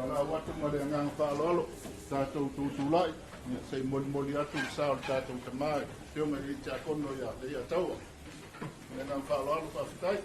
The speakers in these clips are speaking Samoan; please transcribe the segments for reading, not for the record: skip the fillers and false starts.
Valaau atu ma le agaga faaaloalo, tatou tutulai, ia se i molimoli atu le sa o le tatou tama i le Afioga i le Tiakono ia Leiataua. Ma le agaga faaaloalo, faafetai.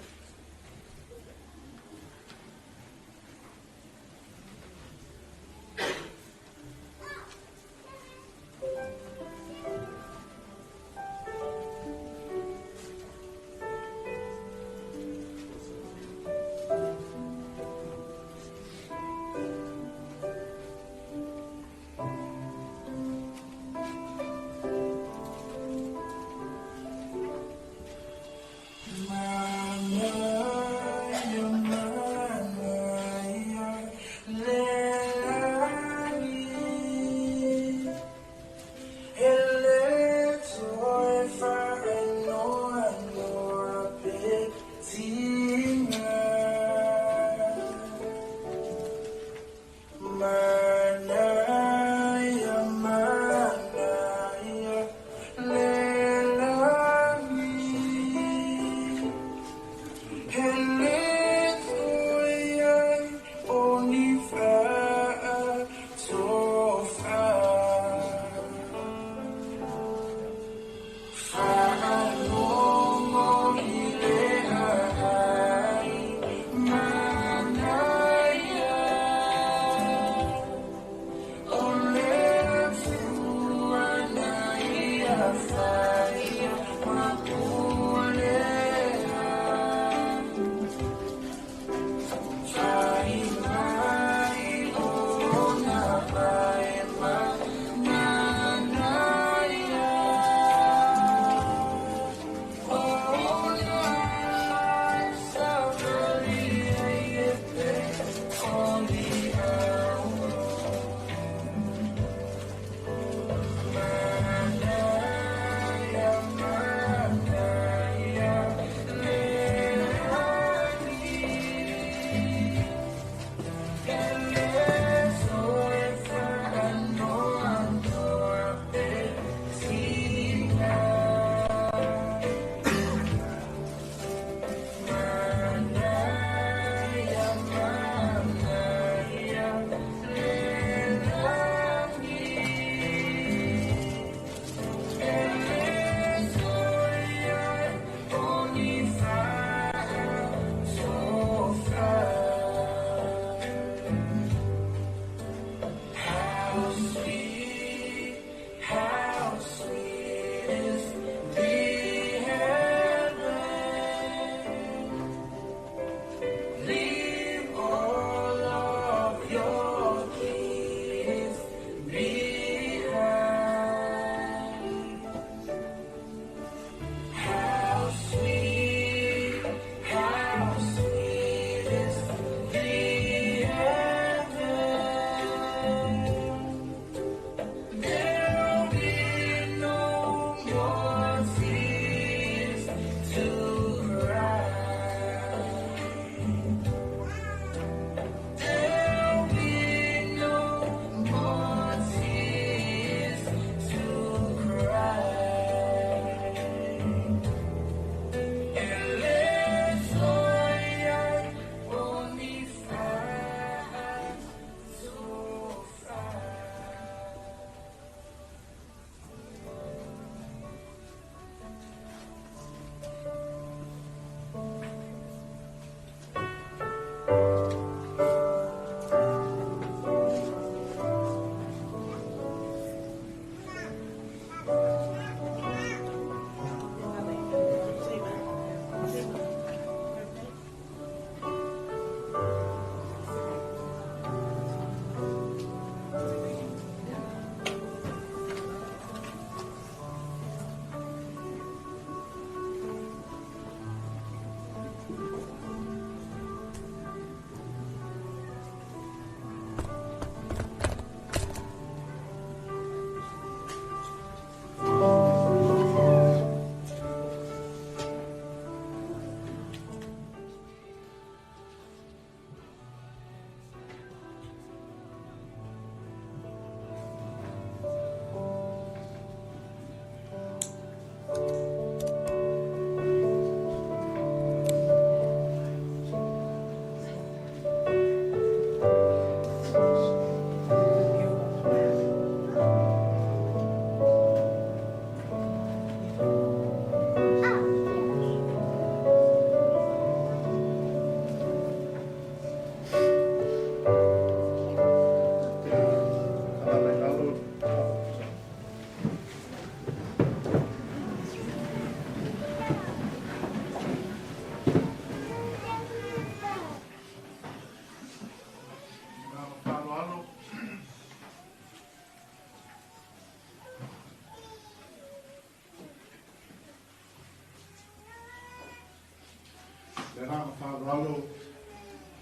Le agaga faaaloalo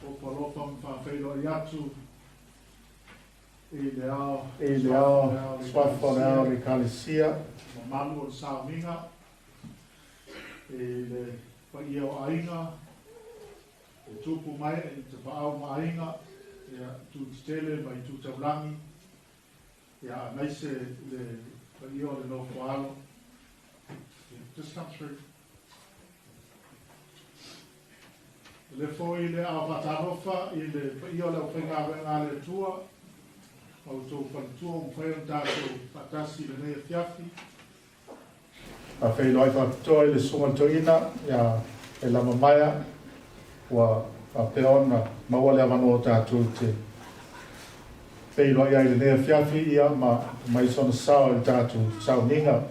ofo alofa ma faafeiloai atu i le ao I le ao suafa o le ao o le Ekalesia, mamalu o le sauniga i le paia o aiga e tupu mai i tapaau ma aiga, ia itu tetele ma itu taulagi, ia aemaise le paia o le nofo alo. Just come through. Le foi le ao faatalofa i le paia o le aufaigaluega a le Atua ma outou faletua ua mafai ona tatou faatasi i lenei afiafi. Faafeiloai faapitoa i le susuga i le toeaina ia Elama Maea ua faapea ona maua le avanoa tatou te feiloai ai i lenei afiafi ia ma mai sona sao i le tatou sauniga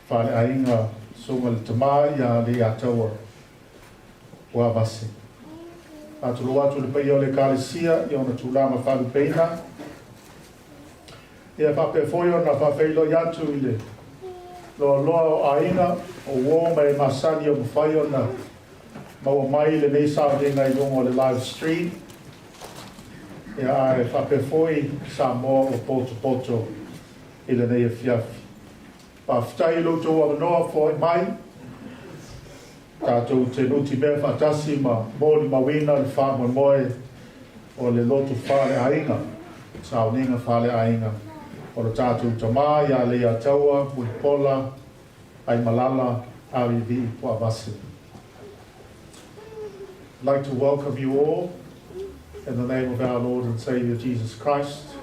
faaleaiga susuga i le tama ia Leiataua Puavase. Faatulou atu i le paia o le Ekalesia i ona tulaga faalupeina. Ia faapea foi ona faafeiloai atu i le loaloa o aiga o uo ma e masani o mafai ona maua mai lenei sauniga i luga o le live stream. Ia ae faapea foi Samoa o potopoto i lenei afiafi. Faafetai i lo outou avanoa foai mai, tatou te nutimea faatasi ma molimauina le faamoemoe o le lotu faaleaiga, sauniga faaleaiga o le tatou tama ia Leiataua Mulipola Aimalala REV Puavase. I'd like to welcome you all in the name of our Lord and Saviour Jesus Christ.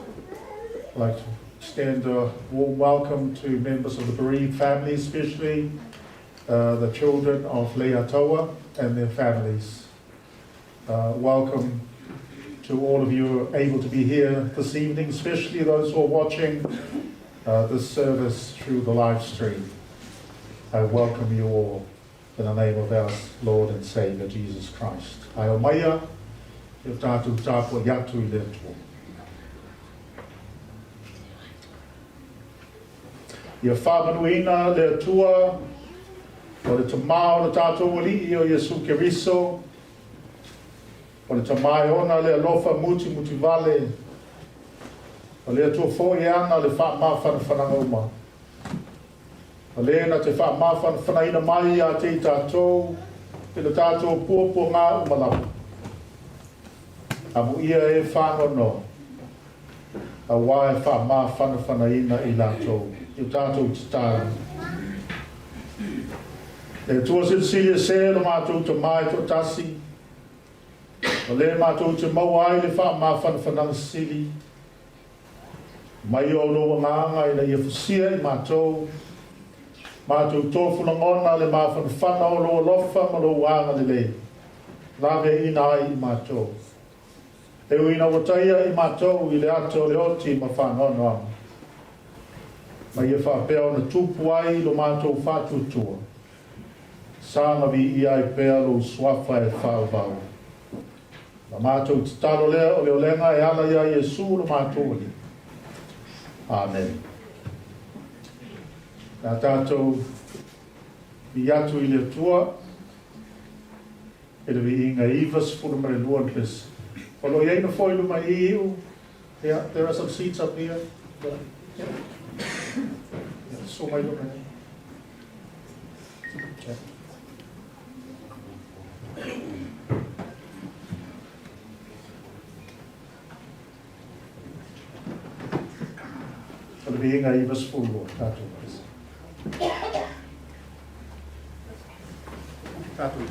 I'd like to extend a warm welcome to members of the bereaved family, especially the children of Leiataua and their families. Welcome to all of you who are able to be here this evening, especially those who are watching this service through the live stream. I welcome you all in the name of our Lord and Saviour Jesus Christ. Ae omaia, e o tātou tāpua i atu i le Atua. Ia faamanuiaina le Atua o le Tama o le tatou Alii o Iesu Keriso, o le Tama e ona le alofa mutimutivale, o le Atua foi e ana le faamafanafanaga uma. O le na te faamafanafanaina mai ia te i tatou i le tatou puapuaga uma lava. Amuia e faanoanoa, auā e faamafanafanaina i latou i o tatou tatalo. Le Atua Silisili Ese lo matou Tama e toatasi, o le matou te maua ai le faamafanafanaga sili, mai o lou agaga ina ia fusia i matou, matou tofu lagona le mafanafana o lou alofa ma lou agalelei, laveaiina ai i matou. E ui ina ua taia i matou i le ata o le oti ma faanoanoaga, ma ia faapea ona tupu ai lo matou faatuatua, saga viia ai pea lou suafa e faavavau. La matou tatalo lea o le olega e ala iā Iesu lo matou Alii. Amen. Na tatou i atu i le Atua i le viiga 92 verse. O lo o i ai nofoa i luma i iu. Yeah, there are some seats up here. Yeah. Yeah, so mai luma nei. Yeah. O le viiga 92, tatou. Tatou.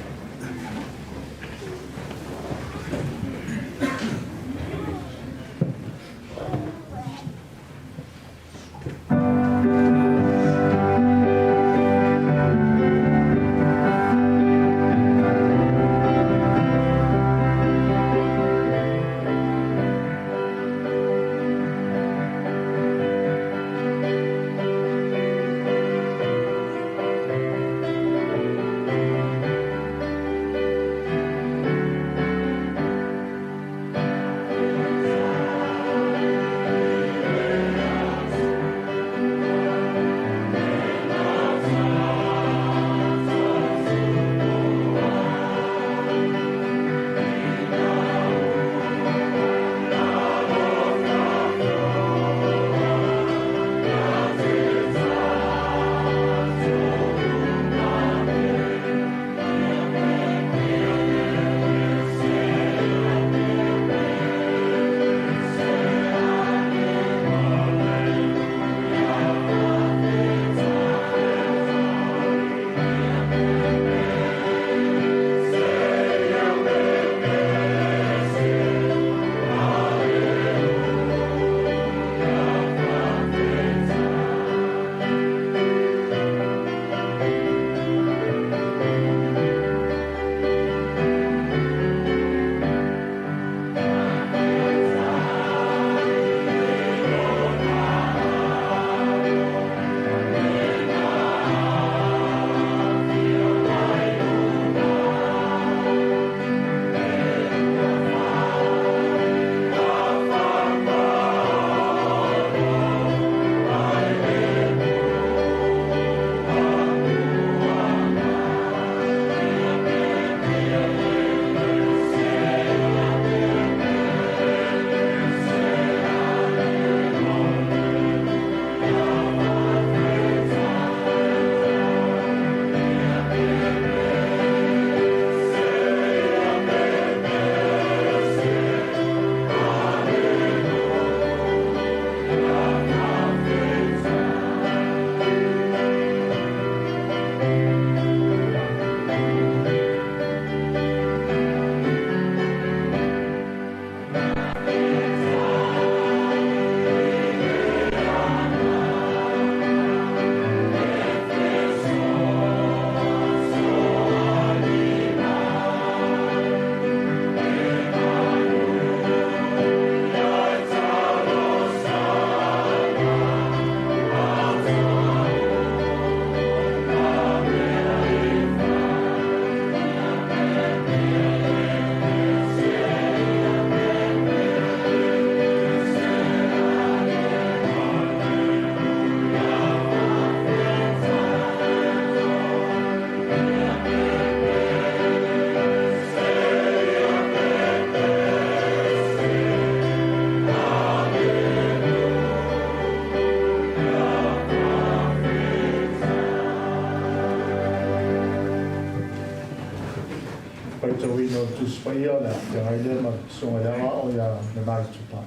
faitauina o le Tusi Paia o le a feagai lea ma le Susuga i le Aoao ia Nanai Tupai.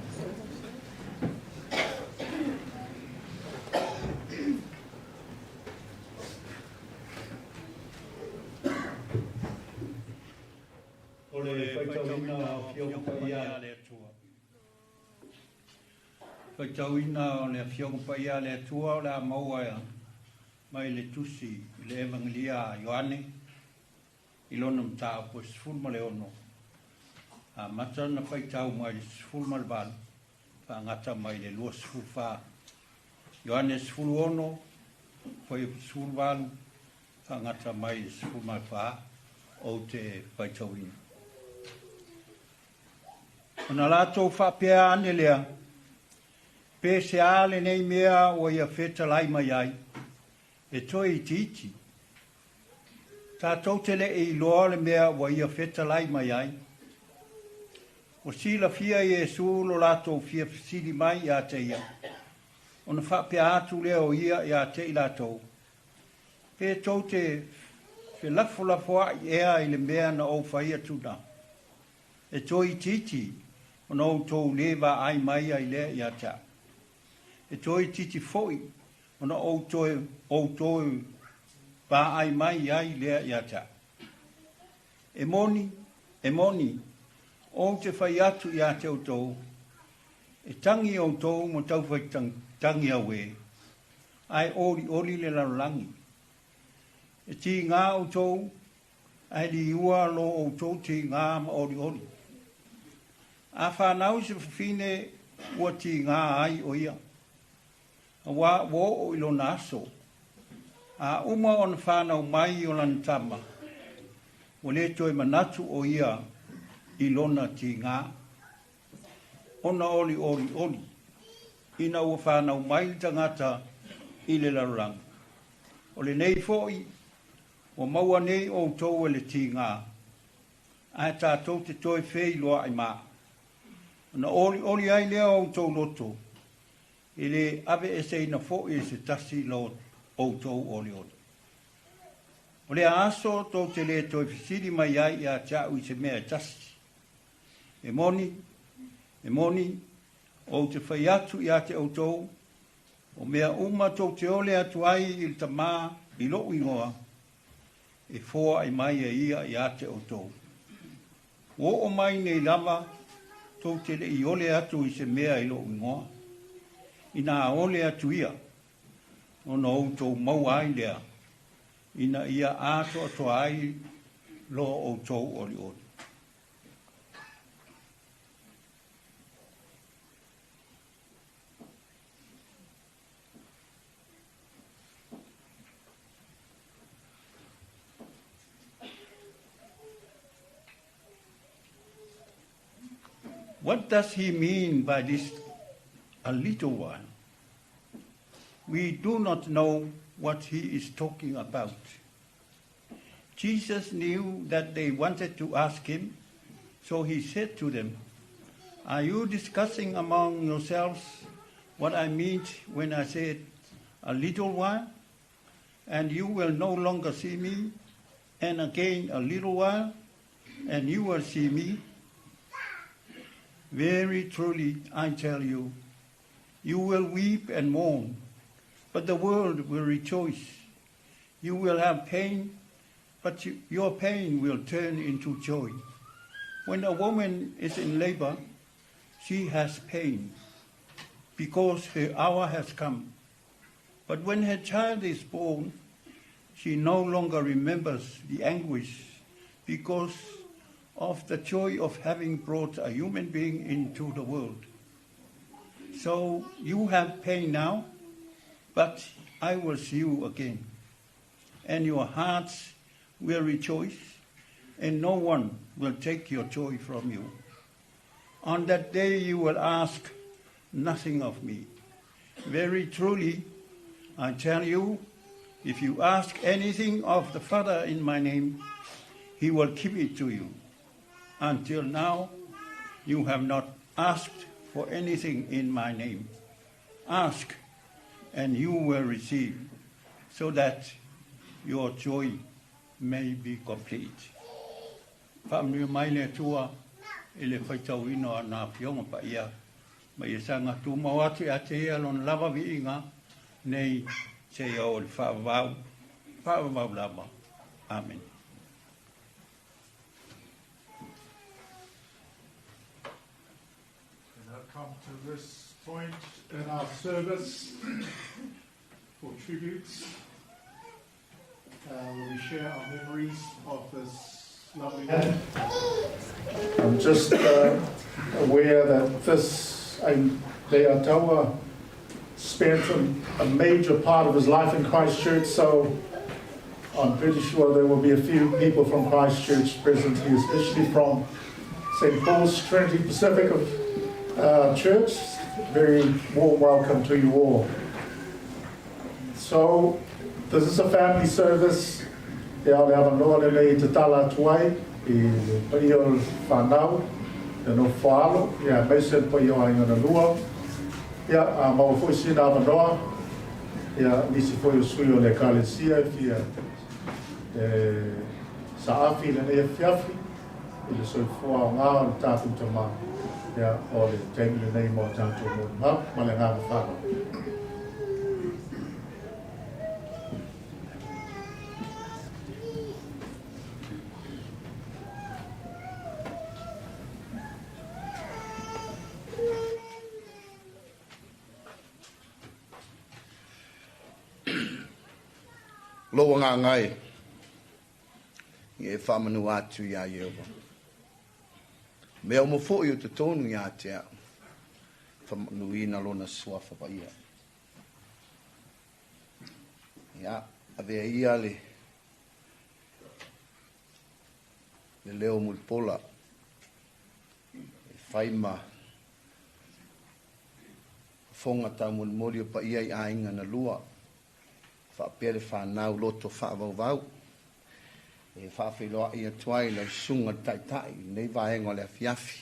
O le faitauina o Afioga Paia a le Atua. Faitauina o le Afioga Paia a le Atua o le a maua mai le Tusi i le Evagelia a Ioane i lona mataupu e 16, amata ona faitau mai le 18 faagata mai le 24. Ioane 16, fuaiupu 18, faagata mai le 14, ou te faitauina. Ona latou faapea ane lea, pe se a lenei mea ua ia fetalai mai ai, e toe itiiti. Tatou te le i iloa le mea ua ia fetalai mai ai. Ua silafia Iesu lo latou fia fesili mai ia te ia, ona faapea atu lea o ia ia te i latou, pe tou te felafolafoai ea i le mea na ou fai atu na, e toe itiiti ona outou lē vaai mai ai lea ia te au. E toe itiiti foi ona outou vaai mai ai lea ia te au. E moni, e moni, ou te fai atu ia te outou, e tagi outou ma taufai tagi auē, ae olioli le lalolagi. E tigā outou, ae liua lo outou tigā ma olioli. A whanau se fafine ua tigā ai o ia. Auā ua oo i lona aso. A uma ona whanau mai o lana tama, ua le toe manatu o ia i lona tigā. Ona olioli, ina ua whanau mai le tagata i le lalolagi. O lenei foi, ua maua nei outou e le tigā, ae tatou te toe feiloai ma. Ona olioli ai lea o outou loto, e le aveeseina foi e se tasi lo outou olioli. O le aso tou te le toe fesili mai ai ia te au i se mea e tasi. E moni, e moni, ou te fai atu ia te outou, o mea uma tou te ole atu ai i le Tamā i lou igoa, e foai mai e ia ia te outou. Ua oo mai nei lava, tou te le i ole atu i se mea i lou igoa. Ina ole atu ia, ona outou maua ai lea, ina ia atoatoa ai lo outou olioli. What does he mean by this "a little while"? We do not know what he is talking about. Jesus knew that they wanted to ask him, so he said to them, "Are you discussing among yourselves what I meant when I said, 'A little while, and you will no longer see me, and again a little while, and you will see me"? Very truly, I tell you, you will weep and mourn, but the world will rejoice. You will have pain, but your pain will turn into joy. When a woman is in labor, she has pain because her hour has come. But when her child is born, she no longer remembers the anguish because of the joy of having brought a human being into the world. So you have pain now, but I will see you again. And your hearts will rejoice, and no one will take your joy from you. On that day you will ask nothing of me. Very truly, I tell you, if you ask anything of the Father in my name, he will give it to you. Until now, you have not asked for anything in my name. Ask, and you will receive, so that your joy may be complete. Faamanuia mai le Atua i le faitauina o ana Afioga Paia, ma ia saga tumau atu ia te Ia Lona lava viiga nei seia oo i le faavavau, faavavau lava. Amene. We now come to this point in our service for tributes, where we share our memories of this lovely man. I'm just aware that this Leiataua spent a major part of his life in Christchurch, so I'm pretty sure there will be a few people from Christchurch present here, especially from St. Paul's Trinity Pacific of Church. Very warm welcome to you all. So, this is a family service. Ia, o le avanoa lenei e tatala atu ai i le paia o le whanau, le nofo alo, ia aemaise le paia o aiga na lua. Ia, a maua foi sina avanoa, ia, nisi foi o sui o le Ekalesia e fia e saafi i lenei afiafi i le soifua aoga o le tatou tama, ia, o le taimi lenei mo tatou molimau ma le agaga faaaloalo. Lou agaga e, ia e faamanu atu iā Ieova. Mea uma foi o totonu ia te a'u, faamanuina Lona Suafa Paia. Ia, avea ia le le leo mulipola e fai ma fofoga taumolimoli o paia i aiga na lua, faapea le fanau loto faavauvau, e faafeiloai atu ai lau susuga i le Taitai i lenei vaega o le afiafi,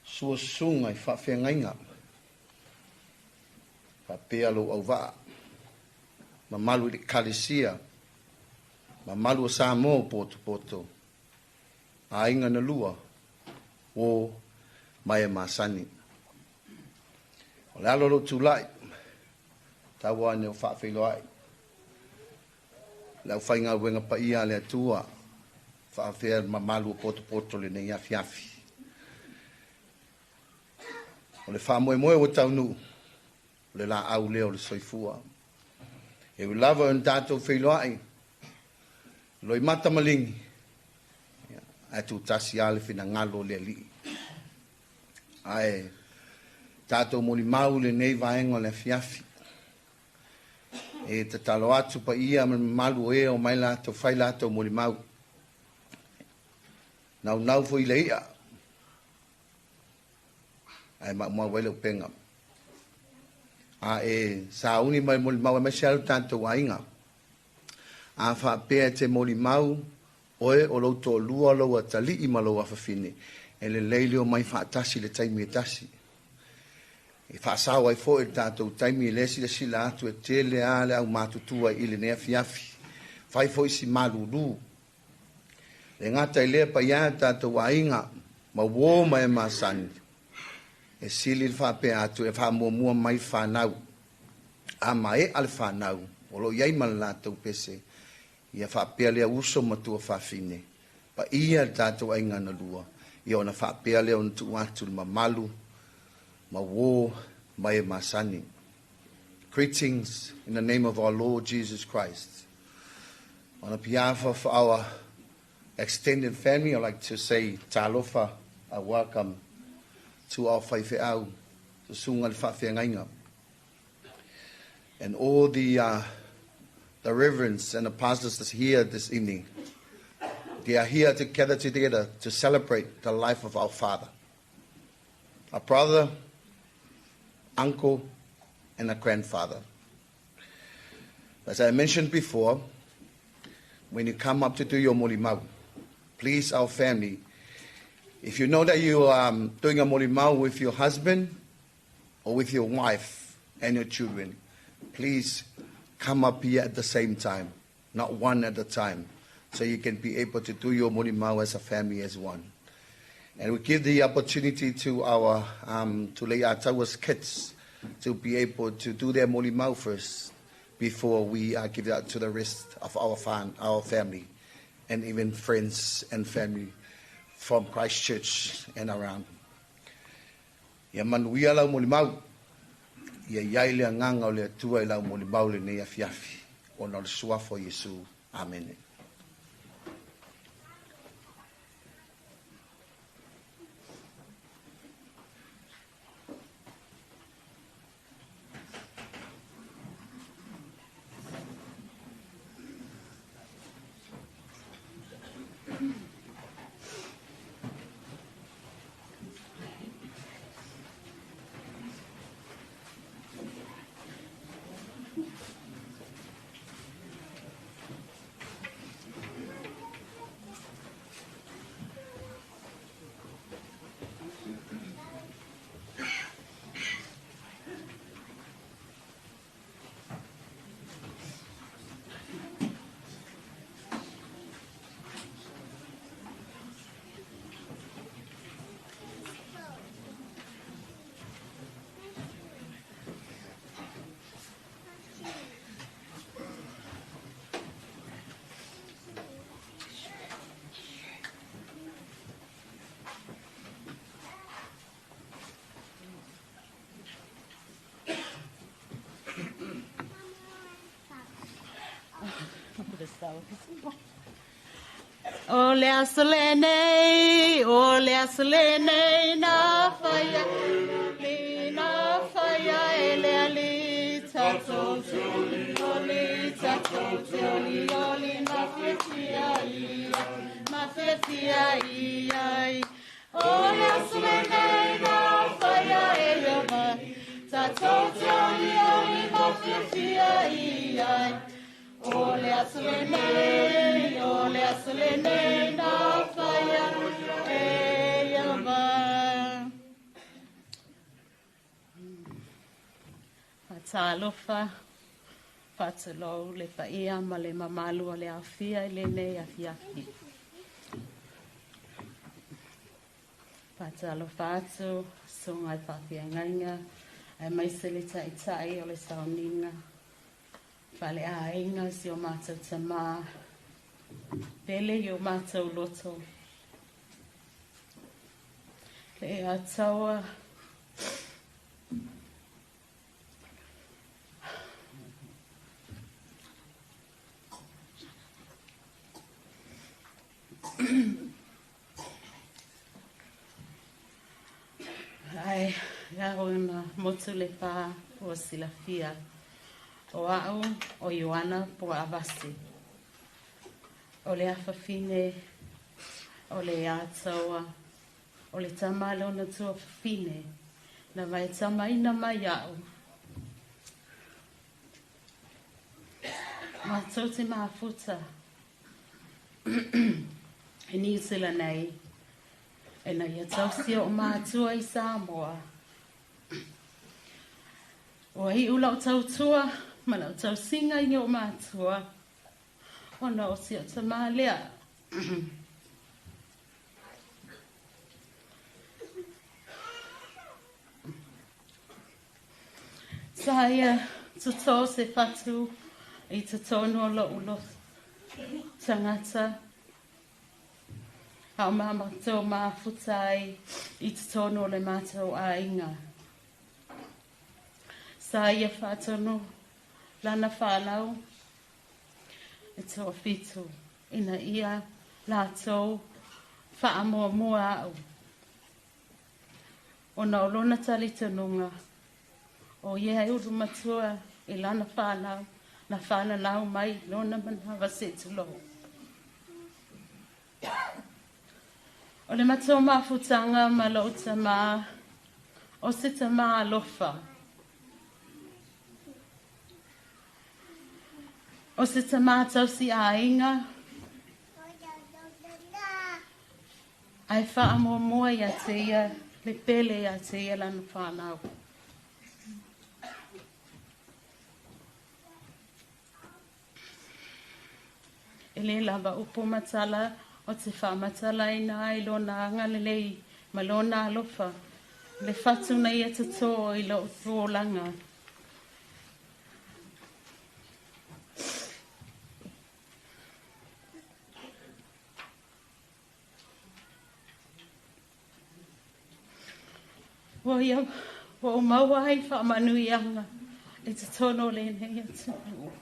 sua susuga i faafeagaiga, faapea lou auvaa, mamalu i le Ekalesia, mamalu o Samoa o potopoto, aiga na lua, uo ma e masani. O le ala o lou tulai, tau ane o faafeiloai le aufaigaluega paia a le Atua, faafea le mamalu o potopoto lenei afiafi. O le faamoemoe ua taunuu, o le laau lea o le soifua. E ui lava ona tatou feiloai, loimata maligi, ae tutasi lava le finagalo o le Alii. Ae tatou molimau i lenei vaega o le afiafi. E tatalo atu paia ma le mamalu o e o mai latou fai latou molimau. Naunau foi i le i'a, ae maumau ai le upega. A e sauni mai molimau aemaise lava lo tatou aiga. A faapea e te molimau oe o lou toalua, lou atalii ma lou afafine, e lelei le omai faatasi i le taimi e tasi. E faasao ai foi le tatou taimi, e silasila atu e tele lava le aumatutua i lenei afiafi. Fai foi si malulu. Le gata i lea paia e tatou aiga, ma uo ma e masani, e sili le faapea atu e faamuamua mai fanau. A maea le fanau, o lo o i ai ma le latou pese, ia faapea lea uso ma tuafafine, paia le tatou aiga na lua, ia ona faapea lea ona tuu atu le mamalu, ma uo ma e masani. Greetings in the name of our Lord Jesus Christ. On behalf of our extended family, I'd like to say talofa, a welcome to our faifeau, susuga i le faafeagaiga, and all the reverends and the pastors that's here this evening. They are here to gather together to celebrate the life of our father, a brother, uncle, and a grandfather. As I mentioned before, when you come up to do your molimau, please, our family, if you know that you are doing a molimau with your husband or with your wife and your children, please come up here at the same time, not one at a time. So you can be able to do your molimau as a family as one. And we give the opportunity to our to Leiataua's kids to be able to do their molimau first before we give it out to the rest of our our family and even friends and family from Christchurch and around. Ia manuia lau molimau. Ia i ai le agaga o le Atua i lau molimau lenei afiafi, ona o le suafa o Iesu. Amene. O le aso lenei, o le aso lenei na whaia, li na whaia e le ali tatou te oli, oli tatou te oli, oli ma fiafia ia, ma fiafia ia. O le aso lenei na whaia e le mai, tatou te oli, oli ma fiafia ia. O le aso lenei, o le aso lenei na whaia e ia mai. Faatalofa, faatulou le paia ma le mamalu o le aofia i lenei afiafi. Faatalofa atu, susuga i faafeagaiga, aemaise le taitai o le sauniga, faleaiga si o matou tamā, pele i o matou loto. Le Ataua, Ai, au na motu le pā ua silafia. O au o Ioana Puaavasi. O le afafine, o le Ataua, o le tama lona tuafafine, na vai tamaina mai au. Matou te mafuta i Niu Sila nei, ina ia tausia o mātua i Samoa. Ua iu lau tautua ma lau tausiga i o mātua, ona o si o tamā lea. Sa ia totō se fatu i totonu o lo'u loto tagata, a o matou mafuta ai i totonu o le matou aiga. Sa ia faatonu lana fanau e toafitu ina ia latou faamuamua a'u, ona o lona talitonuga o ia e ulu matua i lana fanau na whananau mai lona manawa se tulou. O le matou mafutaga ma lou tamā, o se tamā alofa. O se tamā tausi aiga, ae faamuamua ia te ia le pele ia te ia lana whanau. E lē lava upu ma tala ou te faamatalaina ai Lona agalelei ma Lona alofa, le fatu na Ia totō i lou olaga. Ua ia ua ou maua ai faamanuiaga i totonu o lenei atunuu.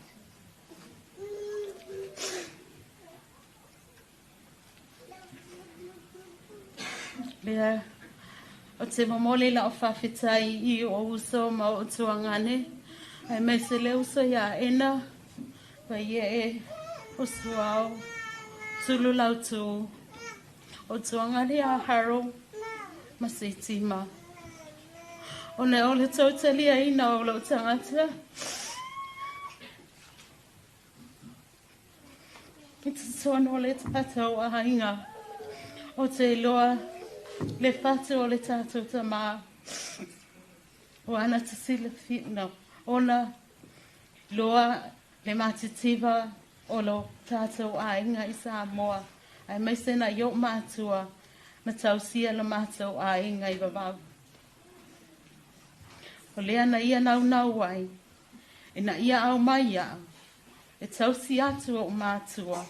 Lea ou te momoli lau faafetai i ou uso ma ou tuagane, aemaise le uso ia Ena, Paie'e, Usuao, Tulu Lautu, o tuagane ia Harold ma Sitima. Ona o le tou taliaina o lou tagata i totonu o le tatou aiga, ou te iloa le fatu o le tatou tamā. O ana te silafia, ona loa le matitiva o lo tatou aiga i Samoa, aemaise nai o'u matua na tausia lo matou aiga i vavau. O lea na ia naunau ai, ina ia aumai iaʻu e tausi atu o'u matua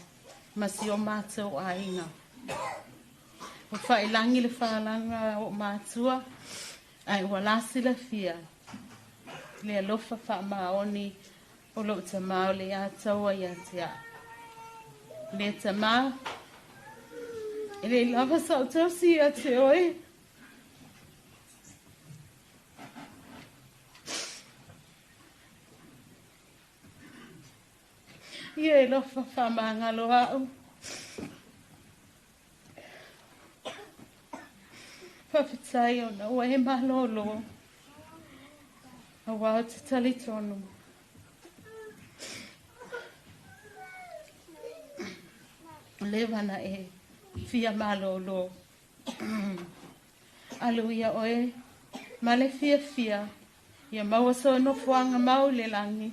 ma si o matou aiga. Ua faailagi le falaga a o'u matua, ae ua la silafia le alofa faamaoni o lou tamā o le Ataua ia te a'u. Le tamā, e lē lava sa'u tausi ia te oe. Ia e alofa faamagalo a'u. Faafetai ona ua e malōlō, auā ou te talitonu. Ua leva ona e fia malōlō. Alu ia oe ma le fiafia, ia maua sou nofoaga mau i le lagi.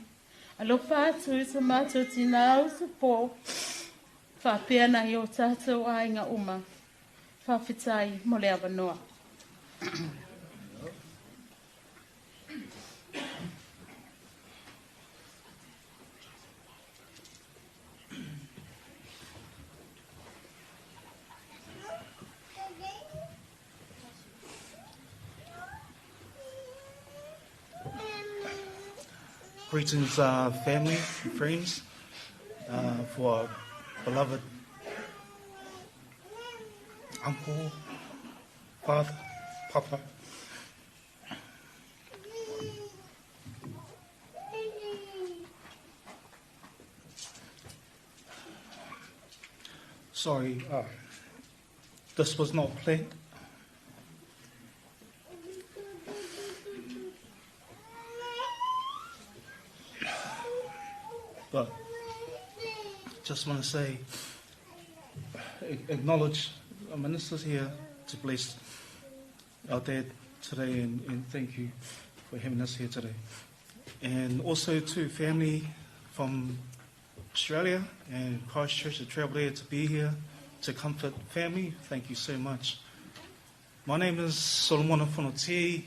Alofa atu i so matou tinā usupo, faapea nai o tatou aiga uma. Faafetai mo le avanoa. Greetings, family and friends, for our beloved uncle, father, papa. Sorry, this was not planned. But just want to say, acknowledge our ministers here to bless our dad today and, and thank you for having us here today. And also to family from Australia and Christchurch to travel there to be here to comfort family. Thank you so much. My name is Solomona Fonoti.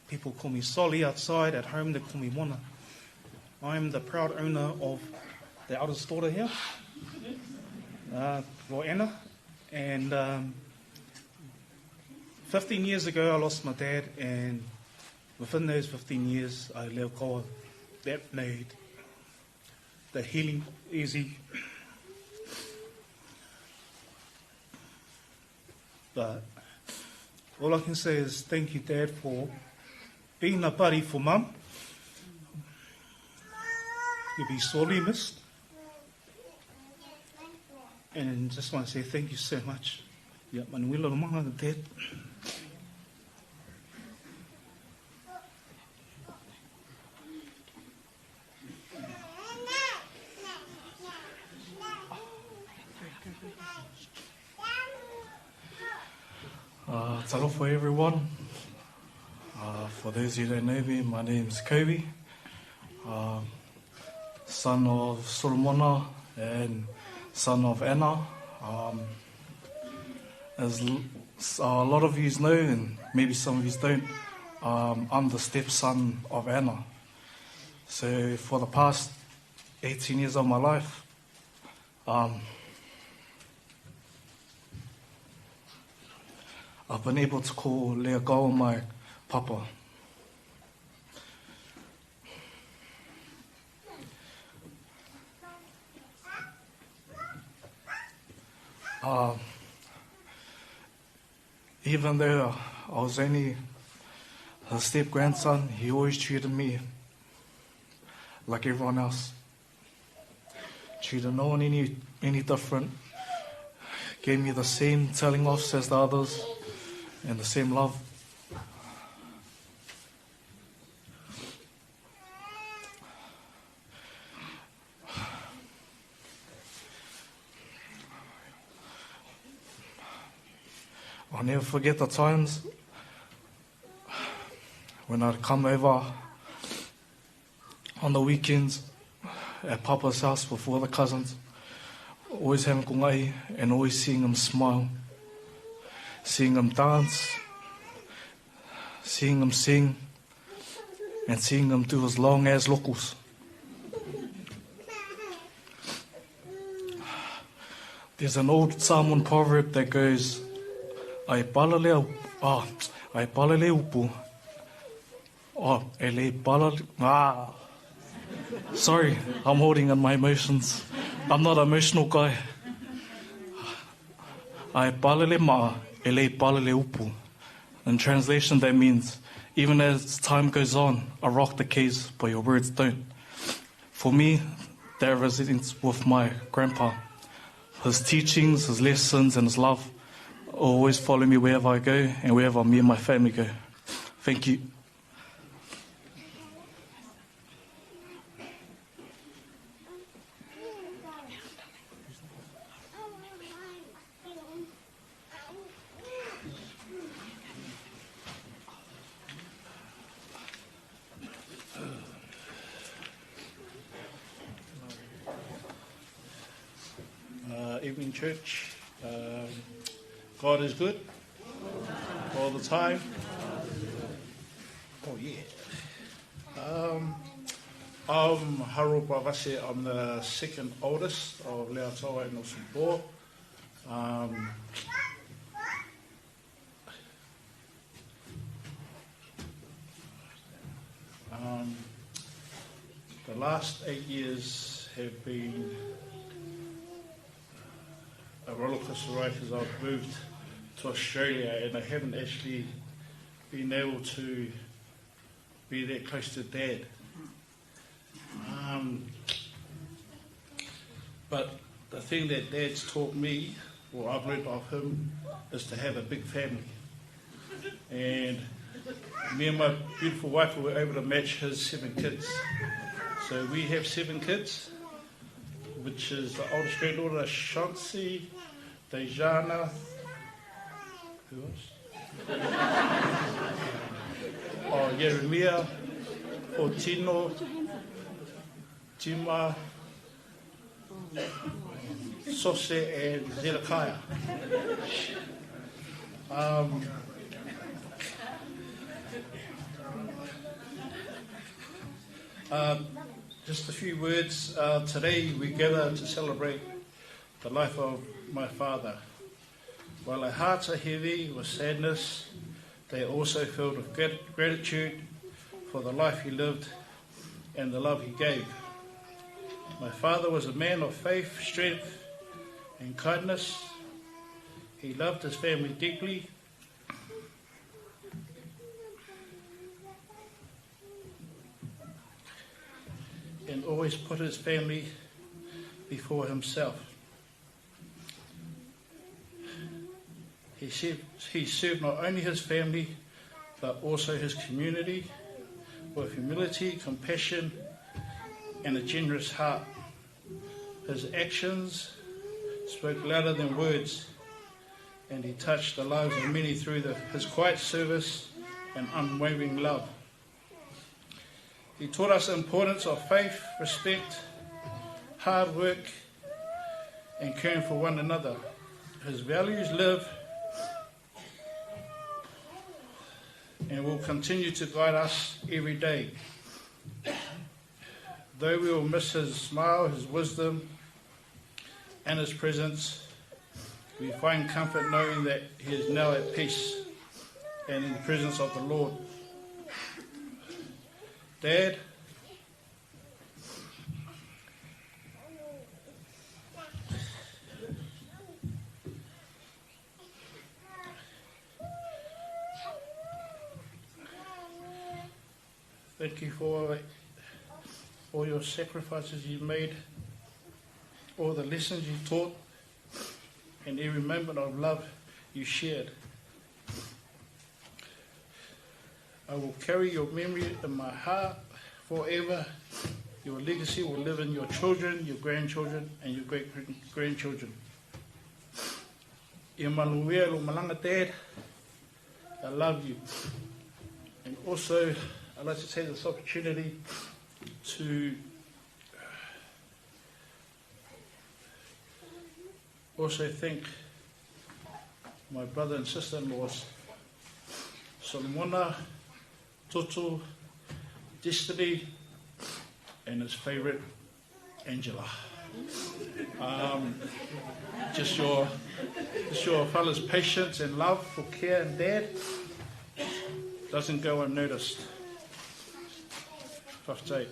People call me Soli outside. At home, they call me Mona. I am the proud owner of the eldest daughter here, Roanna. And 15 years ago, I lost my dad, and within those 15 years, I let go. That made the healing easy. But all I can say is thank you, Dad, for being a buddy for Mum. You'll be sorely missed. And just want to say thank you so much. Yeah, Manuela Dad. Talofa everyone. For those who don't know me, my name's Kobe, son of Solomona and son of Anna. Um, as a lot of you know, and maybe some of you don't, um, I'm the stepson of Anna. So for the past 18 years of my life, um, I've been able to call Leagawa my papa. Um, even though I was only his step grandson, he always treated me like everyone else. Treated no one any, any different. Gave me the same telling offs as the others and the same love. I'll never forget the times when I'd come over on the weekends at Papa's house before the cousins, always having kongai and always seeing him smile, seeing him dance, seeing him sing, and seeing him do his long ass locals. There's an old Samoan proverb that goes, Ai palale, ah, ai palale upu, oh, e le palale, ah. Sorry, I'm holding in my emotions. I'm not an emotional guy. Ai palele ma'a, e le palele upu. In translation, that means, even as time goes on, a rock decays, but your words don't. For me, that resonates with my grandpa. His teachings, his lessons, and his love always follow me wherever I go and wherever me and my family go. Thank you. Uh, evening, church. Um, God is good all the time. Oh, yeah. Um, I'm Harold Bavase. I'm the second oldest of Leatoa and Osimbo. Um, um, the last eight years have been a rollercoaster ride because I've moved to Australia and I haven't actually been able to be that close to Dad. Um, but the thing that Dad's taught me, or I've learned of him, is to have a big family. And me and my beautiful wife were able to match his seven kids. So we have seven kids, which is the oldest granddaughter, Shansi, Dejana, who else? oh, Jeremiah, Otino, Tima, Sose, and Zedekiah. Um, uh, just a few words. Uh, today we gather to celebrate the life of my father. While our hearts are heavy with sadness, they are also filled with gratitude for the life he lived and the love he gave. My father was a man of faith, strength, and kindness. He loved his family deeply. And always put his family before himself. He served, he served not only his family, but also his community with humility, compassion, and a generous heart. His actions spoke louder than words, and he touched the lives of many through the, his quiet service and unwavering love. He taught us the importance of faith, respect, hard work, and caring for one another. His values live and will continue to guide us every day. Though we will miss his smile, his wisdom, and his presence, we find comfort knowing that he is now at peace and in the presence of the Lord. Dad, Thank you for all your sacrifices you've made, all the lessons you taught, and every moment of love you shared. I will carry your memory in my heart forever. Your legacy will live in your children, your grandchildren, and your great grandchildren. Dad, I love you. And also, I'd like to take this opportunity to also thank my brother and sister-in-laws, Solomona, Toto, Destiny, and his favourite, Angela. Um, just your, just your fella's patience and love for care and dad doesn't go unnoticed. Fafte.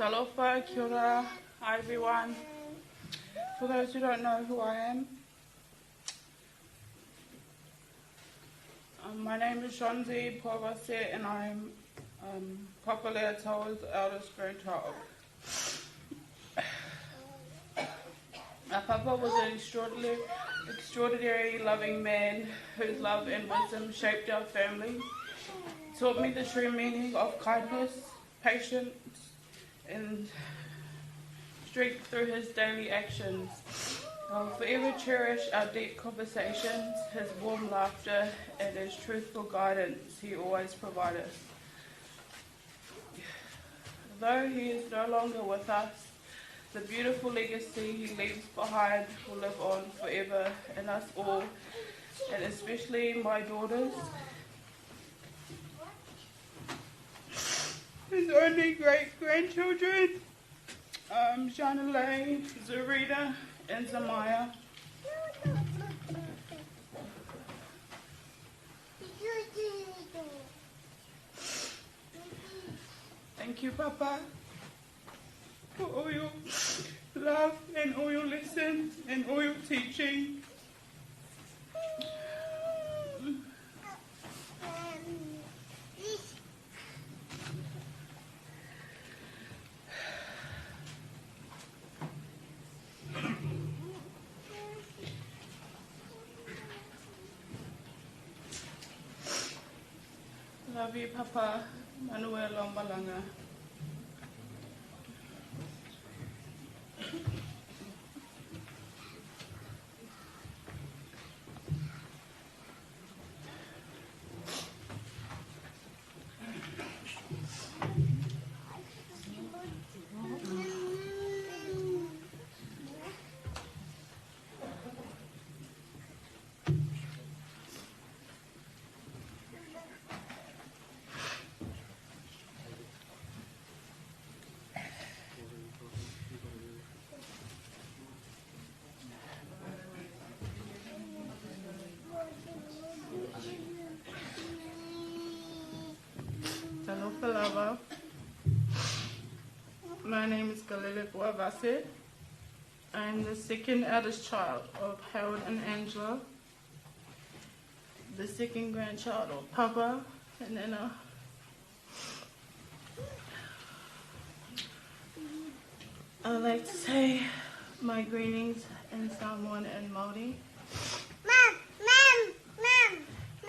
Talofa, kia ora, hi everyone. For those who don't know who I am, um, my name is Shanzi Povase and I'm um, Papa Leatoa's eldest grandchild. Our papa was an extraordinary, extraordinary loving man whose love and wisdom shaped our family, taught me the true meaning of kindness, patience, and strength through his daily actions. I'll forever cherish our deep conversations, his warm laughter, and his truthful guidance he always provided. Though he is no longer with us, the beautiful legacy he leaves behind will live on forever in us all, and especially my daughters. His only great grandchildren, um, Shanalay, Zarita, and Zamaya. Thank you, Papa, for all your love and all your lessons and all your teaching. Love you, Papa Manuel Lombalanga. Talofa My name is Galele Puavase. I am the second eldest child of Harold and Angela, the second grandchild of Papa and Anna. I'd like to say my greetings in Samoan and Māori. Mum, mum, mum,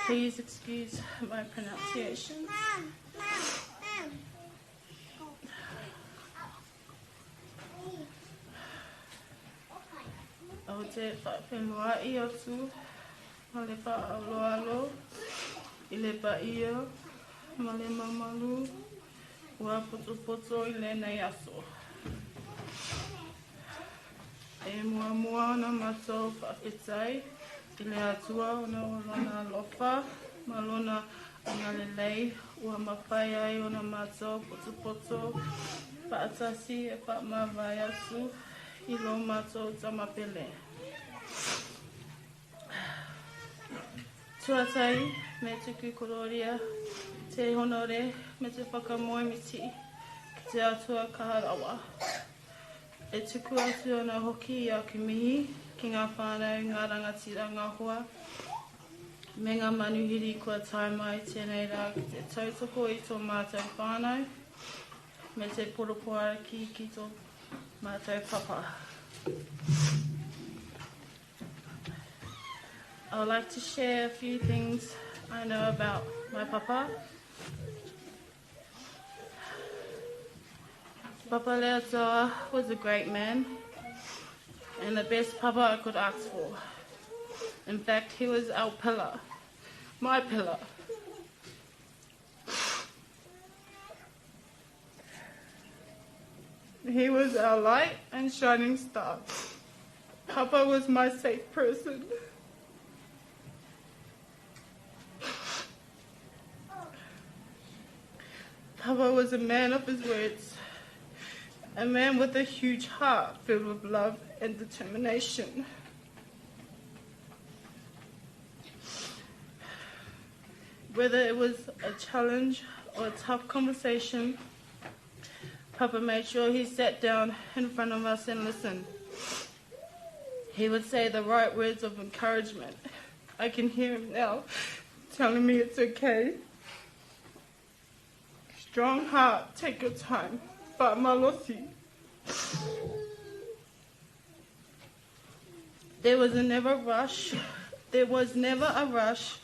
Please excuse my pronunciation. Mum, mum, mum. Ou te whawhenua i atu, ma le whaaloalo, i le paia, ma le mamalu, ua potopoto i lenei aso. E muamua ona matou faafetai i le Atua ona o lona alofa ma lona agalelei ua mafai ai ona matou potopoto faatasi e faamavae atu i lo matou tama pele. Tuatahi, me tuku kororia, te honore me te whakamoemiti ki te Atua kaha rawa. E tuku atu ana hoki i aku mihi ki ngā whānau, ngā rangatira, ngā hoa, me ngā manuhiri kua tae mai tēnei rā ki te tautoko i tō mātou whānau me te porokoariki ki tō mātou papa. I would like to share a few things I know about my papa. Papa Leatoa was a great man and the best papa I could ask for. In fact, he was our pillar, my pillar. He was our light and shining star. Papa was my safe person. Papa was a man of his words, a man with a huge heart filled with love and determination. Whether it was a challenge or a tough conversation, Papa made sure he sat down in front of us and listened. He would say the right words of encouragement. I can hear him now telling me it's okay. Strong heart, take your time. Fa'amalosi. There was a never rush. There was never a rush,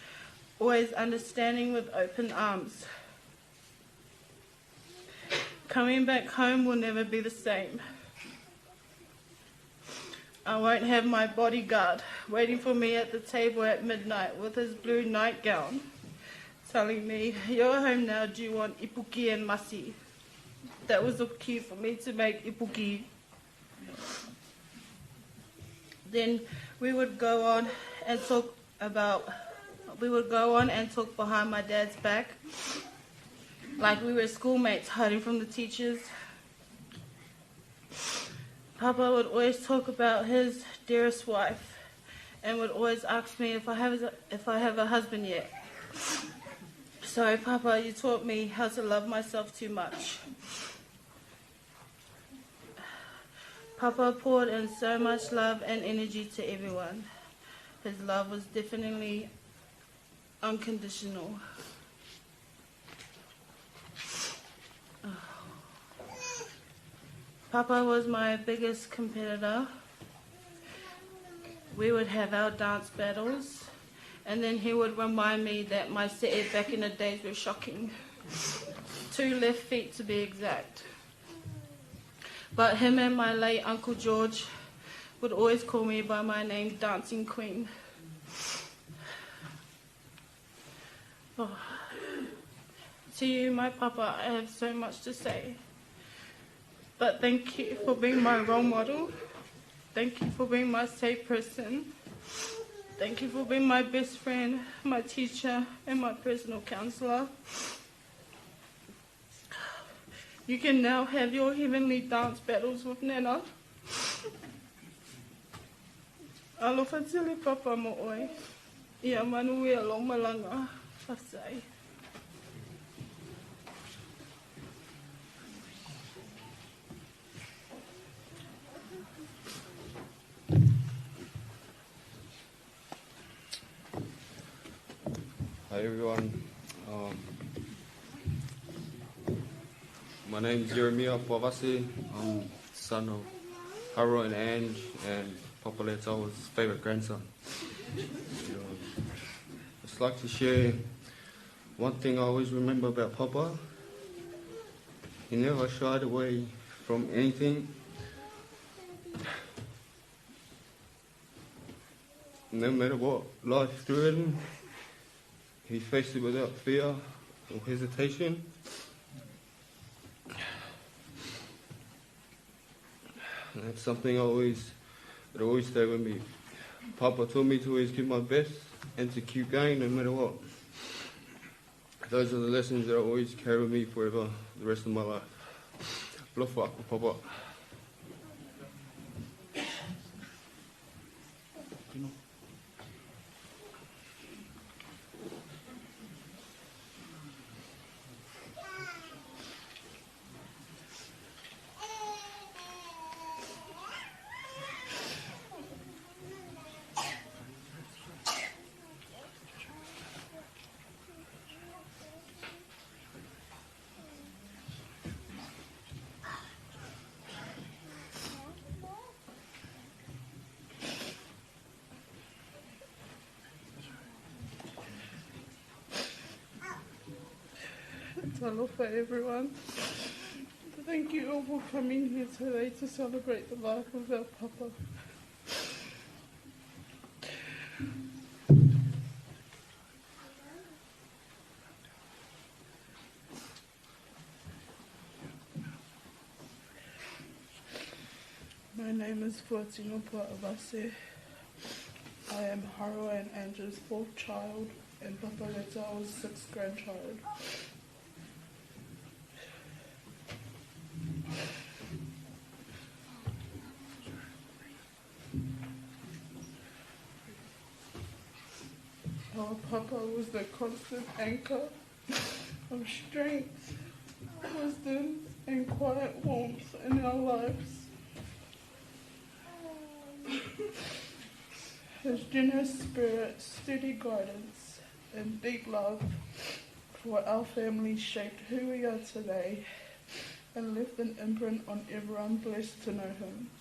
always understanding with open arms. Coming back home will never be the same. I won't have my bodyguard waiting for me at the table at midnight with his blue nightgown, telling me, You're home now, do you want ipuki and masi? That was the cue for me to make ipuki. Then we would go on and talk about, we would go on and talk behind my dad's back, like we were schoolmates hiding from the teachers. Papa would always talk about his dearest wife and would always ask me if I have if I have a husband yet. Sorry, Papa, you taught me how to love myself too much. Papa poured in so much love and energy to everyone. His love was definitely unconditional. Papa was my biggest competitor. We would have our dance battles, and then he would remind me that my se'e back in the days were shocking. 2 left feet to be exact. But him and my late Uncle George would always call me by my name, Dancing Queen. Oh. To you, my papa, I have so much to say. But thank you for being my role model. Thank you for being my safe person. Thank you for being my best friend, my teacher, and my personal counselor. You can now have your heavenly dance battles with Nana. Alofa tele papa mo oe. Ia manuia lo malanga. Whasai. Hi everyone. My name is Jeremiah Puavasi. I'm son of Haro and Ange and Papa Letao's favorite grandson. Um, I'd like to share one thing I always remember about Papa. He never shied away from anything. No matter what life threw at him, he faced it without fear or hesitation. And that's something I always, that always stay with me. Papa taught me to always give my best and to keep going no matter what. Those are the lessons that I always carry with me forever, the rest of my life. Alofa, Papa. Talofa everyone. Thank you all for coming here today to celebrate the life of our Papa. My name is Fuatinopa Abase. I am Haro and Andrew's fourth child and Papa Letao's sixth grandchild. Our Papa was the constant anchor of strength, wisdom, and quiet warmth in our lives. His generous spirit, steady guidance, and deep love for our family shaped who we are today and left an imprint on everyone blessed to know him.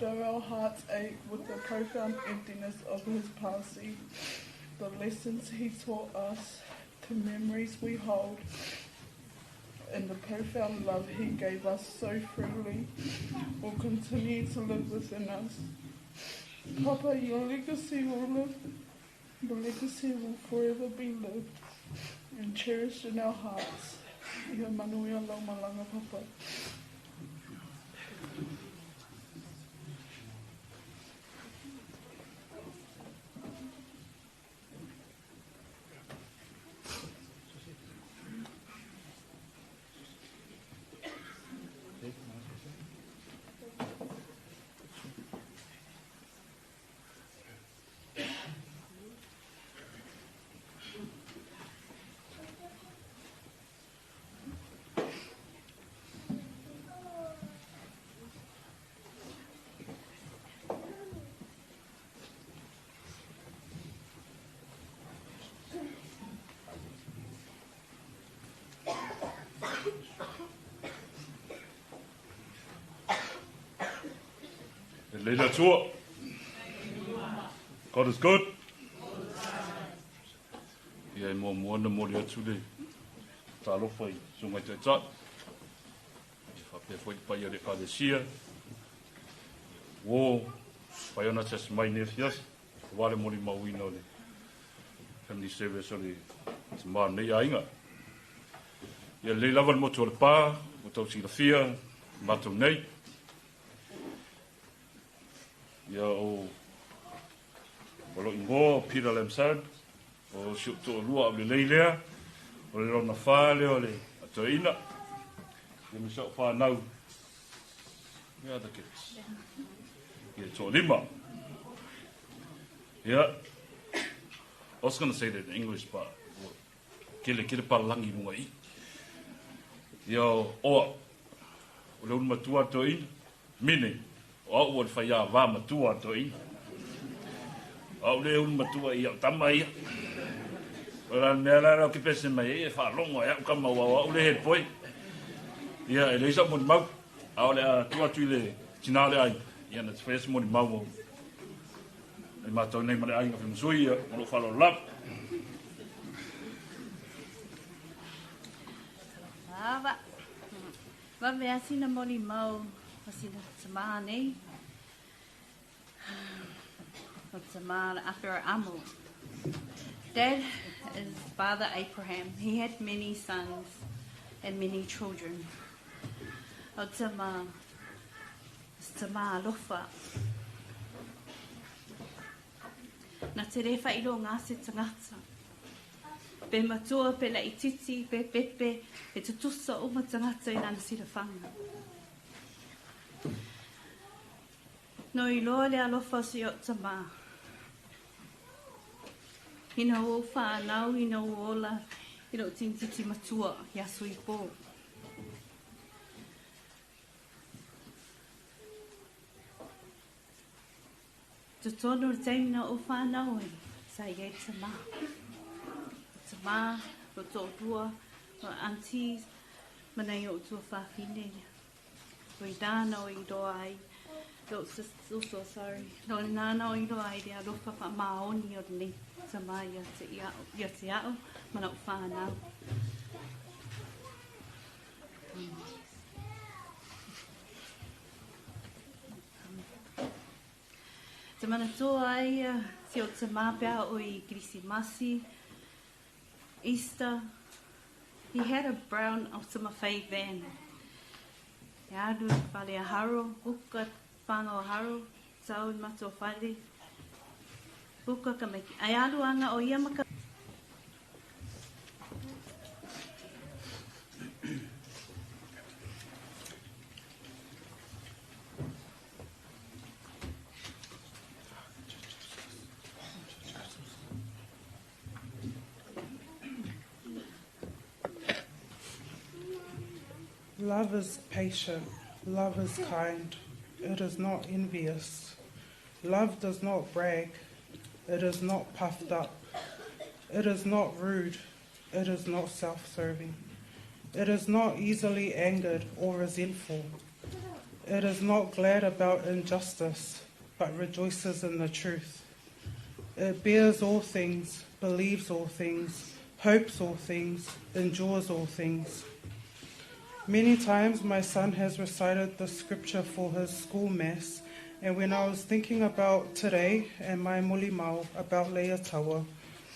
Though our hearts ache with the profound emptiness of his passing, the lessons he taught us, the memories we hold, and the profound love he gave us so freely will continue to live within us. Papa, your legacy will live, the legacy will forever be lived and cherished in our hearts. Ia manuia lau malaga, Papa. Lei le Atua. God is good. Ia e muamua ona momoli atu le talofa i Susuga i Taitai. Ia faapea foi le paia o le Ekalesia, uo, pai ona asiasi mai i nei afiafi, aua le molimauina o le family service o le tama o lenei aiga. Ia lelei lava le motu o le pa, ua tau silafia, matou nei. Ia o o lou igoa o Peter Lamsard, o si ou toalua aulelei lea, o le lona fa lea o le toeaina, ia ma si au fanau, where are the kids? Ia toalima. Ia, I was going to say that in English, but kele kele palangi munga i. Ia oa, o le ulu matua a toeaina, mine, O au o le faiāvā matua a toeaina. O au le ulu matua i au tama ia. O la mea la rau ke pese mai e, e whaalongo e au kama ua au le head boy. Ia, e leai sa'u molimau, a o le a tuu atu i le tinā o le aiga, ia, na te faia se molimau mo i matou nei ma le aiga Fimasui, ia, ma lou faaaloalo lava. Lava. Vave a sina molimau a sina tamā nei. O tamā le Afero Amo. Dad is Father Abraham. He had many sons and many children. O tamā, tamā alofa. Na te rewha i ngā se tangata. Pe matua, pe laititi, pe pepe, e tutusa o matangata i nana sira whanga. No i loa le alofa si o tamā. Ina o whānau, ina o ola, i lo tintiti matua, ia sui pō. Totonu le taimi na o whānau ai, sa i ai tamā. Tamā, o tō o aunties, mana i o tua whawhine. O i nāna o i roa ai, lo so sorry. Lo nāna o i roa ai le alofa wha maoni o nei tamā ia te iao, ia te ao, mana o whānau. Te mana toa ai te o te māpea o i Kirisimasi, Easter. He had a brown Ultima Fay van. E aru whare a haro, uka whanga o haro, tau i matua whare. Uka ka meki. Ai aru anga o ia maka. Love is patient, love is kind, it is not envious. Love does not brag, it is not puffed up, it is not rude, it is not self serving, it is not easily angered or resentful. It is not glad about injustice, but rejoices in the truth. It bears all things, believes all things, hopes all things, endures all things. Many times my son has recited the scripture for his school mass, and when I was thinking about today and my mulimau about Leiataua,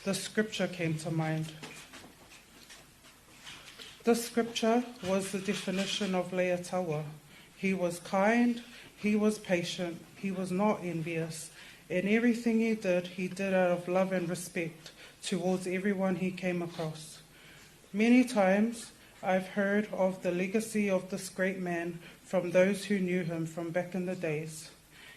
the scripture came to mind. This scripture was the definition of Leiataua. He was kind, he was patient, he was not envious, and everything he did out of love and respect towards everyone he came across. Many times I've heard of the legacy of this great man from those who knew him from back in the days.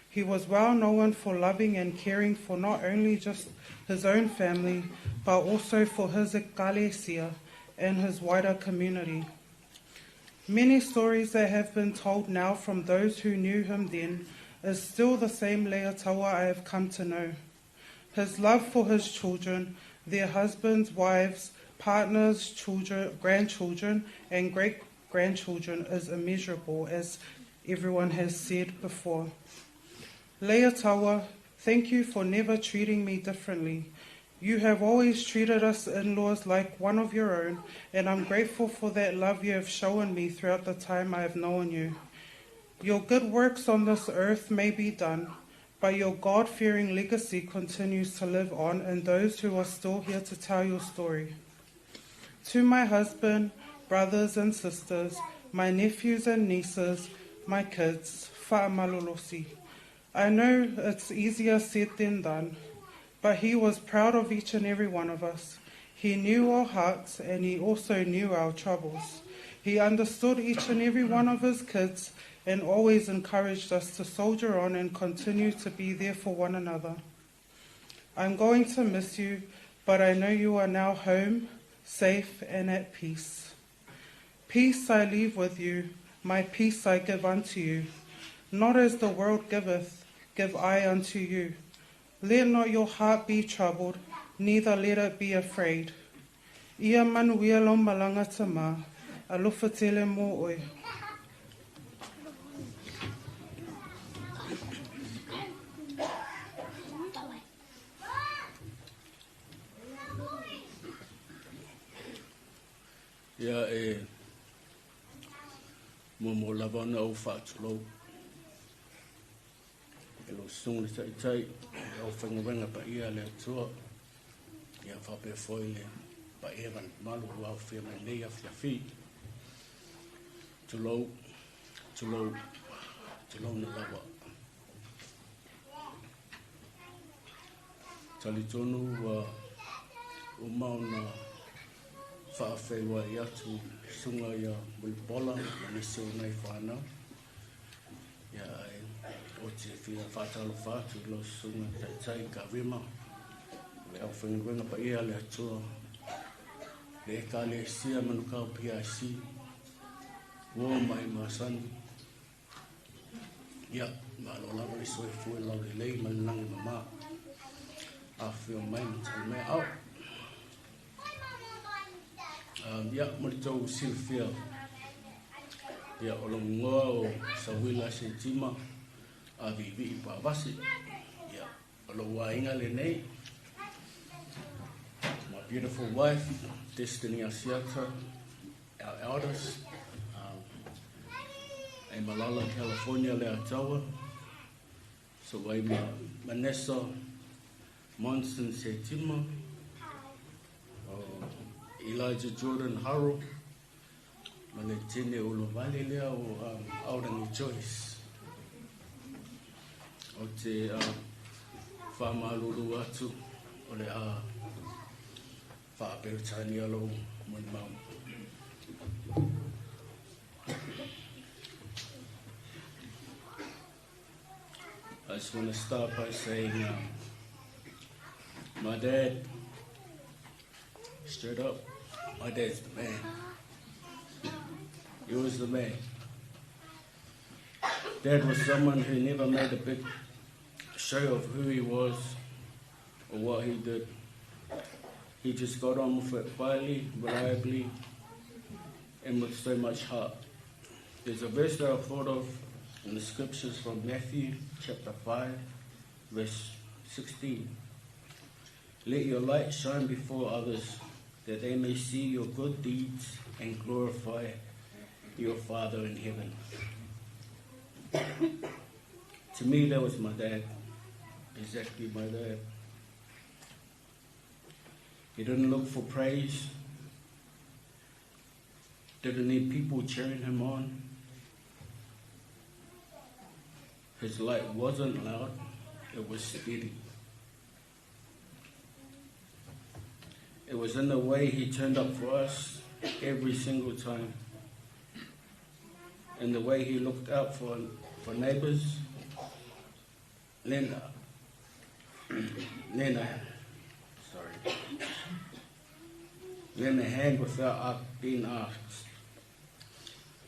He was well known for loving and caring for not only just his own family, but also for his ekalesia and his wider community. Many stories that have been told now from those who knew him then is still the same Leiataua I have come to know. His love for his children, their husbands, wives, partners, children, grandchildren, and great-grandchildren is immeasurable, as everyone has said before. Leiataua, thank you for never treating me differently. You have always treated us in-laws like one of your own, and I'm grateful for that love you have shown me throughout the time I have known you. Your good works on this earth may be done, but your God-fearing legacy continues to live on in those who are still here to tell your story. To my husband, brothers and sisters, my nephews and nieces, my kids, fa'amalolosi. I know it's easier said than done, but he was proud of each and every one of us. He knew our hearts and he also knew our troubles. He understood each and every one of his kids and always encouraged us to soldier on and continue to be there for one another. I'm going to miss you, but I know you are now home, safe and at peace. Peace I leave with you, my peace I give unto you. Not as the world giveth, give I unto you. Let not your heart be troubled, neither let it be afraid. Ia manuia lo malanga tama, Alofa tele mō oe. Ia e muamua lava ona ou faatulou i lou susuga i le Taitai, le aufaigaluega paia a le Atua, ia faapea foi le paia ma le mamalu ua aofia mai nei afiafi. Tulou, tulou, tulouna lava. Talitonu ua uma ona faafeiloai atu le susuga ia Mulipola ma nisi o nai fanau. Ia ae ou te fia faatalofa atu i lau susuga i le Taitai Karima, le aufaigaluega paia a le Atua, le Ekalesia Manukau PIC, ua mai masani. Ia, malo lava le soifua laulelei ma le lagi e mama. Afifio mai ma tali mai ao. Ia, mo le tou silafia, ia, o lou igoa o Sawila Setima Aviivii Paavasi. Ia, o lou aiga lenei, my beautiful wife, Destiny Asiata, our elders, e Malala, California, le Ataua, so ai ma Manessa Monson Setima, o Elijah Jordan Haro, ma le tine ulovale lea o Aorangi Joyce. O te faamalulu atu o le a faa-Peretania lou molimau. I just want to start by saying my dad, straight up, my dad's the man. He was the man. Dad was someone who never made a big show of who he was or what he did. He just got on with it quietly, reliably, and with so much heart. There's a verse that I thought of in the scriptures from Matthew chapter 5, verse 16. Let your light shine before others, that they may see your good deeds and glorify your Father in heaven. To me, that was my dad. Exactly my dad. He didn't look for praise, didn't need people cheering him on. His light wasn't loud, it was steady. It was in the way he turned up for us every single time, in the way he looked out for neighbours, lent, lent a, sorry, lent a hand without being asked,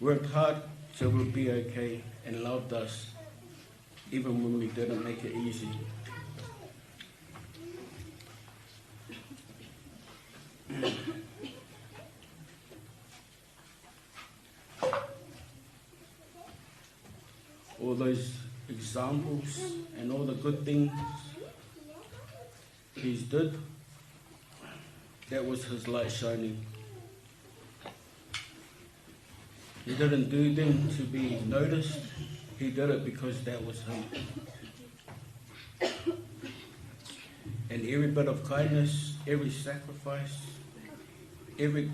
worked hard so we'd be okay, and loved us even when we didn't make it easy. All those examples and all the good things he's did, that was his light shining. He didn't do them to be noticed. He did it because that was him. And every bit of kindness, every sacrifice, every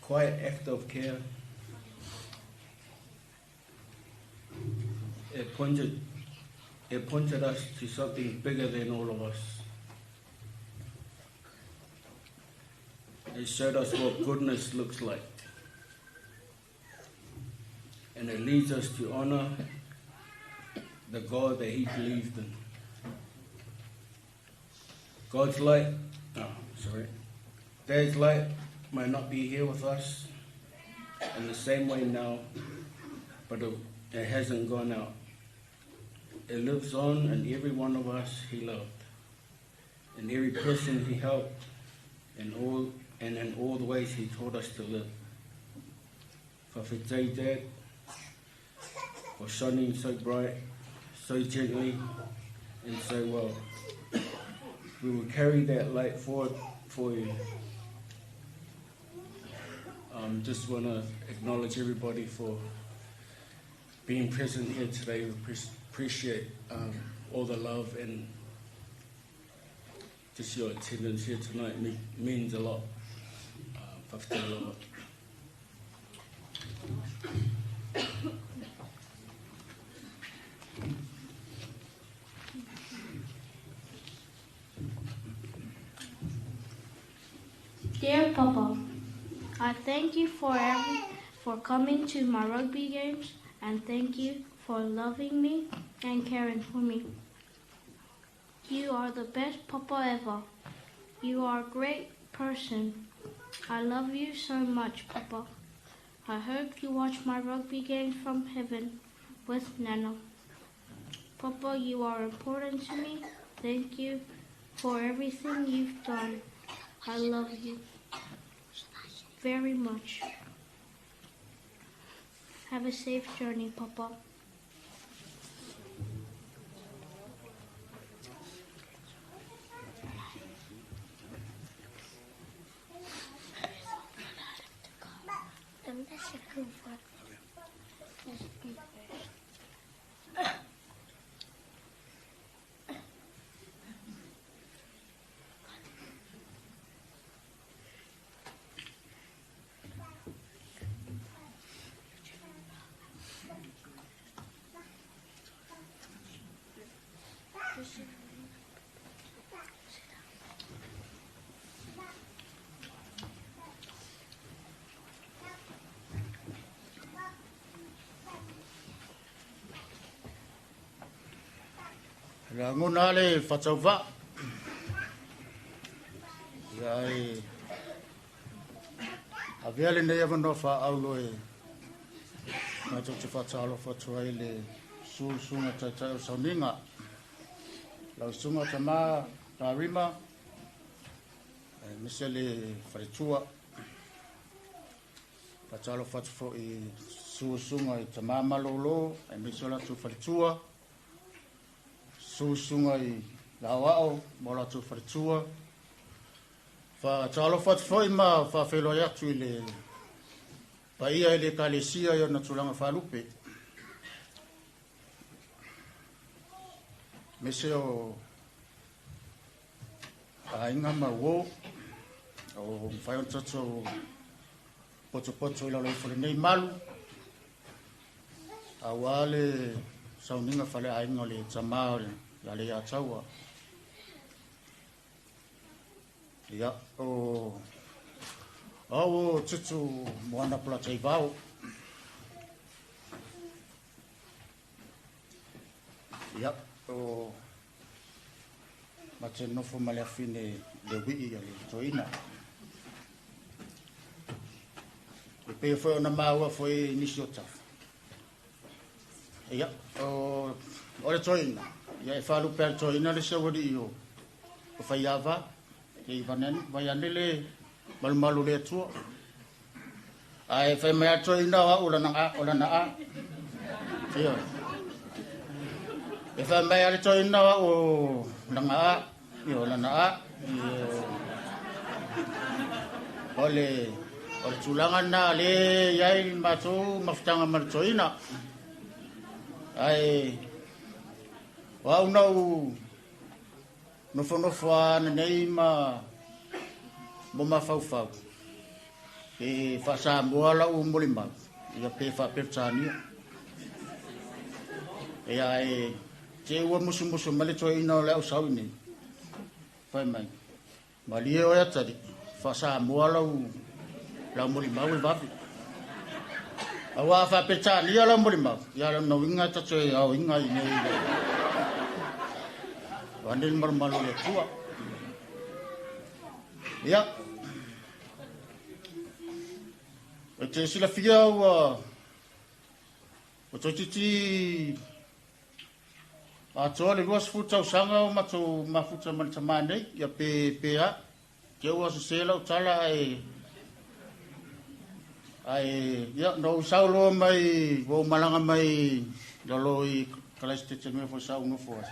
quiet act of care, it pointed us to something bigger than all of us. It showed us what goodness looks like. And it leads us to honor the God that he believed in. God's light, oh, sorry. Dad's light might not be here with us in the same way now, but it hasn't gone out. It lives on in every one of us he loved, in every person he helped, and in all the ways he taught us to live. Fa'afetai Dad for shining so bright, so gently, and so well. We will carry that light forward for you. Um, just want to acknowledge everybody for being present here today. We appreciate um, all the love and just your attendance here tonight me- means a lot. Uh, Dear Papa, I thank you for every, for coming to my rugby games and thank you for loving me and caring for me. You are the best papa ever. You are a great person. I love you so much, Papa. I hope you watch my rugby games from heaven with Nana. Papa, you are important to me. Thank you for everything you've done. I love you very much. Have a safe journey, Papa. Lagona le faatauvaa ia e avea lenei avanoa faaaulo e matou te faatalofa atu ai le susuga taitai o sauniga lau susuga tamā Tarima aemaise le faletua. Faatalofa atu foi susuga i tamā malōlō aemaise o latou faletua susuga i Lauao ma o latou faletua. Faatalofa atu foi ma faafeiloai atu i le paia i le Ekalesia i ona tulaga faalupe, aemaise o aiga ma uō o mafai ona tatou potopoto i lalo ifo o lenei malu auā le sauniga faleaiga o le tamā o le Leiataua. Ia, o au o Tutu Moana Polataivao. Ia, o ma te nofo ma le afine le wii a le toeaina. E pei foi ona maua foi i nisi o tafa. Ia, o, o le toeaina, ia e faalupe a le toeaina le saualii o, o Faiava, se i vai ane le malumalu o le Atua. Ae fai mai a le toeaina o au o lana a, o lana a. Ioe. E fai mai a le toeaina o au o lana a, ioe, o lana a. Ioe. O le, o le tulaga lena o lea e i ai le matou mafutaga ma le toeaina. Ae o au na ou nofonofo lava ananei ma mo mafaufau pe faa-Samoa lau molimau ia pe faa-Peretania. Ia ae te i ua musumusu mai le toeaina o le au sau iinei, fai mai, Malie oe atalii, faa-Samoa lau lau molimau e vave. Aua a faa-Peretania lau molimau, ia o lona uiga e ta te aoina iinei i le vaeane le malumalu o le Atua. Ia, e te silafia ua ua toeitiiti atoa le 20 tausaga o matou mafuta ma le tamā nei, ia pe, pe a, te ua sese lau tala ae Ae, ia, na ou sau loa mai, ua ou malaga mai lalo i Kalaisitete i le mea foi sa ou nofo ai.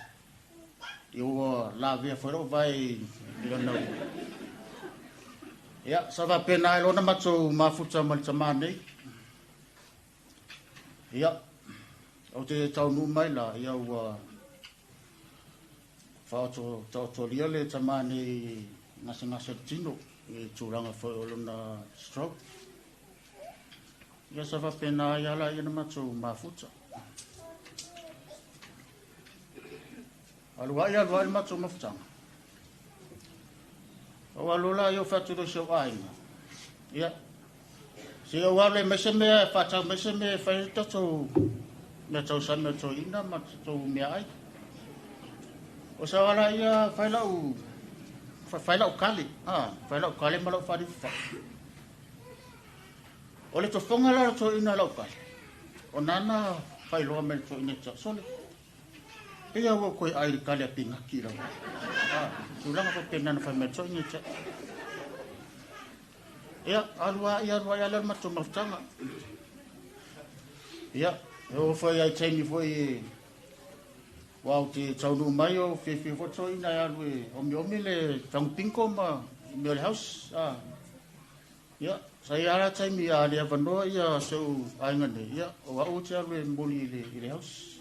Ia ua lavea foi lou vae i lona ua. Ia, sa faapena ai loa ona matou mafuta ma le tamā nei. Ia, ou te taunuu mai la, ia ua faaoto taotolia le tamā nei i gasegase o le tino i tulaga foi o lona stroke. Ia sa faapena ai lava laia na matou mafuta. Alu ai alu ai le matou mafutaga. Ou alu la ou fai atu loa i si ou aiga. Ia, se ou alu e aumai se mea, e faatau mai se mea e fai ai le tatou mea tausami a le toeaina ma tatou meaai. O sau lava laia fai lau, fai lau kale, fai lau kale ma lau faalifufa. O le tofoga la o le toeaina i lau kale, o nana faailoa mai i le toeaina e sole. Pei lava ua ou toe ai i le kale a Pinaki lava. Tulaga faapena na fai mai ai le toeaina ia te au. Ia, alu ai, alu ai, alu ai le matou mafutaga. Ia, e oo foi lava i taimi foi aua ou te taunuu mai o fiafia foi le toeaina e alu e omiomi le tagu bingo ma mea o le house. Ia, sa i ai lava la taimi a le avanoa ia si ou aiga nei, ia, o au ou te alu e momoli i le house.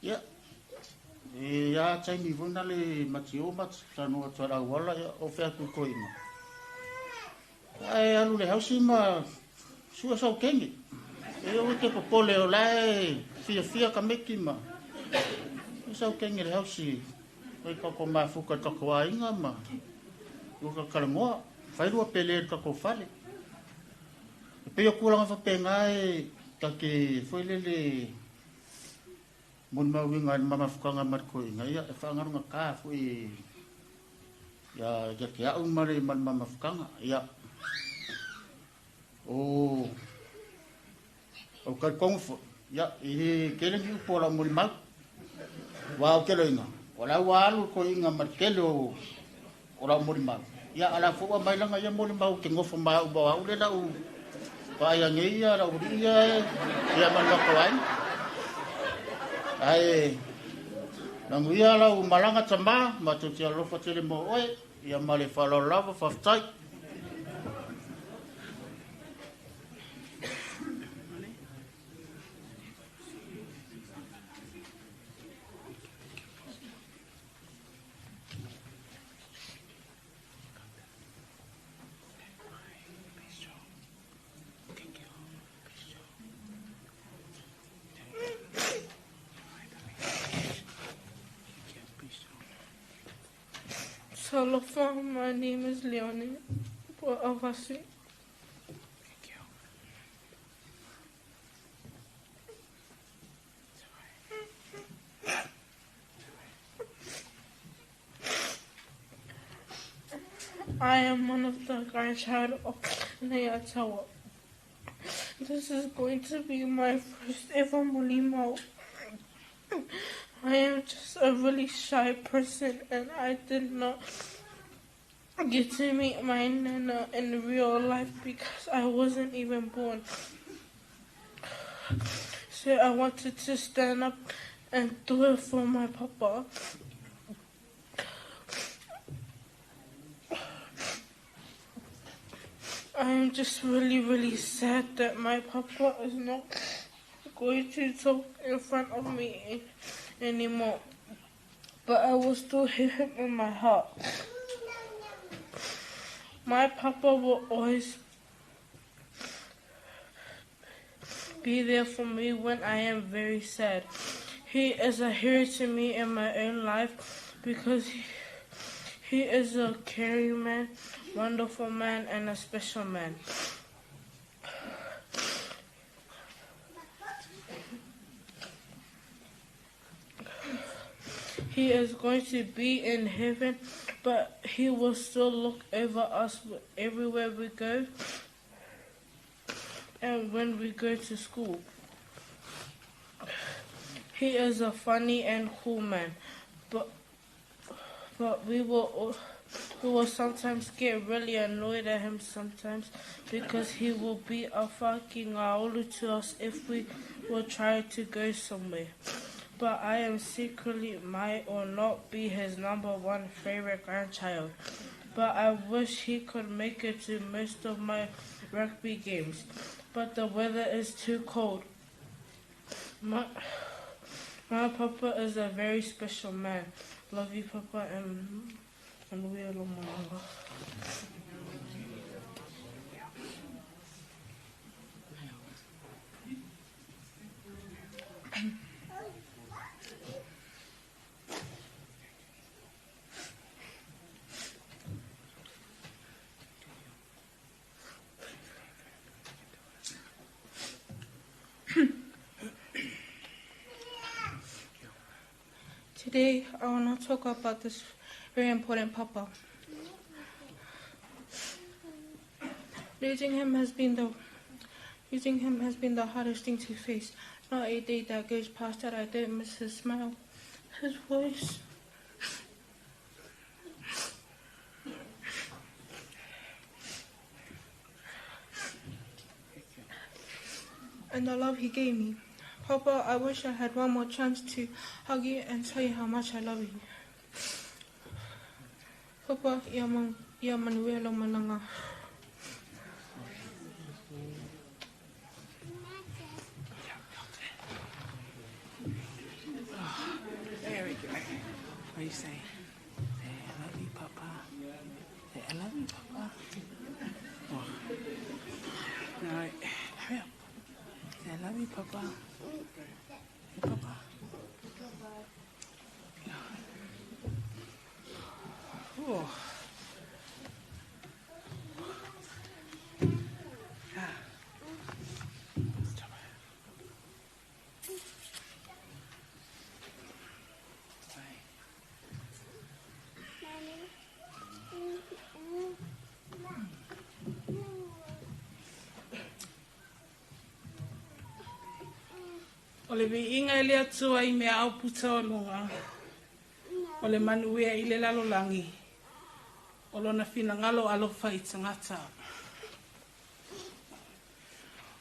Ia, e i ai lava taimi foi na le ma te o ma te talanoa atu ai i le auala, ia, o fea atu i toeaina. Ae alu i le house ma sue sau kene. E aua e te popole o la e fiafia tamaiti ma sue sau kene i le house. Fai tatou mafuta i le tatou aiga ma lua talatalanoa. Fai lua pele i le tatou fale. E pei o tulaga faapena e ta te foi lele molimauina i le mafutaga ma le toeaina, ia e faagalugata foi ia te au ma le mafutaga. Ia, o ou talitonu foi, ia, e le tele ni upu o lau molimau. Aua ou te iloaina, o la ua alu le toeaina ma le tele o lau molimau. Ia, a o la foi ua aumai lana ia molimau ou te nofo ma au, ma o au lea o le a ou vaaia nei ia lau alii ia ia ma le matou aiga. Ae manuia lau malaga tama, matou te alofa tele mo oe, ia ma le faaaloalo lava, faafetai. Talofa, my name is Leonie Avasi. Thank you. I am one of the grandchild of Leatawa. This is going to be my first ever Molimo. I am just a really shy person and I did not get to meet my nana in real life because I wasn't even born. So I wanted to stand up and do it for my papa. I am just really, really sad that my papa is not going to talk in front of me anymore. But I will still hear him in my heart. My papa will always be there for me when I am very sad. He is a hero to me in my own life because he is a caring man, wonderful man, and a special man. He is going to be in heaven, but he will still look over us everywhere we go and when we go to school. He is a funny and cool man, but But we will we will sometimes get really annoyed at him sometimes because he will be a fucking aulu to us if we will try to go somewhere. But I am secretly might or not be his number one favorite grandchild. But I wish he could make it to most of my rugby games. But the weather is too cold. My, my papa is a very special man. Love you, Papa, and, and we are Lomalanga. Today, I want to talk about this very important papa. Losing him has been the losing him has been the hardest thing to face. Not a day that goes past that I don't miss his smile, his voice. And the love he gave me. Papa, I wish I had one more chance to hug you and tell you how much I love you. Papa, ia, man, ia manuia lo malanga. There we go. What do you say? Say, I love you, Papa. Say, I love you, Papa. Oh. No, hurry up. Say, I love you, Papa. Hey, Papa. Oh. Ah. Stop it. O le viiga i le Atua i mea auputa o luga, o le manuia i le lalolagi, o lona finagalo alofa i tagata.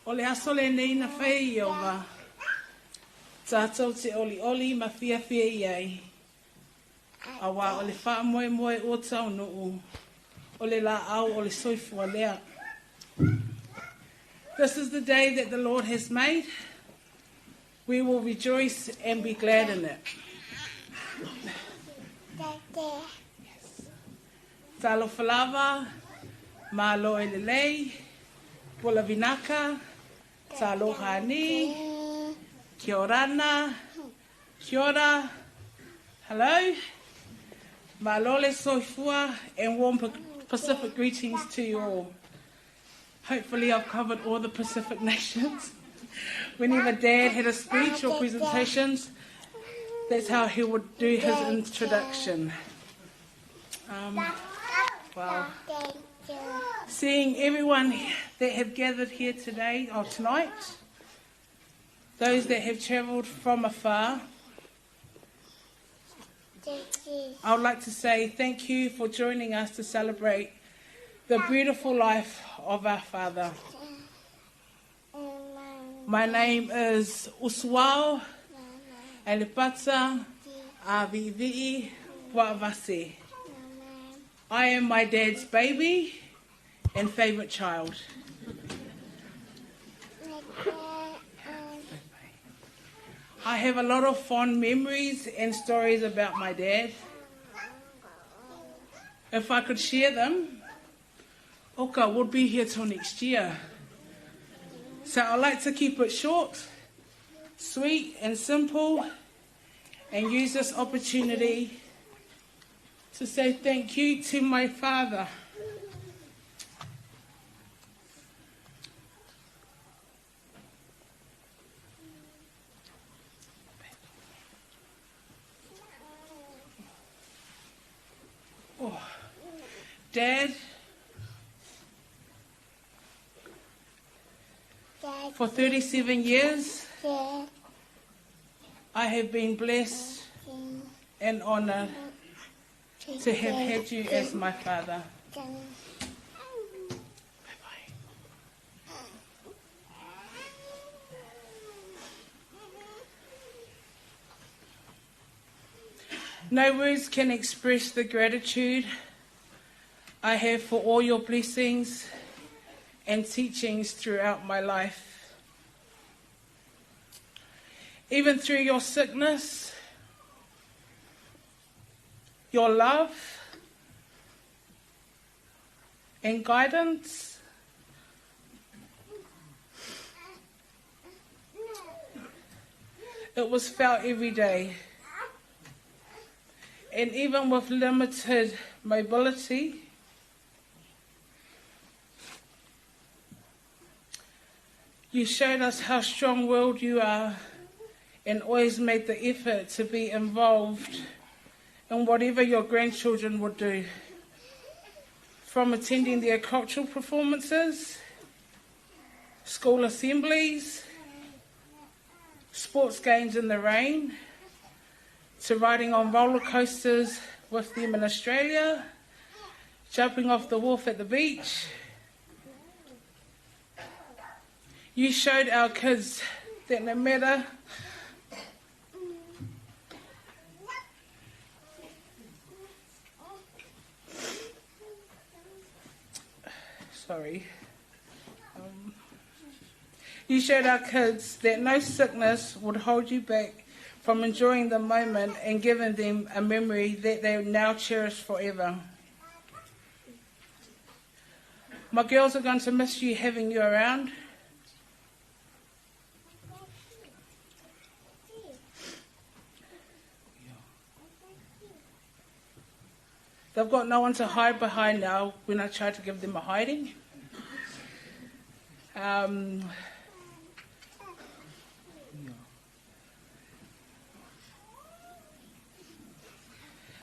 O le aso lenei na faia e Ieova, tatou te olioli ma fiafia i ai, auā o le faamoemoe ua taunuu, o le laau o le soifua lea. This is the day that the Lord has made. We will rejoice and be glad in it. Talofa lava, malo e lelei, pula vinaka, taloha ni, kia orana, kia ora, hello, malo le soifua, and warm Pacific greetings to you all. Hopefully I've covered all the Pacific nations. Whenever Dad had a speech or presentations, that's how he would do his introduction. Well, seeing everyone that have gathered here today or tonight, those that have travelled from afar, I would like to say thank you for joining us to celebrate the beautiful life of our father. My name is Uswao Alipata Avivi'i Puavasi. I am my dad's baby and favourite child. I have a lot of fond memories and stories about my dad. If I could share them, Oka would be here till next year. So I like to keep it short, sweet and simple, and use this opportunity to say thank you to my father. Oh. Dad, for 37 years, I have been blessed and honored to have had you as my father. No words can express the gratitude I have for all your blessings and teachings throughout my life. Even through your sickness, your love and guidance. It was felt every day. And even with limited mobility, you showed us how strong willed you are and always made the effort to be involved in whatever your grandchildren would do. From attending their cultural performances, school assemblies, sports games in the rain, to riding on roller coasters with them in Australia, jumping off the wharf at the beach. You showed our kids that no matter sorry. Um, you showed our kids that no sickness would hold you back from enjoying the moment and giving them a memory that they now cherish forever. My girls are going to miss you having you around. They've got no one to hide behind now when I try to give them a hiding. Um,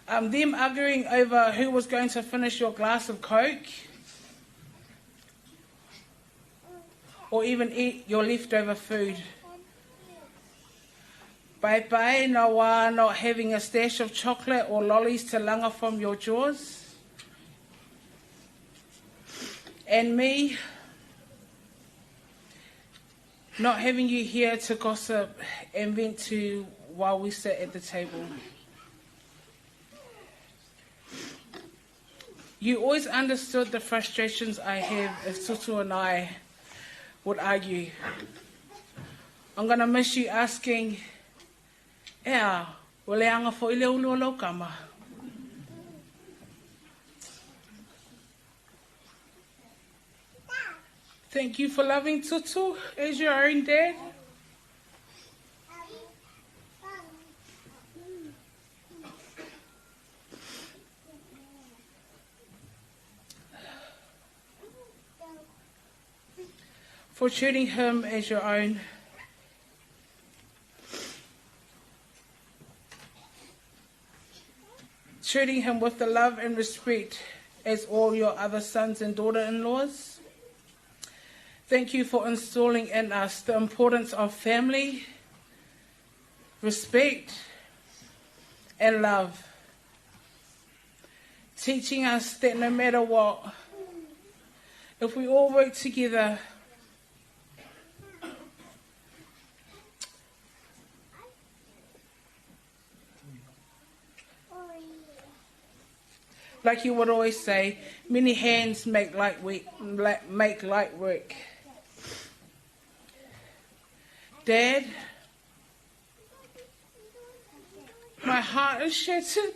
um, them arguing over who was going to finish your glass of Coke or even eat your leftover food. Bye bye, Noah, not having a stash of chocolate or lollies to langa from your jaws. And me, not having you here to gossip and vent to while we sit at the table. You always understood the frustrations I have if Tutu and I would argue. I'm going to miss you asking, Ea, ua leaga foi le ulu o lou kama. Thank you for loving Tutu as your own dad. For treating him as your own. Treating him with the love and respect as all your other sons and daughter in laws. Thank you for installing in us the importance of family, respect, and love. Teaching us that no matter what, if we all work together, Like you would always say, many hands make light, work, make light work. Dad, my heart is shattered.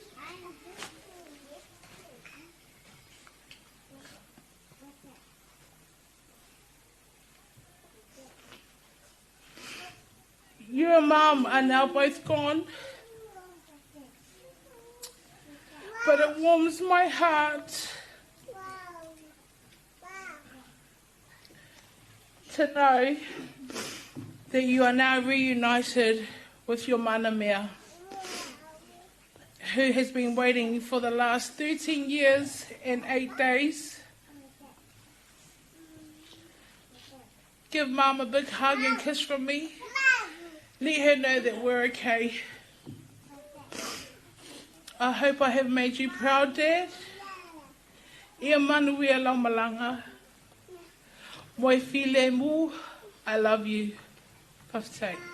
You and Mum are now both gone. But it warms my heart to know that you are now reunited with your manamea, who has been waiting for the last 13 years and 8 days. Give Mum a big hug and kiss from me. Let her know that we're okay. I hope I have made you proud, Dad. Ia manuia lau malaga. Moe filemu, I love you. Fa'afetai.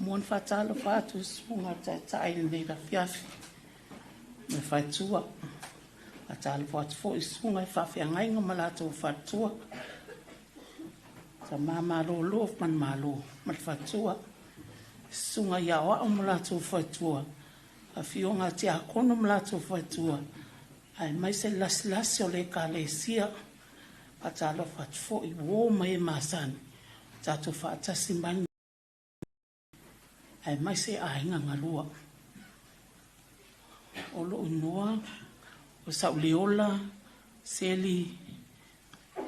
Mo ni whātalo whātu sunga taitai nei la fiafi. Me whaitua. Whātalo whātu fo i sunga i whawhiangainga ma lātou whātua. Ta māmā lō lō man mālō ma le whātua. Sunga i ao ao ma lātou whātua. A fionga te akono ma lātou whātua. Ai mai se lasi lasi o le ka le sia. Whātalo whātu fo i wō mai e māsani. Tātou whātasi mai. Ai mai se aiga galua. O lou inoa, o Sauleola, Seli,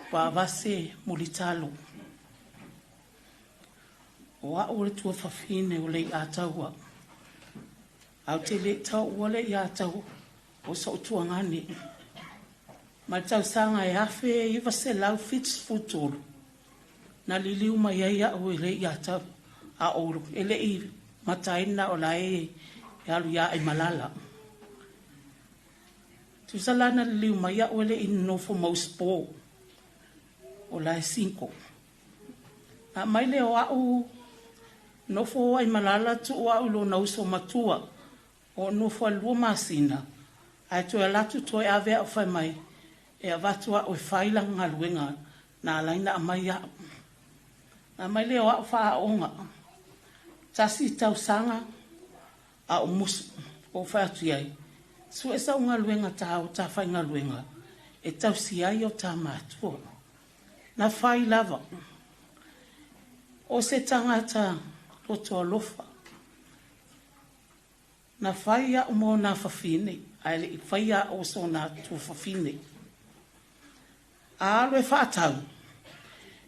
Paavase, Mulitalo. O au le tua fafine o le ataua. Au te le tau ua le i atau o sa utua ngane. Ma tau sanga e afe i vase lau fits futolu. Na liliu mai ai au e le i atau. A o e le i mataina o la e alu ia i malala. Tusa na liliu mai au e le i nofo mauspo o la e 5. Na mai le o au nofo ai malala tu o au lo na uso matua o nofo a lua masina. Ai toe alatu toe ave au whai mai e avatu au e whaila ngaluenga na alaina a mai au. Na mai le o au wha aonga. Tasi tausanga a o musu o whai atu iai. Su e sa unga tā o tā whai ngaluenga e tausi ai o tā mātua. Na whai lava. O se tangata loto alofa. Na whai a o nā whawhine, a le i whai a o so nā tū whawhine. A alo e whaatau.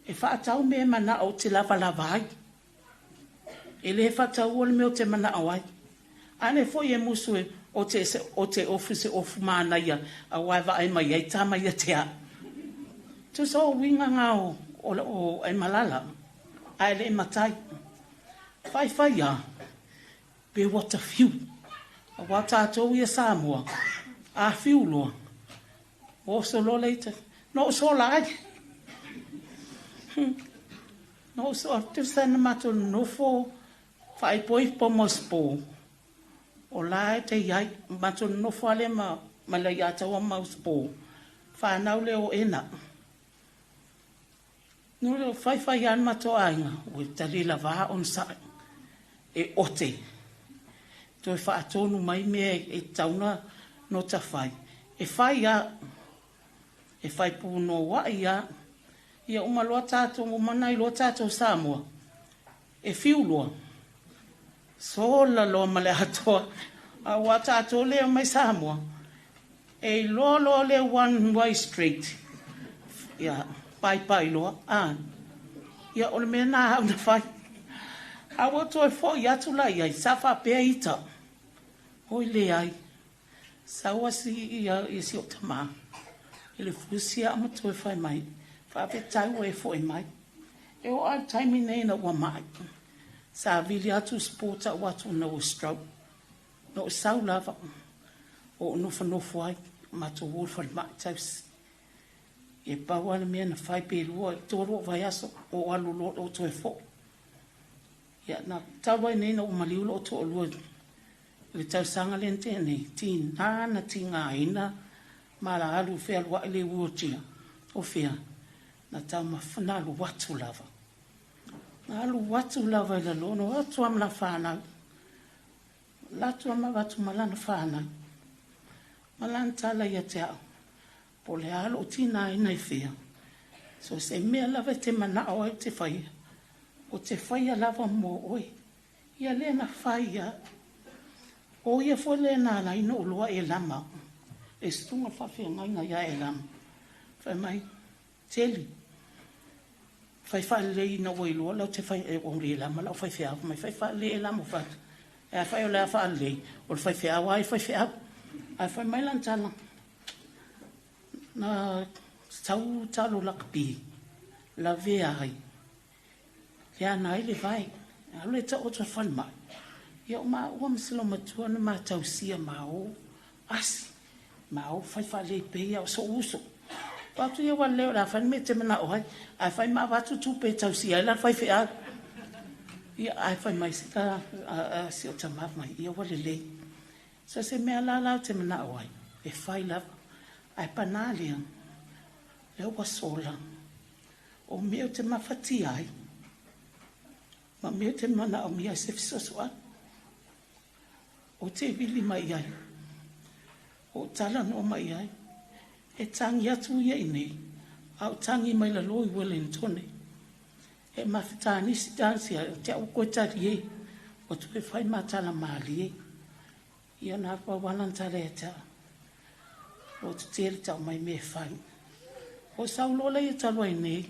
E faatau mea e manao ou te lavalava ai. E le faataua le mea ou te manao ai. A lea foi e musu e o te o te ofu se ofu manaia aua e vaai mai ai tama ia te au. Tusa o uiga na o o o Aimalala ae le i matai. Faifai a pe ua ta fiu. Aua tatou ia Samoa, a fiu loa, oso loa le ita, na ou sola ai. Na ou sola, tusa na matou nonofo faaipoipo ma usipo, o la e te i ai, matou nonofo lava lea ma, ma Leiataua ma Usipo, fanau lea o Ena. No le faifai lava le matou aiga, ua tali lava a onosai e ote. Toe faatonu mai mea e tatau ona nota fai. E fai lava. E fai punouai lava. Ia uma loa tatou, uma ona iloa tatou Samoa, e fiu loa, sola loa ma le atoa. Aua tatou lea e omai Samoa, E iloa loa le one way street, ia, paipai loa, a. Ia, o le mea lena au na fai. A ua toe foi atu la i ai, sa faapea ita, Oi leai, sau a si, ia, ia si ou tamā i le fusi a ma toe fai mai, faafetai ua e foi mai. E oo lava i le taimi nei ina ua mai, sa vili atu sport tau atu ina ua stroke. Na ou sau lava, o ou nofonofo ai, matou o i le falemai tausi. E pau lava le mea na fai pe lua, tolu ou vaiaso, o ou alu loa ou toe foi. Ia, na talu ai nei na ua maliu lou toalua i le tausaga lea na tea nei, tiga na tigaina ma la alu fealuai le wheelchair. O fea? Na taumafa, na alu atu lava. Na alu atu lava i lalo, na o atu lava ma lana fanau. Alu atu lava ma avatu ma lana fanau. Ma lana tala ia te au, po o le a lou tigaina i fea, so se mea lava e te manao ai ou te faia, ou te faia lava mo oe. Ia lea na fai ia. O ia foi lea na ala ai na ou iloa Elama, le susuga faafeagaiga ia Elama. Fai mai, Teli, fai faalelei ina ua iloa lau te fai, e, o Elama lau faifeau, fai mai, fai faalelei Elama fai atu. E a fai o le a faalelei, o le faifeau lava e faifeau. Ae fai mai lana tala, na sau talo lakapi, lavea ai, leaga ai le vae, alu e taoto i le falemai. Ia o maua ma si loomatua na ma tausia ma o asi, ma o fai faalelei pei a o so'u uso. Fai atu ia ua lelei o le a fai le mea e te manao ai, ae fai ma avatu tupe e tausia ai la le faifeau. Ia ae fai mai si ka si o tama mai, ia ua lelei. So se mea la la ou te manao ai, e fai lava. Ae pana lea, lea ua sola. O mea ou te mafatia ai, ma mea ou te manaomia ai se fesoasoani, ou te vili mai i ai, ou talanoa mai i ai, e tagi atu ia i nei, a ou tagi mai lalo i Wellingtone. E mafetanisi dansi ai, o te au koe talie, ua toe fai ma tala malie. Ia na pau ana tala ia te au, o te tele tau mai me fai. O sau loa lea talu ai nei,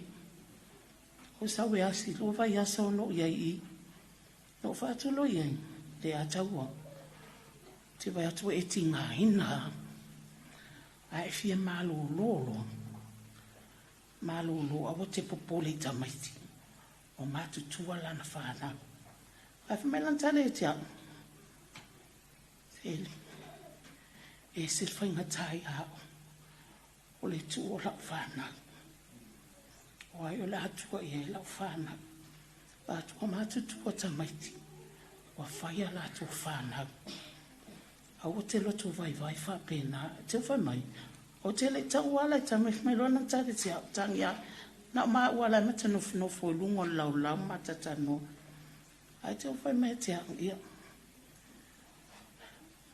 o sau e asi, lua vaiaso na ou i ai i i. Na ou fai atu loa i ai, le ataua, te vaai atu ua e tigaina lava, ae e fia malolo loa, malolo aua te popole i tamaiti, ua matutua lana fanau. Ae fai mai lana tala ia te au, Seli, e ese le faigata ia au, o le tuu o lau fanau. O ai o le a tua i ai lau fanau. Ua matutua tamaiti, ua fai a latou fanau. Aua te loto vaivai faapena. Te fai mai, o te le i tau ala i tamaiti mai loa na tali te au tangi a. Na o maua la e mata nofonofo i luga o le laulau ma tatanoa. Ae te fai mai te au, ia.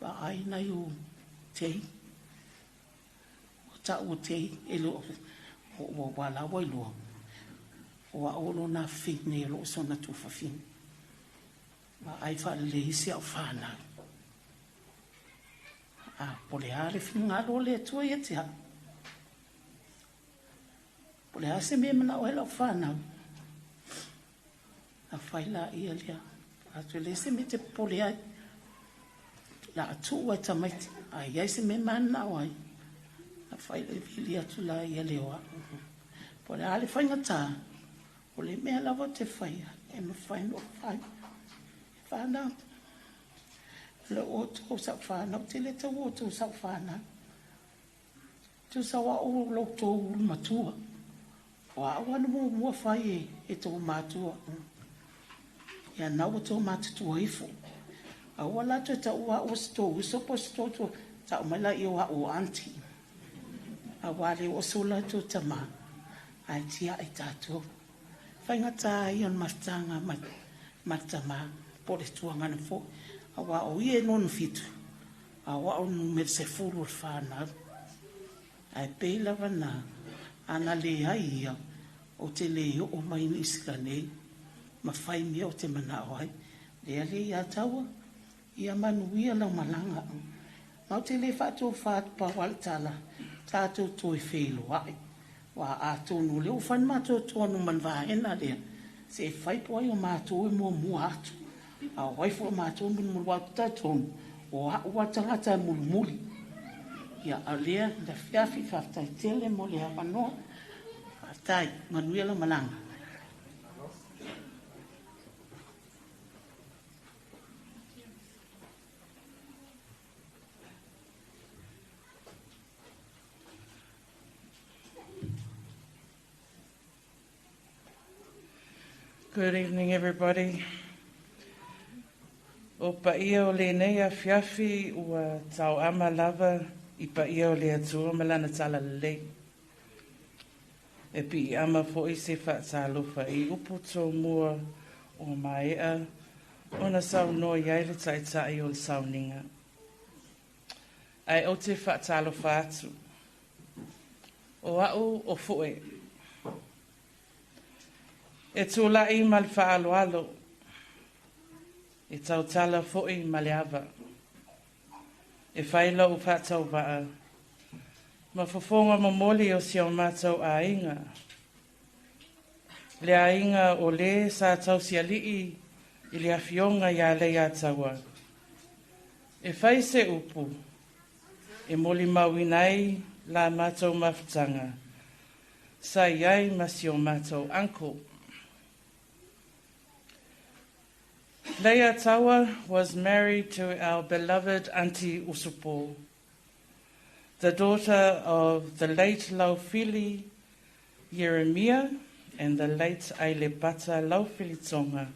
Vaai nai o tei. Ua taua tei e le o ua ua la ua iloa. O a'u o lona afafine o loo sona tuafafine. Vaai faalelei isi a'u fanau. A po o le a le finagalo o le Atua ia te a'u. le a se mea e manao ai lau fanau? Na fai laia lea. Atu e leai se mea e te popole ai. La a tuu ai tamaiti, a i ai se mea e mananao ai, na fai lea vili atu laia lea o au. Po o le a le faigata, o le mea lava ou te faia, e mafai ona ou fai. E fanau, o le outou sau fanau, ou te le tau outou sau fanau. Tusa o au o lo outou ulu matua. O au lava na muamua fai e tou matua. Ia na ua tou matutua ifo. Aua la toe taua au o se tou uso po o se tou tua. Tau mai laia o au o aunty. Aua lea ua sola e tou tama, ae tiai tatou. Faigata ia o le mafutaga ma le tama po o le tuagana foi. Aua o ia e lona fitu, A o au numera 10 o le whanau. Ae pei lava na, ana leai ia, ou te le oo mai Niu Sila nei, ma fai mea ou te manao ai. Lea le ia taua, ia manuia lau malaga. Ma ou te le faatofa atu pau a le tala, tatou toe feiloai. Aua atonu o lea ua fai le matou tonu ma le vaega lea, se i fai po o ai o matou e muamua atu. A o ai foi o matou e mulimuli, aua ou te talitonu, o au lava le tagata e mulimuli. Ia, a o lea, le afiafi, faafetai tele mo le avanoa. Faafetai, manuia lau malaga. Good evening, everybody. O paia o lenei afiafi ua tauama lava i paia o le Atua ma lana talalelei. E piiama foi se faatalofa i upu tomua ua maea ona saunoa i ai le Taitai o le sauniga. Ae ou te faatalofa atu. O au o Foe. E tulai ma le faaaloalo, e tautala foi ma le ava. E fai lou faatauvaa ma fofoga momoli o si o matou aiga. Le aiga o le sa tausialii i le afioga ia Leiataua. E fai se upu e molimauina ai la matou mafutaga sa i ai ma si o matou uncle. Leiataua was married to our beloved Auntie Usupo, the daughter of the late Laufili Jeremia and the late Ailepata Laufilitonga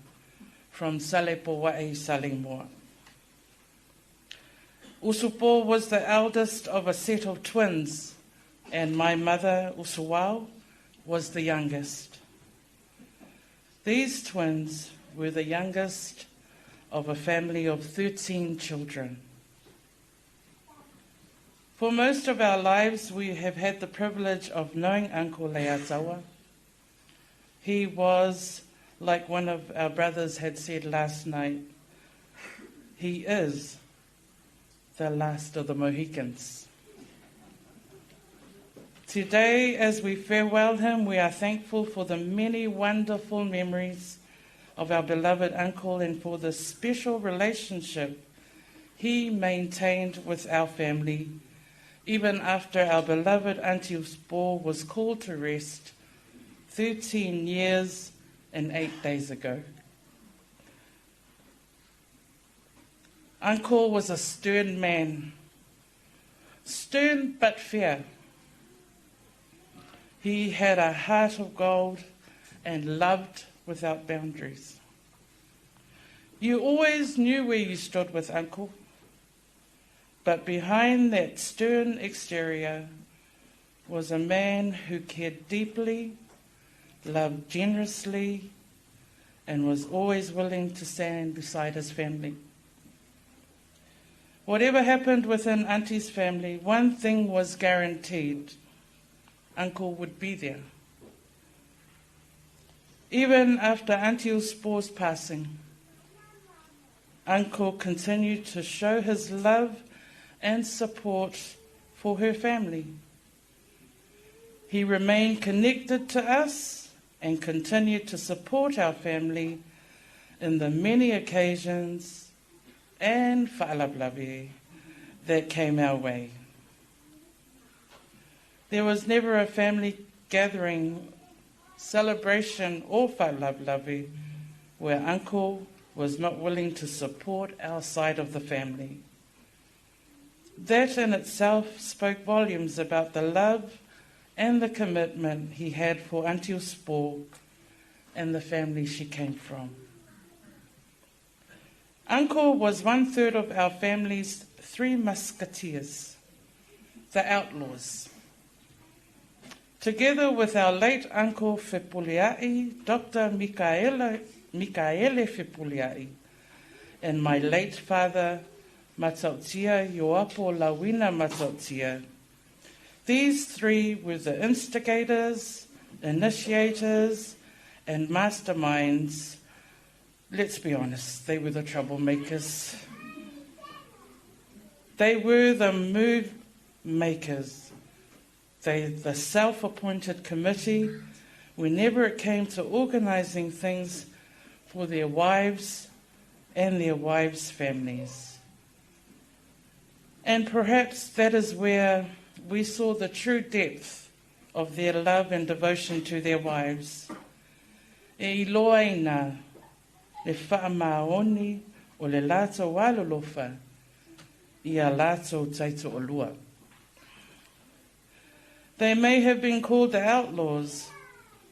from Salepowa'i, Saleimoa. Usupo was the eldest of a set of twins, and my mother, Usuwao, was the youngest. These twins were the youngest of a family of 13 children. For most of our lives, we have had the privilege of knowing Uncle Leatawa. He was, like one of our brothers had said last night, he is the last of the Mohicans. Today, as we farewell him, we are thankful for the many wonderful memories of our beloved uncle and for the special relationship he maintained with our family, even after our beloved Auntie Uspo was called to rest 13 years and 8 days ago. Uncle was a stern man, stern but fair. He had a heart of gold and loved without boundaries. You always knew where you stood with Uncle, but behind that stern exterior was a man who cared deeply, loved generously, and was always willing to stand beside his family. Whatever happened within Auntie's family, one thing was guaranteed Uncle would be there. Even after Auntie Uspo's passing, Uncle continued to show his love and support for her family. He remained connected to us and continued to support our family in the many occasions and fa'alavelave that came our way. There was never a family gathering, celebration, or fa'alavelave where Uncle was not willing to support our side of the family. That in itself spoke volumes about the love and the commitment he had for Auntie Uspo and the family she came from. Uncle was one third of our family's three musketeers, the outlaws. Together with our late uncle Fepuleai, Dr. Mikaele, Mikaele Fepuleai, and my late father, Matautia Ioapo Lawina Matautia. These three were the instigators, initiators, and masterminds. Let's be honest, they were the troublemakers. They were the move makers. They, the self appointed committee, whenever it came to organising things for their wives and their wives' families. And perhaps that is where we saw the true depth of their love and devotion to their wives. E iloaina le whaamaoni o le lātou alolofa i a lātou taitoalua. They may have been called the outlaws,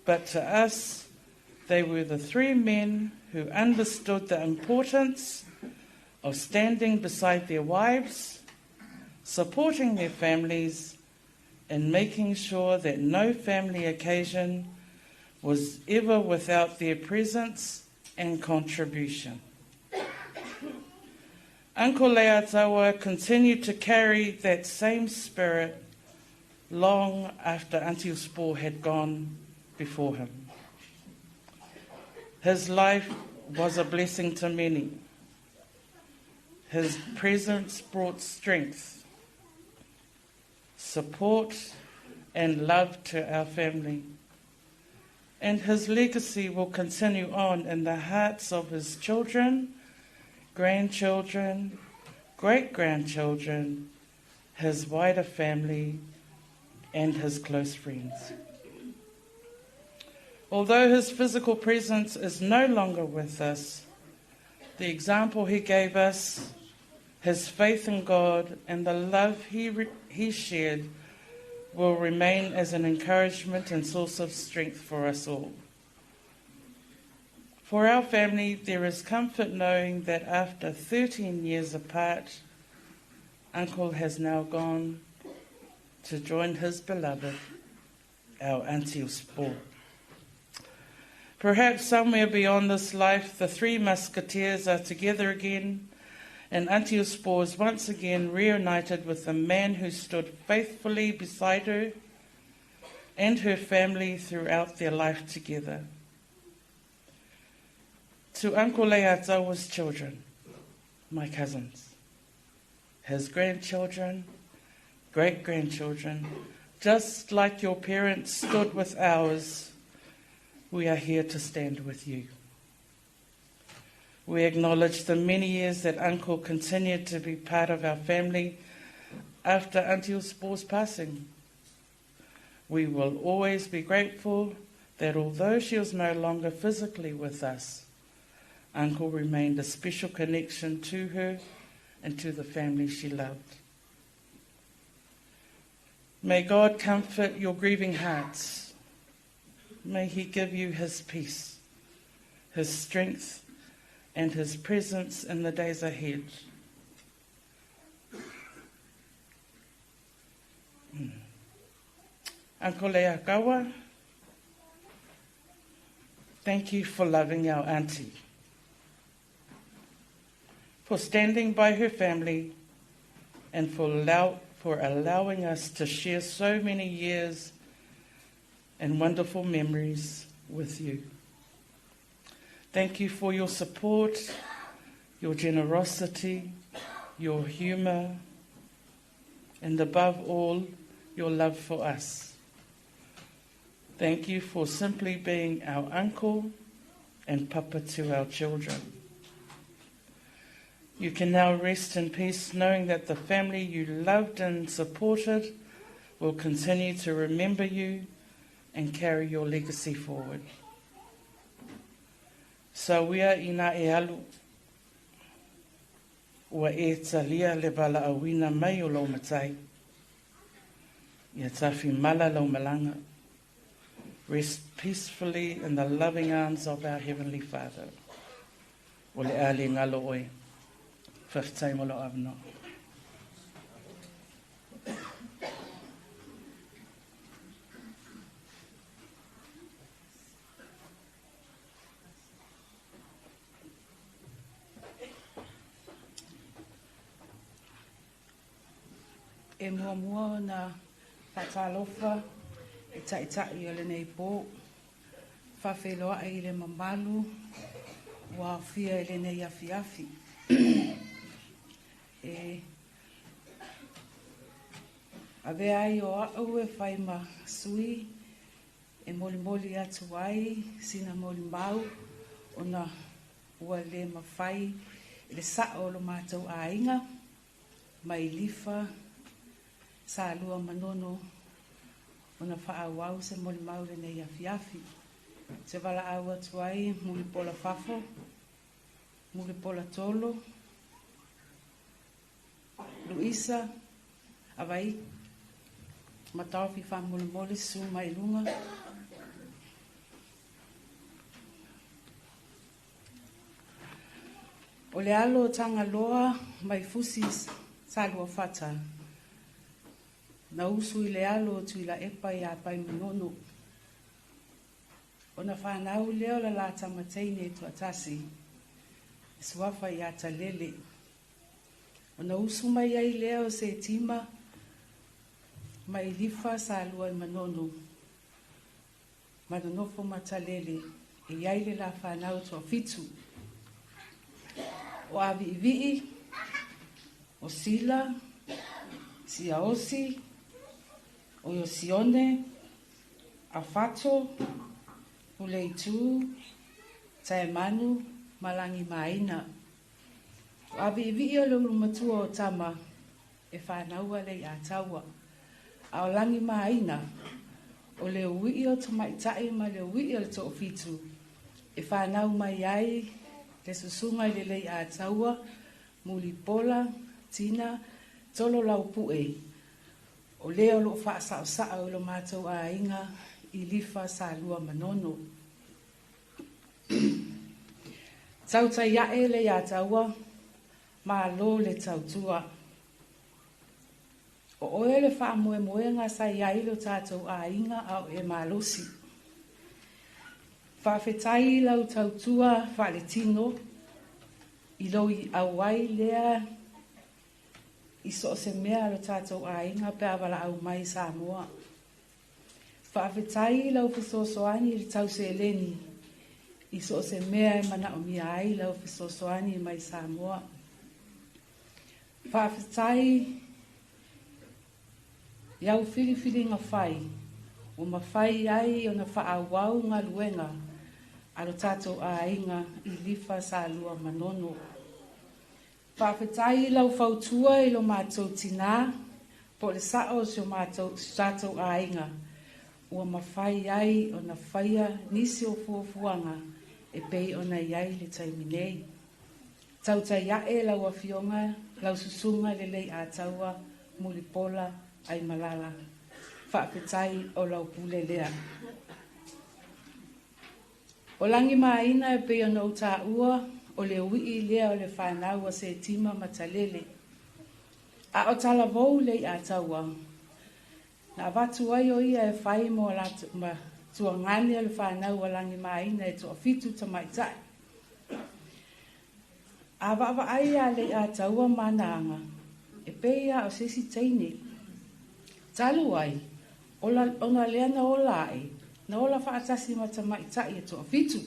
but to us, they were the three men who understood the importance of standing beside their wives, supporting their families, and making sure that no family occasion was ever without their presence and contribution. Uncle Leatawa continued to carry that same spirit long after Auntie Uspo had gone before him. His life was a blessing to many. His presence brought strength, support, and love to our family. And his legacy will continue on in the hearts of his children, grandchildren, great grandchildren, his wider family, and his close friends. Although his physical presence is no longer with us, the example he gave us, his faith in God, and the love he, re- he shared will remain as an encouragement and source of strength for us all. For our family, there is comfort knowing that after 13 years apart, Uncle has now gone to join his beloved, our Auntie Uspo. Perhaps somewhere beyond this life, the three musketeers are together again, and Auntie Uspo is once again reunited with the man who stood faithfully beside her and her family throughout their life together. To Uncle Leatawa's children, my cousins, his grandchildren, great grandchildren, just like your parents stood with ours, we are here to stand with you. We acknowledge the many years that Uncle continued to be part of our family after Auntie Uspo's passing. We will always be grateful that although she was no longer physically with us, Uncle remained a special connection to her and to the family she loved. May God comfort your grieving hearts. May He give you His peace, His strength, and His presence in the days ahead. Uncle Leakawa, thank you for loving our auntie, for standing by her family, and for, allow, for allowing us to share so many years and wonderful memories with you. Thank you for your support, your generosity, your humour, and above all, your love for us. Thank you for simply being our uncle and papa to our children. You can now rest in peace knowing that the family you loved and supported will continue to remember you and carry your legacy forward. So we are ina e alu. Ua e talia le valaauina mai o lou matai. Ia tafimala lau malaga. Rest peacefully in the loving arms of our Heavenly Father. O le a le galo oe. Faafetai mo lou avanoa. E muamua ona faatalofa i Taitai o lenei po, faafeiloai i le mamalu ua aofia i lenei afiafi. E avea ai o au e fai ma sui e molimoli atu ai sina molimau ona ua le mafai i le sa'o o lo matou aiga mai Lifa, Salua ma Manono ona faaauau se molimau i lenei afiafi. Ou te valaau atu ai Mulipola Fafo, Mulipola Tolo, Luisa, Avaiki ma Taofi faamolemole susu mai i luga. O le alo o Tagaloa mai Fusi Saluafata, na usu i le alo o Tuilaepa iā Paimanono. Ona fanau lea o le la tama teine tuatasi, e suafa iā Talele. Ona usu mai ai lea o Setima mai Lifa Salua i Manono, ma nonofo ma Talele e i ai le la fanau toafitu. O Aviivii, o Sila, Siaosi, o Iosione, Afato, Puleitu, Taemanu ma Lagimāina. O Aviivii o le ulumatua o tama e fanau a Leiataua, a o Lagimāina o le ui'i o tamaitai ma le ui'i o le toafitu e fanau mai ai le susuga i le Leiataua, Mulipola, Tina, Tolo Laupue, o le o loo faasaosao i lo matou aiga i Lifa, Salua ma Manono. Tautai ae Leiataua, malo le tautua. O oe le faamoemoega sa i ai lo tatou aiga a o e malosi. Faafetai i lau tautua faaletino i lou auai lea i so o se mea a lo tatou aiga pe a valaau mai i Samoa. Faafetai i lau fesoasoani i le tau seleni i so o se mea e manaomia ai lau fesoasoani mai Samoa. Faafetai i au filifiliga fai ua mafai ai ona faaauau galuega a lo tatou aiga i Lifa, Salua ma Manono. Faafetai i lau fautua i lo matou tinā po o le sa'o o si o matou si o tatou aiga ua mafai ai ona faia nisi o fuafuaga e pei ona i ai le taimi nei. Tautai ae lau afioga, lau susuga i le Leiataua Mulipola Aimalala. Faafetai o lau pule lea. O Lagimāina e pei ona ou taua, o le ui'i lea o le fanau a Setima ma Talele. A o Talavou Leiataua, na avatu ai o ia e fai mo latou ma tuagane o le fanau a Lagimāina e toafitu tamaitai. A vaavaai iā Leiataua ma ana aga, e pei lava o se isi teine. Talu ai, ola, ona lea na ola aʻe, na ola faatasi ma tamaitai e toafitu.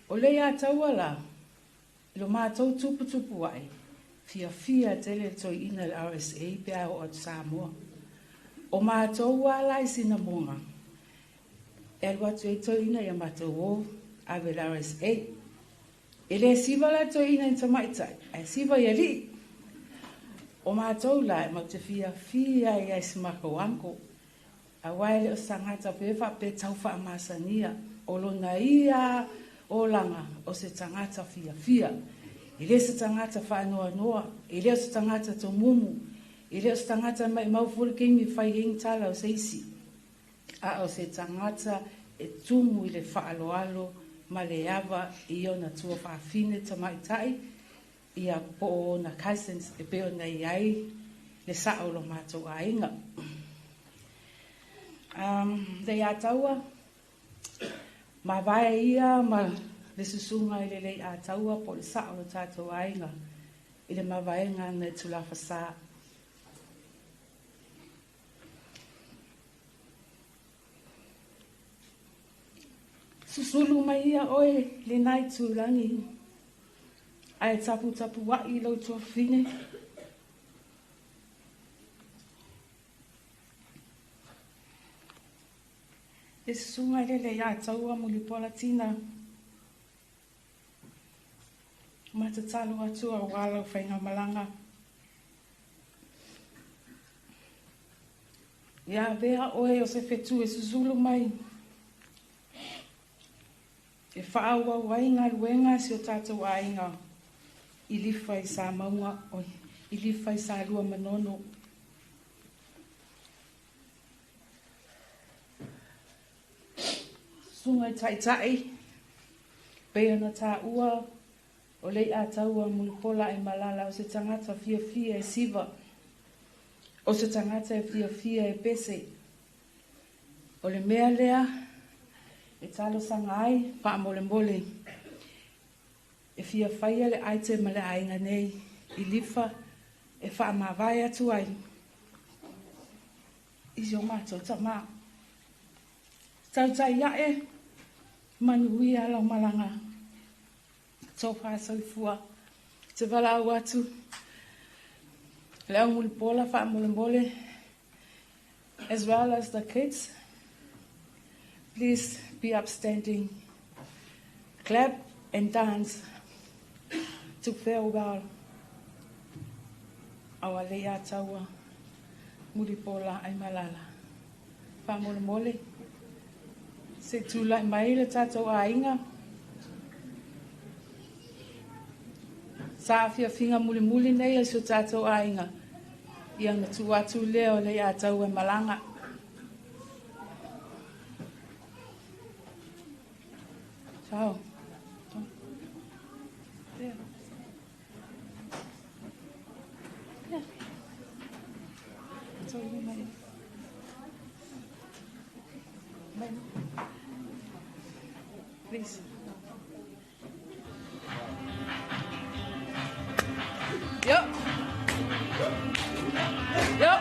O Leiataua la, i lo matou tuputupu aʻe, fiafia tele le toeaina i le RSA pe a oo atu Samoa. O matou lava la i Sinamoga, E alu atu ai toeaina ia matou o ave i le RSA. E le siva la toeaina i tamaitai, ae siva i alii. O matou la e matou te fiafia ai i si matou uncle, aua e le o se tagata pe faapea tau faamasania, o lona ia olaga o se tagata fiafia. E le o se tagata faanoanoa, e le o se tagata tomumu, e le o se tagata e maimau fua le taimi e fai ai ni tala o se isi, a o se tagata e tumu i le faaaloalo ma le ava i ona tuafafine tamaitai ia po o ona cousins e pei ona i ai le sa'o o lo matou aiga. Leiataua, mavae ia ma le susuga i le Leiataua po o le sa'o o lo tatou aiga i le mavaega na i Tulafasā. Susulu mai ia oe lena itulagi, ae taputapua'i lou tuafafine. Le susuga i le Leiataua Mulipola Tina, ma tatalo atu auā lau faigamalaga. Ia avea oe o se fetu e susulu mai e faaauau ai galuega a si o tatou aiga i Lifa i Samauga, oi, i Lifa i Salua Manono. Susuga i Taitai, pei ona taua o Leiataua Mulipola Aimalala o se tagata fiafia e siva, o se tagata e fiafia e pese. O le mea lea e talosaga ai faamolemole e fia faia le item a le aiga nei i Lifa e faamavae atu ai i si o matou tamā. Tautai ae, manuia lau malaga. Tofa soifua. Te valaau atu le au Mulipola faamolemole, as well as the kids. Please be upstanding. Clap and dance to farewell our Leiataua Mulipola Aimalala. Faamolemole, se i tulai mai le tatou aiga. Sa afiafiga mulimuli nei a si o tatou aiga, ia ona tuu atu lea o Leiataua e malaga. Ciao. Please. Yep. Yep.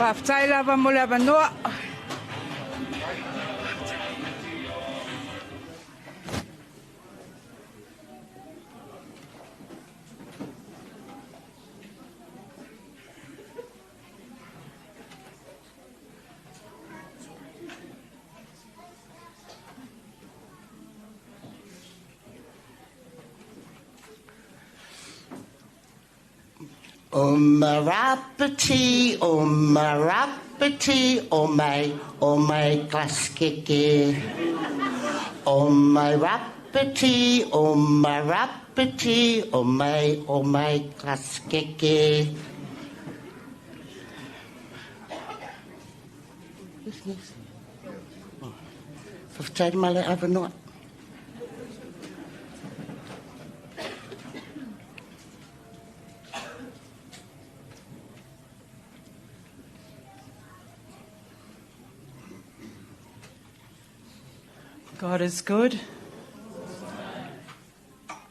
Faafetai lava mo le avanoa. O marapati, o marapati, o mai, o mai klaskeke. O mai rapati, o marapati, o mai, o mai klaskeke. Faafetai ma le avanoa. God is good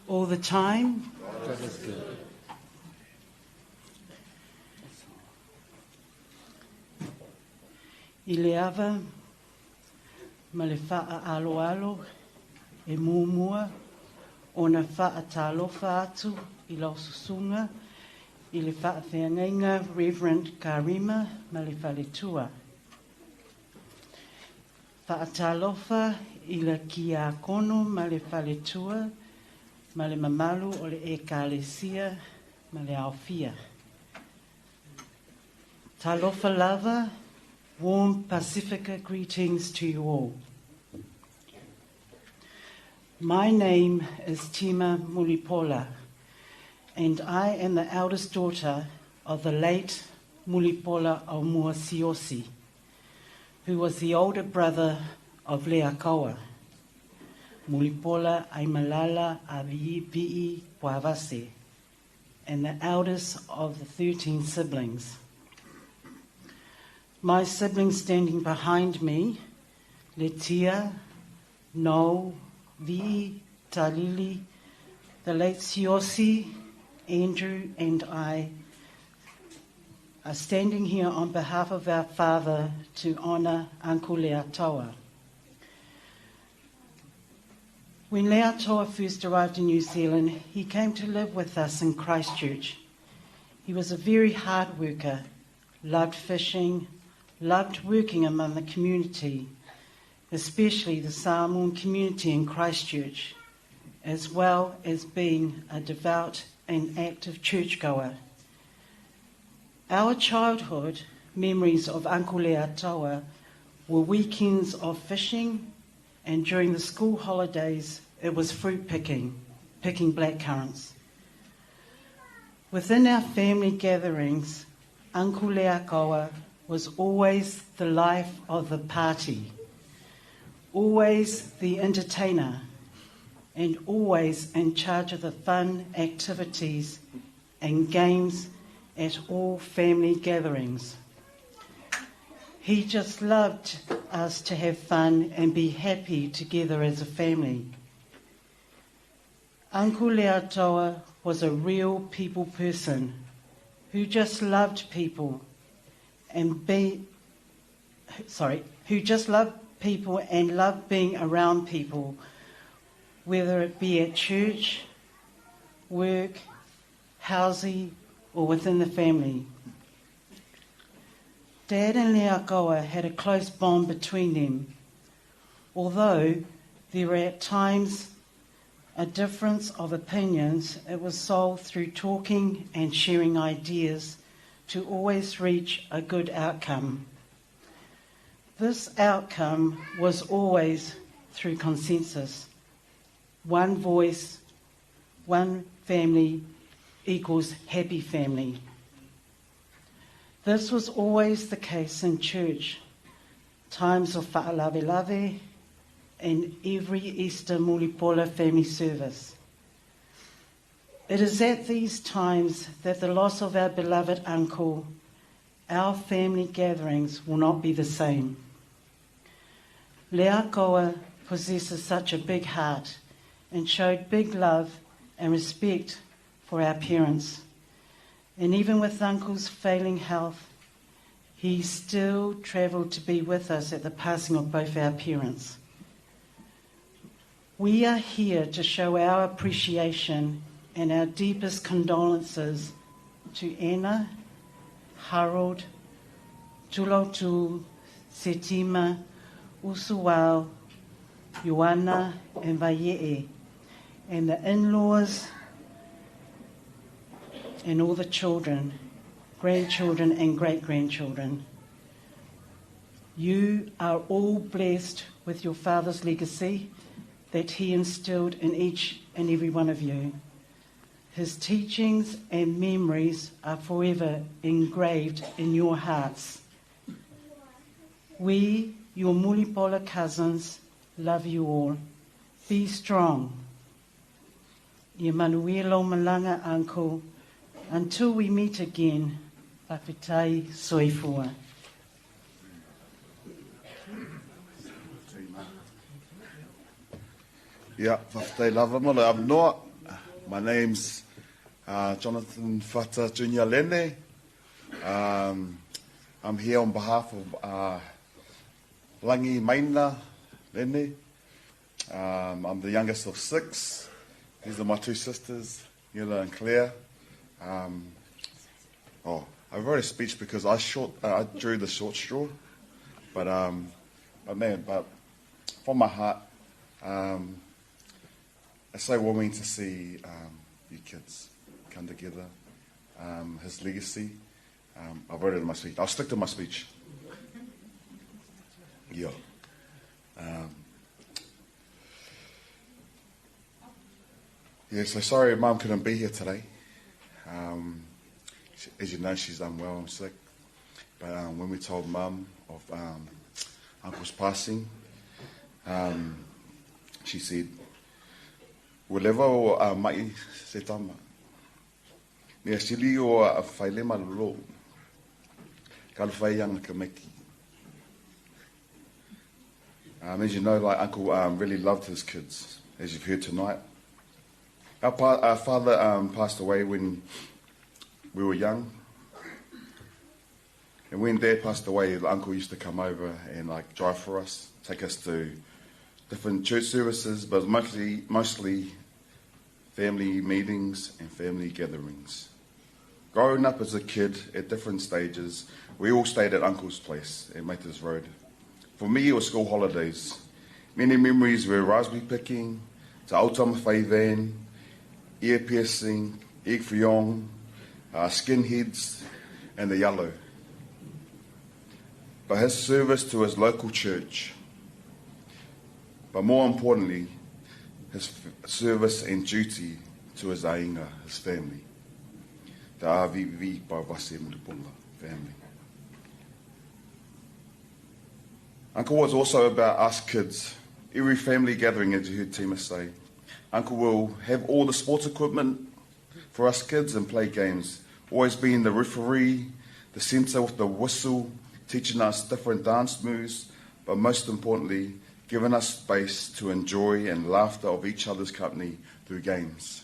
all the time. God is good. I le ava ma le faaaloalo e muamua ona faatalofa atu i lau susuga i le faafeagaiga Reverend Karima ma le faletua. Faatalofa i le kiakono ma le faletua ma le mamalu o le ekalesia ma le aofia. Talofa lava, warm Pacifica greetings to you all. My name is Tima Mulipola, and I am the eldest daughter of the late Mulipola Aumua Siosi, who was the older brother of Leakoa, Mulipola Aimalala Avi'i Puavase, and the eldest of the 13 siblings. My siblings standing behind me, Letia, Noel, Vi'i, Talili, the late Siosi, Andrew, and I are standing here on behalf of our father to honour Uncle Leatoa. When Leatoa first arrived in New Zealand, he came to live with us in Christchurch. He was a very hard worker, loved fishing, loved working among the community, especially the Samoan community in Christchurch, as well as being a devout and active churchgoer. Our childhood memories of Uncle Leatoa were weekends of fishing, and during the school holidays, it was fruit picking, picking blackcurrants. Within our family gatherings, Uncle Leakoa was always the life of the party, always the entertainer, and always in charge of the fun activities and games at all family gatherings. He just loved us to have fun and be happy together as a family. Uncle Leatoa was a real people person who just loved people and be sorry, who just loved people and loved being around people, whether it be at church, work, housing, or within the family. Dad and Leakoa had a close bond between them, although there were at times a difference of opinions, it was solved through talking and sharing ideas to always reach a good outcome. This outcome was always through consensus. One voice, one family equals happy family. This was always the case in church, times of fa'alavelave, and every Easter Mulipola family service. It is at these times that the loss of our beloved uncle, our family gatherings will not be the same. Leakoa possesses such a big heart and showed big love and respect for our parents. And even with uncle's failing health, He still travelled to be with us at the passing of both our parents. We are here to show our appreciation and our deepest condolences to Anna, Harold, Tulotu, Setima, Usuwao, Ioana, and Vaie'e, and the in-laws and all the children, grandchildren and great-grandchildren. You are all blessed with your father's legacy that he instilled in each and every one of you. His teachings and memories are forever engraved in your hearts. We, your Mulipola cousins, love you all. Be strong. Emanuelo Malanga, uncle. Until we meet again, Fa'afetai soifua. Yeah, fa'afetai lava mo le avanoa. My name's uh, Jonathan Fata Jr. Lene. Um, I'm here on behalf of uh, Langi Maina Lene. Um, I'm the youngest of six. These are my two sisters, Yula and Claire. Um, oh, I wrote a speech because I short, uh, I drew the short straw, but um, but man, but from my heart, um, it's so warming to see um, you kids come together. Um, his legacy, um, I wrote it in my speech. I'll stick to my speech. Yeah. Um, yeah, so sorry Mum couldn't be here today. Um, as you know, she's unwell and sick. But um, when we told Mum of um, Uncle's passing, um, she said, Ua leva o a mai se tama. Mea sili o a whailema lolo. Ka whai anga ka meki. Um, as you know, like Uncle um, really loved his kids, as you've heard tonight. Our, pa- our father um, passed away when we were young. And when Dad passed away, the uncle used to come over and like drive for us, take us to different church services, but mostly, mostly family meetings and family gatherings. Growing up as a kid at different stages, we all stayed at Uncle's place at Mathers Road. For me, it was school holidays. Many memories were raspberry picking, te autama van, ear piercing, egg friong, skinheads, and the yellow. But his service to his local church, but more importantly, his service and duty to his ainga, his family, the RVV by Vase Mulipola family. Uncle was also about us kids. Every family gathering, as you heard Tima say, Uncle will have all the sports equipment for us kids and play games. Always being the referee, the centre with the whistle, teaching us different dance moves, but most importantly, giving us space to enjoy and laughter of each other's company through games.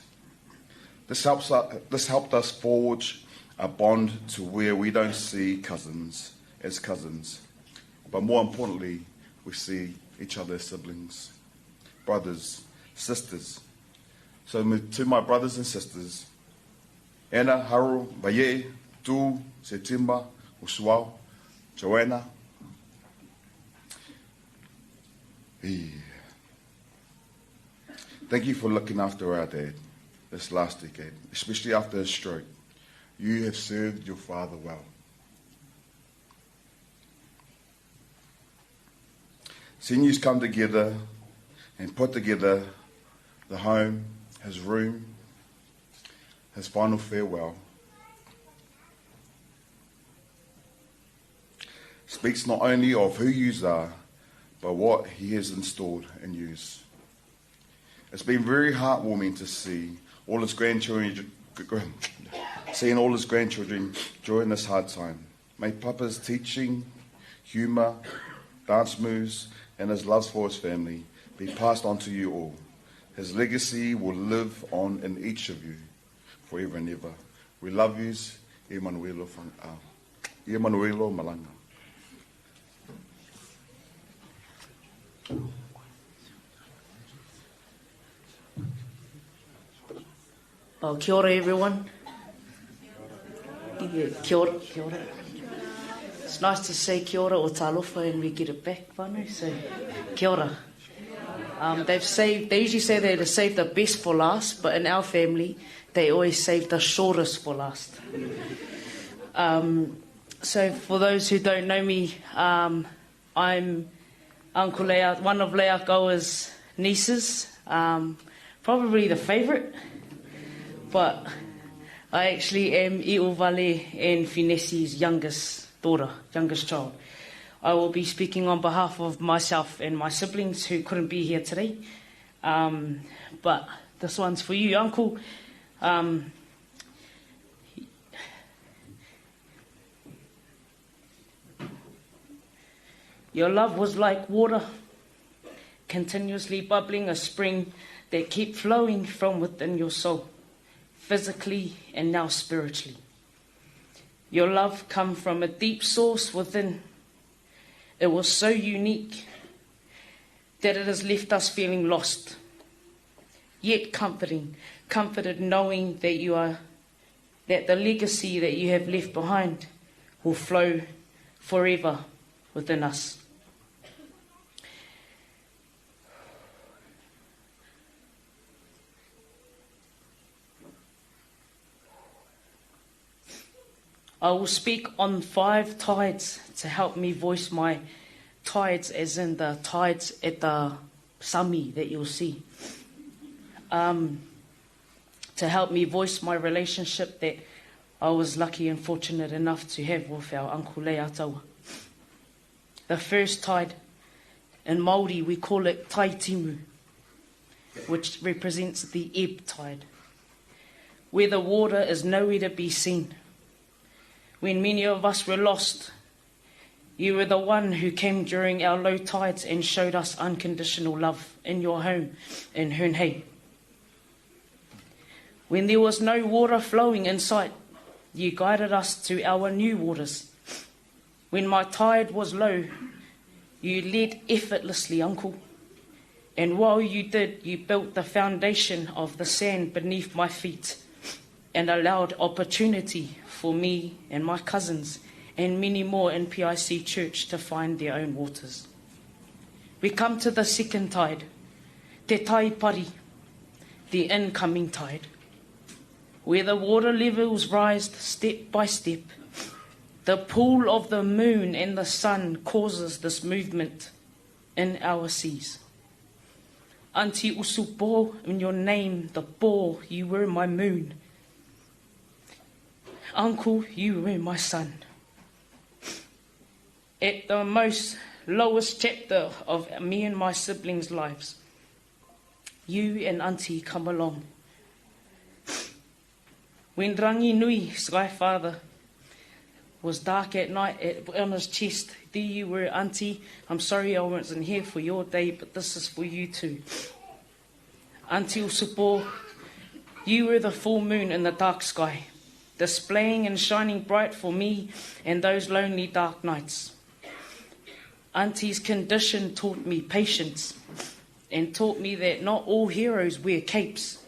This, helps us, this helped us forge a bond to where we don't see cousins as cousins, but more importantly, we see each other as siblings, brothers, sisters. So to my brothers and sisters, Anna, Haru, Baye, Tu, Setimba, Usuau, Joanna, Thank you for looking after our dad this last decade, especially after his stroke. You have served your father well. Seniors come together and put together the home, his room, his final farewell. Speaks not only of who yous are, but what he has installed in yous. It's been very heartwarming to see all his grandchildren, seeing all his grandchildren during this hard time. May Papa's teaching, humour, dance moves, and his love for his family be passed on to you all. His legacy will live on in each of you forever and ever. We love yous. Emanuelo Fangao. Ia manuia lou malaga. Oh, kia ora everyone. Yeah, kia ora, kia ora. It's nice to say kia ora or talofa and we get it back, whānau, so kia ora. Um, they've saved, they usually say they save the best for last, but in our family, they always save the shortest for last. Um, so for those who don't know me, um, I'm Uncle Lea, one of Leakoa's nieces, um, probably the favourite, but I actually am Iuvale and Finesi's youngest daughter, youngest child. I will be speaking on behalf of myself and my siblings who couldn't be here today. Um, but this one's for you, Uncle. Um, your love was like water, continuously bubbling a spring that kept flowing from within your soul, physically and now spiritually. Your love come from a deep source within. It was so unique that it has left us feeling lost, yet comforting, comforted knowing that you are that the legacy that you have left behind will flow forever within us. I will speak on five tides to help me voice my tides, as in the tides at the sami that you'll see. Um, to help me voice my relationship that I was lucky and fortunate enough to have with our Uncle Leataua. The first tide, in Māori we call it Taitimu, which represents the ebb tide, where the water is nowhere to be seen. When many of us were lost, you were the one who came during our low tides and showed us unconditional love in your home in Hernhey. When there was no water flowing in sight, you guided us to our new waters. When my tide was low, you led effortlessly, uncle. And while you did, you built the foundation of the sand beneath my feet and allowed opportunity for me and my cousins and many more in PIC Church to find their own waters. We come to the second tide, Te Tai Pari, the incoming tide, where the water levels rise step by step. The pull of the moon and the sun causes this movement in our seas. Auntie Usupo, in your name, the boar, you were my moon. Uncle, you were my son. At the most lowest chapter of me and my siblings' lives, you and Auntie come along. When Rangi Nui, Sky Father, was dark at night at, on his chest, there you were, Auntie. I'm sorry I wasn't here for your day, but this is for you too. Auntie Usupo, you were the full moon in the dark sky, displaying and shining bright for me and those lonely dark nights. Auntie's condition taught me patience and taught me that not all heroes wear capes.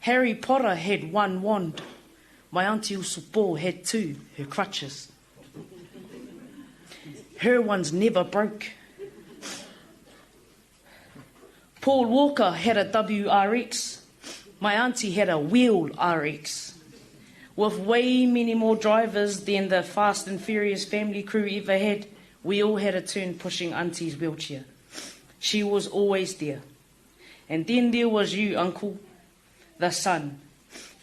Harry Potter had one wand. My auntie Usupo had two, her crutches. Her ones never broke. Paul Walker had a WRX. My auntie had a wheel RX. With way many more drivers than the Fast and Furious family crew ever had, we all had a turn pushing auntie's wheelchair. She was always there. And then there was you, uncle, the sun.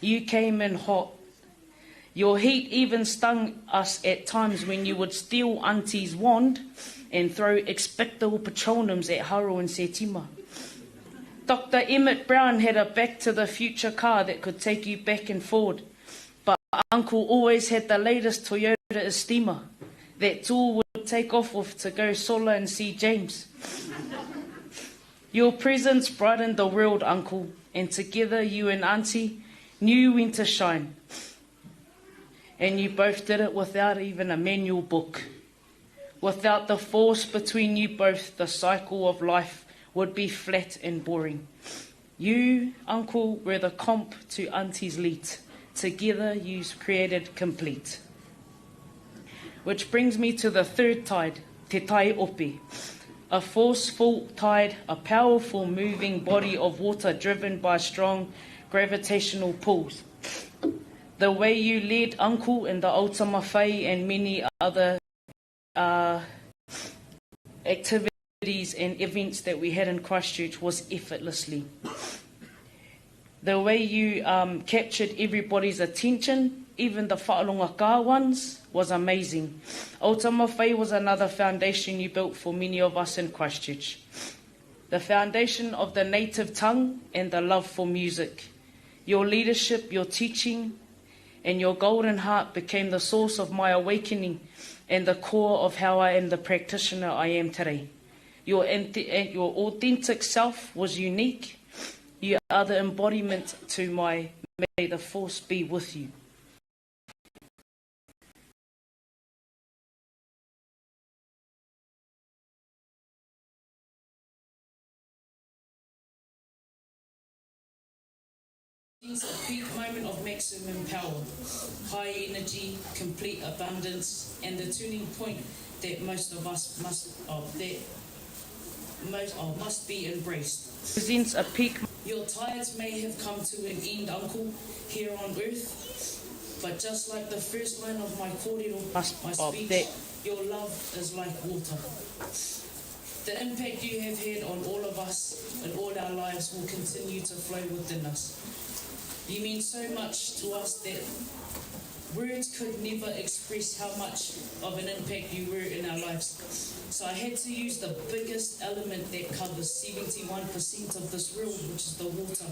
You came in hot. Your heat even stung us at times when you would steal auntie's wand and throw expecto patronums at Haro and Setima. Dr. Emmett Brown had a back to the future car that could take you back and forward. But Uncle always had the latest Toyota Estima that Tool would take off with to go solar and see James. Your presence brightened the world, Uncle, and together you and Auntie knew when to shine. And you both did it without even a manual book. Without the force between you both, the cycle of life would be flat and boring. You, uncle, were the comp to auntie's leet. Together you created complete. Which brings me to the third tide, Te Tai Opi. A forceful tide, a powerful moving body of water driven by strong gravitational pulls. The way you led Uncle in the Ultima and many other activities and events that we had in Christchurch was effortlessly. The way you um, captured everybody's attention, even the whaalonga ones, was amazing. Ultima was another foundation you built for many of us in Christchurch. The foundation of the native tongue and the love for music. Your leadership, your teaching, and your golden heart became the source of my awakening and the core of how I am the practitioner I am today. Your, your authentic self was unique. You are the embodiment to my may the force be with you. A peak moment of maximum power, high energy, complete abundance, and the turning point that most of us must oh, that most oh, must be embraced. Presents a peak. Your tides may have come to an end, Uncle, here on earth, but just like the first line of my kōrero, my speech, that. your love is like water. The impact you have had on all of us and all our lives will continue to flow within us. You mean so much to us that words could never express how much of an impact you were in our lives. So I had to use the biggest element that covers 71% of this world, which is the water,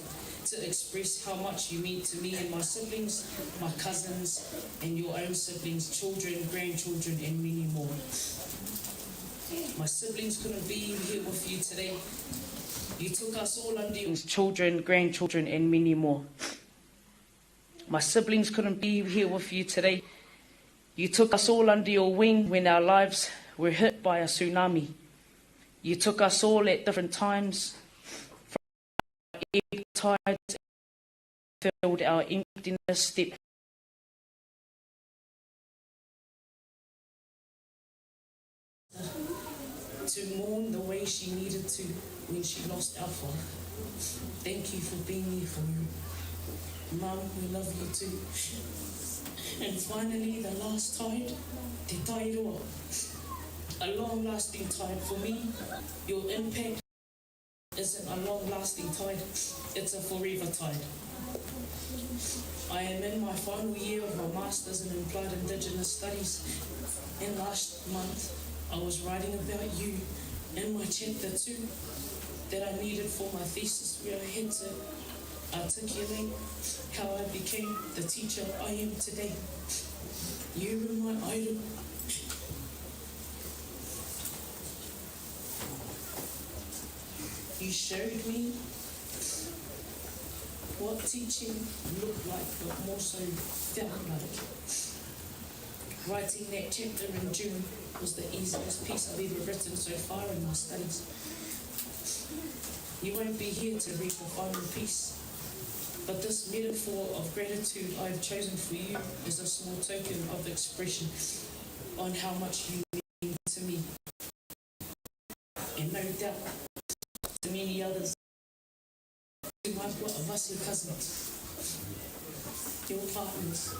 to express how much you mean to me and my siblings, my cousins, and your own siblings, children, grandchildren, and many more. My siblings couldn't be here with you today. You took us all under your children, grandchildren, and many more. My siblings couldn't be here with you today. You took us all under your wing when our lives were hit by a tsunami. You took us all at different times from ebb tides filled our emptiness step to mourn the way she needed to when she lost our father. Thank you for being there for me. Mum, we love you too. And finally, the last tide, Te Tairoa. A long-lasting tide for me. Your impact isn't a long-lasting tide, it's a forever tide. I am in my final year of my Masters in Implied Indigenous Studies, and last month I was writing about you in my chapter 2 that I needed for my thesis where I had to articulate how I became the teacher I am today. You were my idol. You showed me what teaching looked like, but more so felt like. Writing that chapter in June was the easiest piece I've ever written so far in my studies. You won't be here to read the final piece, but this metaphor of gratitude I've chosen for you is a small token of expression on how much you mean to me, and no doubt to many others. To my Vasi cousins, your partners,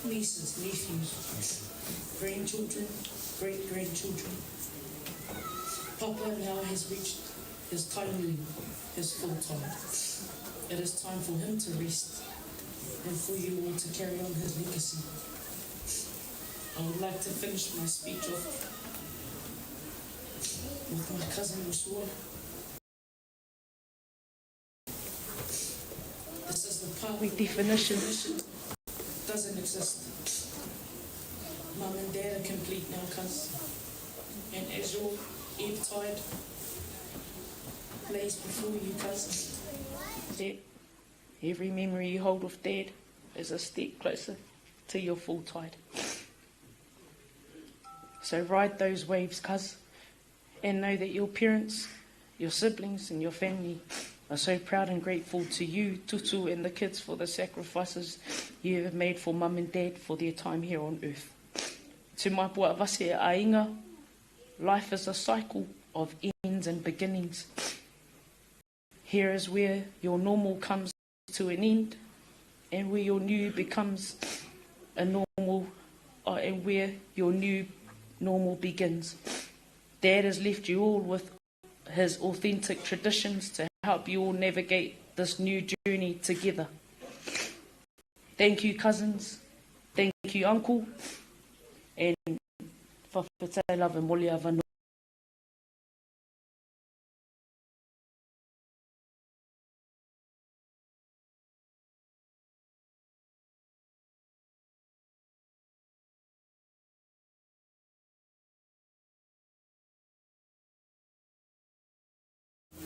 nieces, nephews, grandchildren, great grandchildren. Papa now has reached his time, his full time. It is time for him to rest and for you all to carry on his legacy. I would like to finish my speech off with my cousin Usua. This is the part where definition doesn't exist. Mum and Dad are complete now, cuz. And as your ebb tide lays before you, cuz, that every memory you hold with Dad is a step closer to your full tide. So ride those waves, cuz, and know that your parents, your siblings, and your family are so proud and grateful to you, Tutu, and the kids for the sacrifices you have made for mum and dad for their time here on earth. To my puavase ainga, life is a cycle of ends and beginnings. Here is where your normal comes to an end and where your new becomes a normal and where your new normal begins. Dad has left you all with his authentic traditions to help you all navigate this new journey together. Thank you, cousins. Thank you, uncle. And fa'afetai lava mo le avanoa.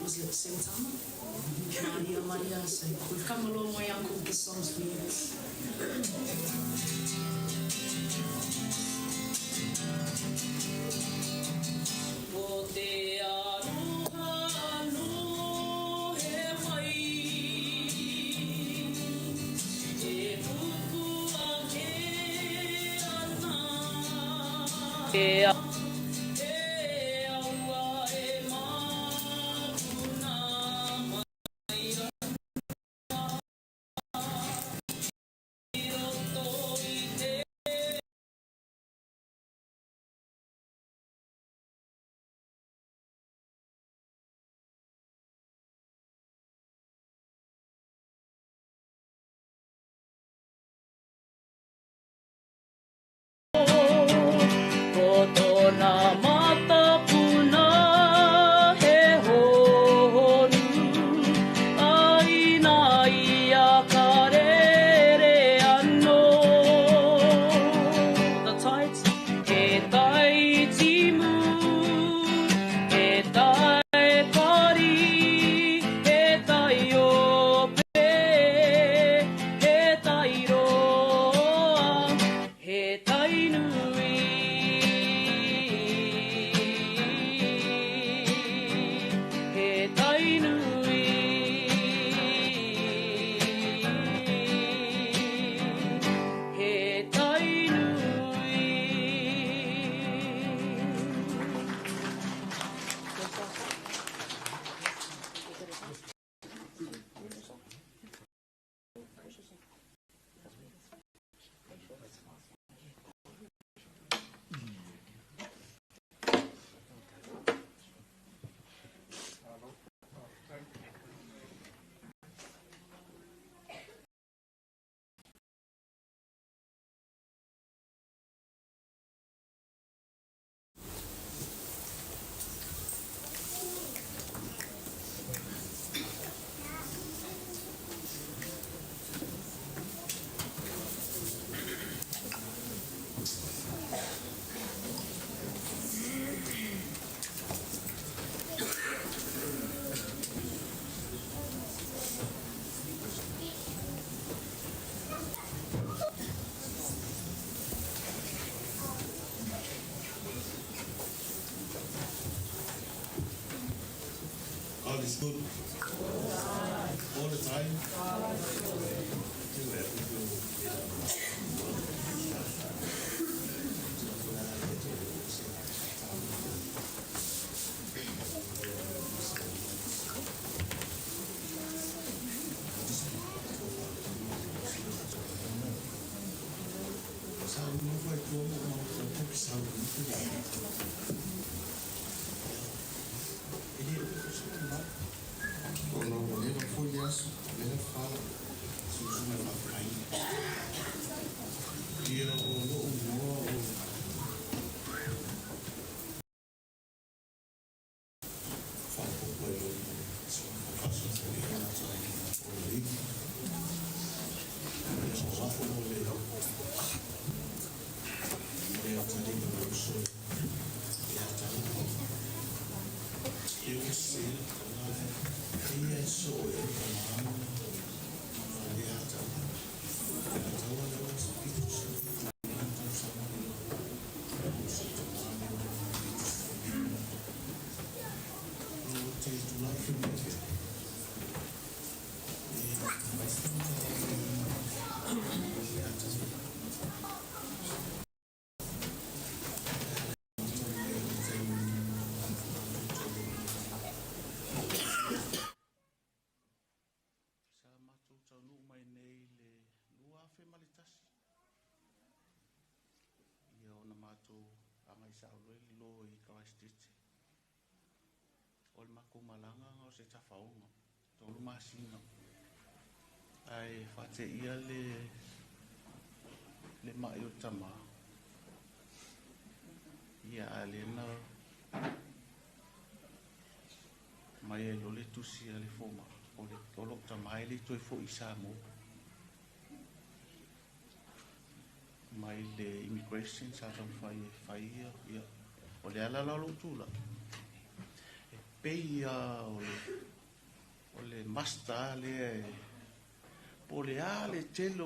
Was it Santana? Maria, Maria. So we've come a long way, Uncle. This song's for you. Ko te aroha anō he wai E pupu ake ana He aua e māpuna mai ana I roto i te Ko tōna mātāpuna he hōhonu, ā, inā ia ka rere anō. The tides, he tai timu, he tai pari, he tai ope, he tai roa, he tai nui, he tai nui, he tai nui. God is good all the time. Ona ua leva foi le aso, lea fala, susuga e faafaina. Ia o lou igoa o faaopoopo ai loa ma le suafa o le alii. Ia o au o le Leatalii o le uso ia Atalii. Ia ua sese le tama lea, e ia e soo i ai tama ana a Leatalii. Leataua lea ua se pito se matou agai sao loa i lo i Christchurch. O le matou malaga na o se tafaoga, 3 masina. Ae faateia le le ma'i o le tamā. Ia a o lea na aumai ai loa le tusi a le fomai, o le o lou tamā e le i toe fo'i i Samoa. Mai le immigration sa taumafai e fai ia, o le ala la o lou tulai, e pei lava o le o le master lea e po o le a le tele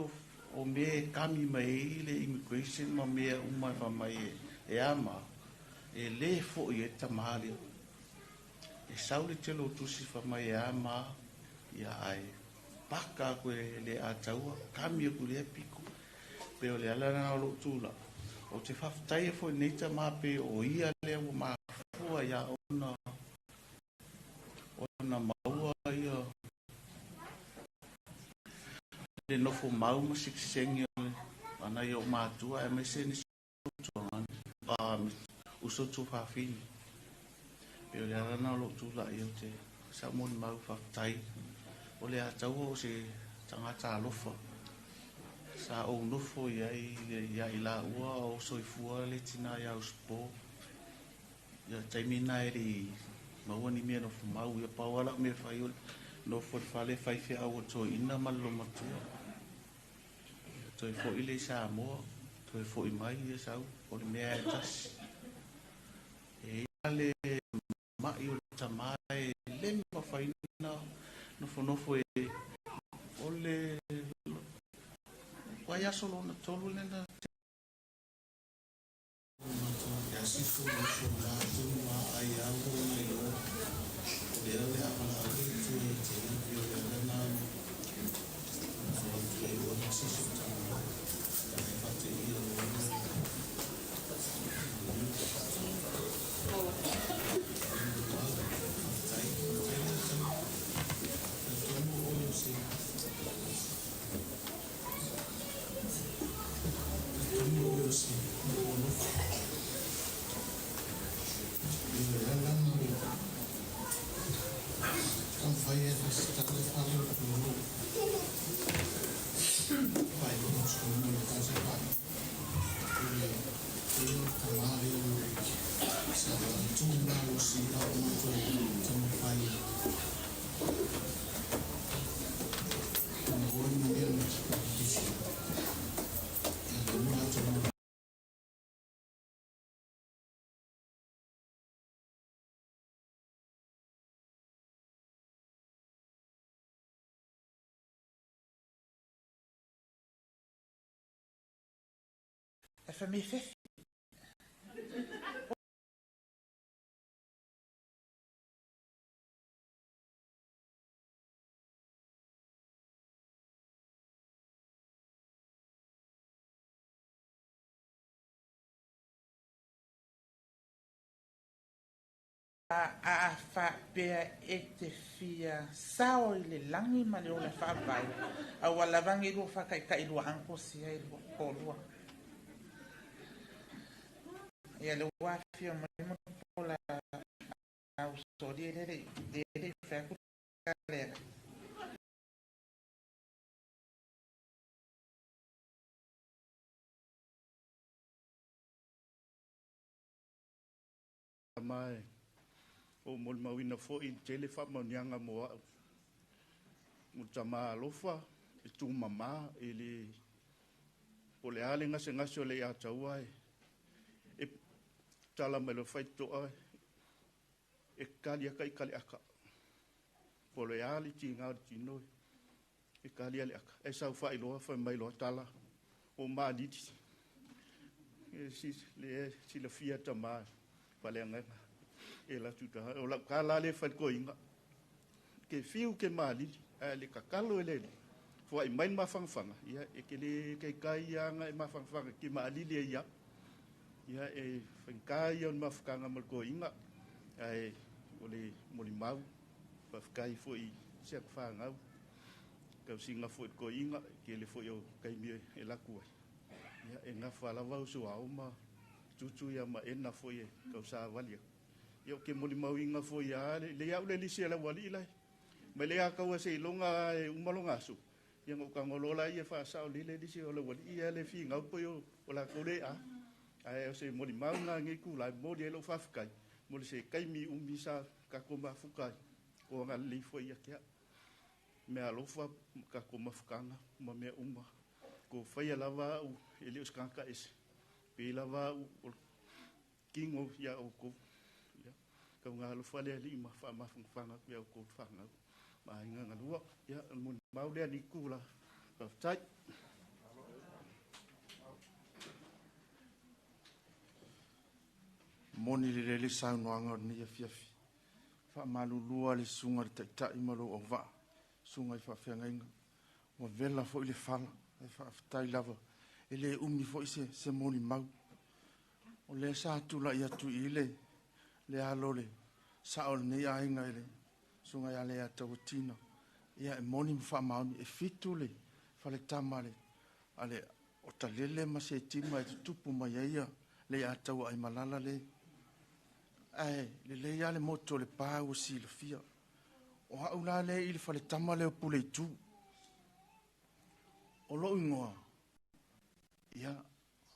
o mea e kami mai ai le immigration ma mea uma e fai mai e a ma e le fo'i ai le tamā lea. E sau le tele o tusi fai mai e a ma ia ae paka atu e le Ataua, kami atu i lea pito. Pei o le ala lena o lou tulai. Ou te faafetaia foi i lenei tamā pei o ia lea ua mafua ia ona ona maua ia le nofo mau ma sitiseni o nai ou matua aemaise nisi o uso tuafafine. Pei o le ala lena o lou tulai ou te sau molimau faafetai o le Ataua o se tagata alofa. Sa ou nofo i ai ia i laua o soifua le tina ia Usopo. Ia taimi na e le i maua ni mea nofo mau, ia pau lava lau mea fai o le nofo i le fale fai feau a le toeaina ma le olomatua. Ia toe foi lea i Samoa, toe foi mai ia sau, o le mea lava e tasi. E i ai le ma'i o le tamā e le mafai ona nofonofo e o le vaiaso lona tolu lea na Ia sifo le uso la tonu a ai au ona iloa o lea o le a valaau le Atua ia te ia, pei o le ala lena na avatu ai oe ma se isi o tama ae faateia loa le Faafetai, faafetai le Atua. Talitonu oe o se Talitonu oe o se nuu alofa. E o le ala na ua taumafai ai e fai se tala e fale o le pulou. Faailoa atu tonu o le tasi pai. O le pei o le tamā lea o sa tumalosi a o matou taumafai e maua ni mea ma te E fai mai fefi. A faapea e te fia sao i le lagi ma le ola faavavau, aua lava ne i lua faataitai lua uncles ia e lua toalua. Ia lea ua afifio mai Mulipola Ausoli lea e le i fai atu le tala. Ma e ou molimauina foi i le tele faamanuiaga mo a'u. O le tamā alofa e tumamā e le po o le a le gasegase o le Ataua e tala mai loa faitotoa e kali aka i kale aka. Po o le a le tiga o le tino e kali a le aka. E saofa'i loa fai mai loa tala o maalili. E si le silafia tamā faaleagaga e latu taha. O lau ka la lea fai le toeaina. Ke fiu ke maalili ae le tatalo e le Alii foai mai le mafanafana ia e te le taitai ia aga e mafanafana ke maalili ai ia. Ia e faigata ia o le mafutaga ma le toeaina ae o le molimau faafetai foi i si atu fanau tausiga foi i le toeaina tele foi o taimi e alu atu ai ia e gafa lava uso ao ma Tutu ia ma ena foi e tausavali aku. Ia ou te molimauina foi lava le au le lisi a le aualii la e. Mai le a seiloga e uma loga aso, ia ona ou tago loa lea e faasao lelei le lisi o le aualii ia le finau pei o latou le a. Ae o se molimau lena i lenei itula e momoli ai lou faafetai mo le se taimi umi sa tatou mafuta ai, o agalelei foi ia te au. Meaalofa ma tatou mafutaga ma mea uma. Ko faia lava au e le o se tagata ese, pei lava au o le tino ia outou. Ia, tauga alofa le Alii ma faamafanafanga atu ia outou fanau ma aiga galua. Ia, o le molimau lea i lenei itula. Faafetai. Moni lelei le saunoaga o lenei afiafi. Faamalulua le susuga i le Taitai ma lou auvaa, susuga i faafeagaiga. Ua vela foi le fala, ae faafetai lava. E le umi foi se molimau. O lea sa tulai atu i le le alo o le sao o lenei aiga i le susuga ia Leiataua Tina. Ia e moni ma faamaoni, e 7 le faletama a le o Talele ma Setima e tutupu mai ai ia Leiataua Aimalala le. Ae lelei lava le motu o le pa ua silafia. O au la lea i le faletama lea o Puleitu. O lou igoa, ia,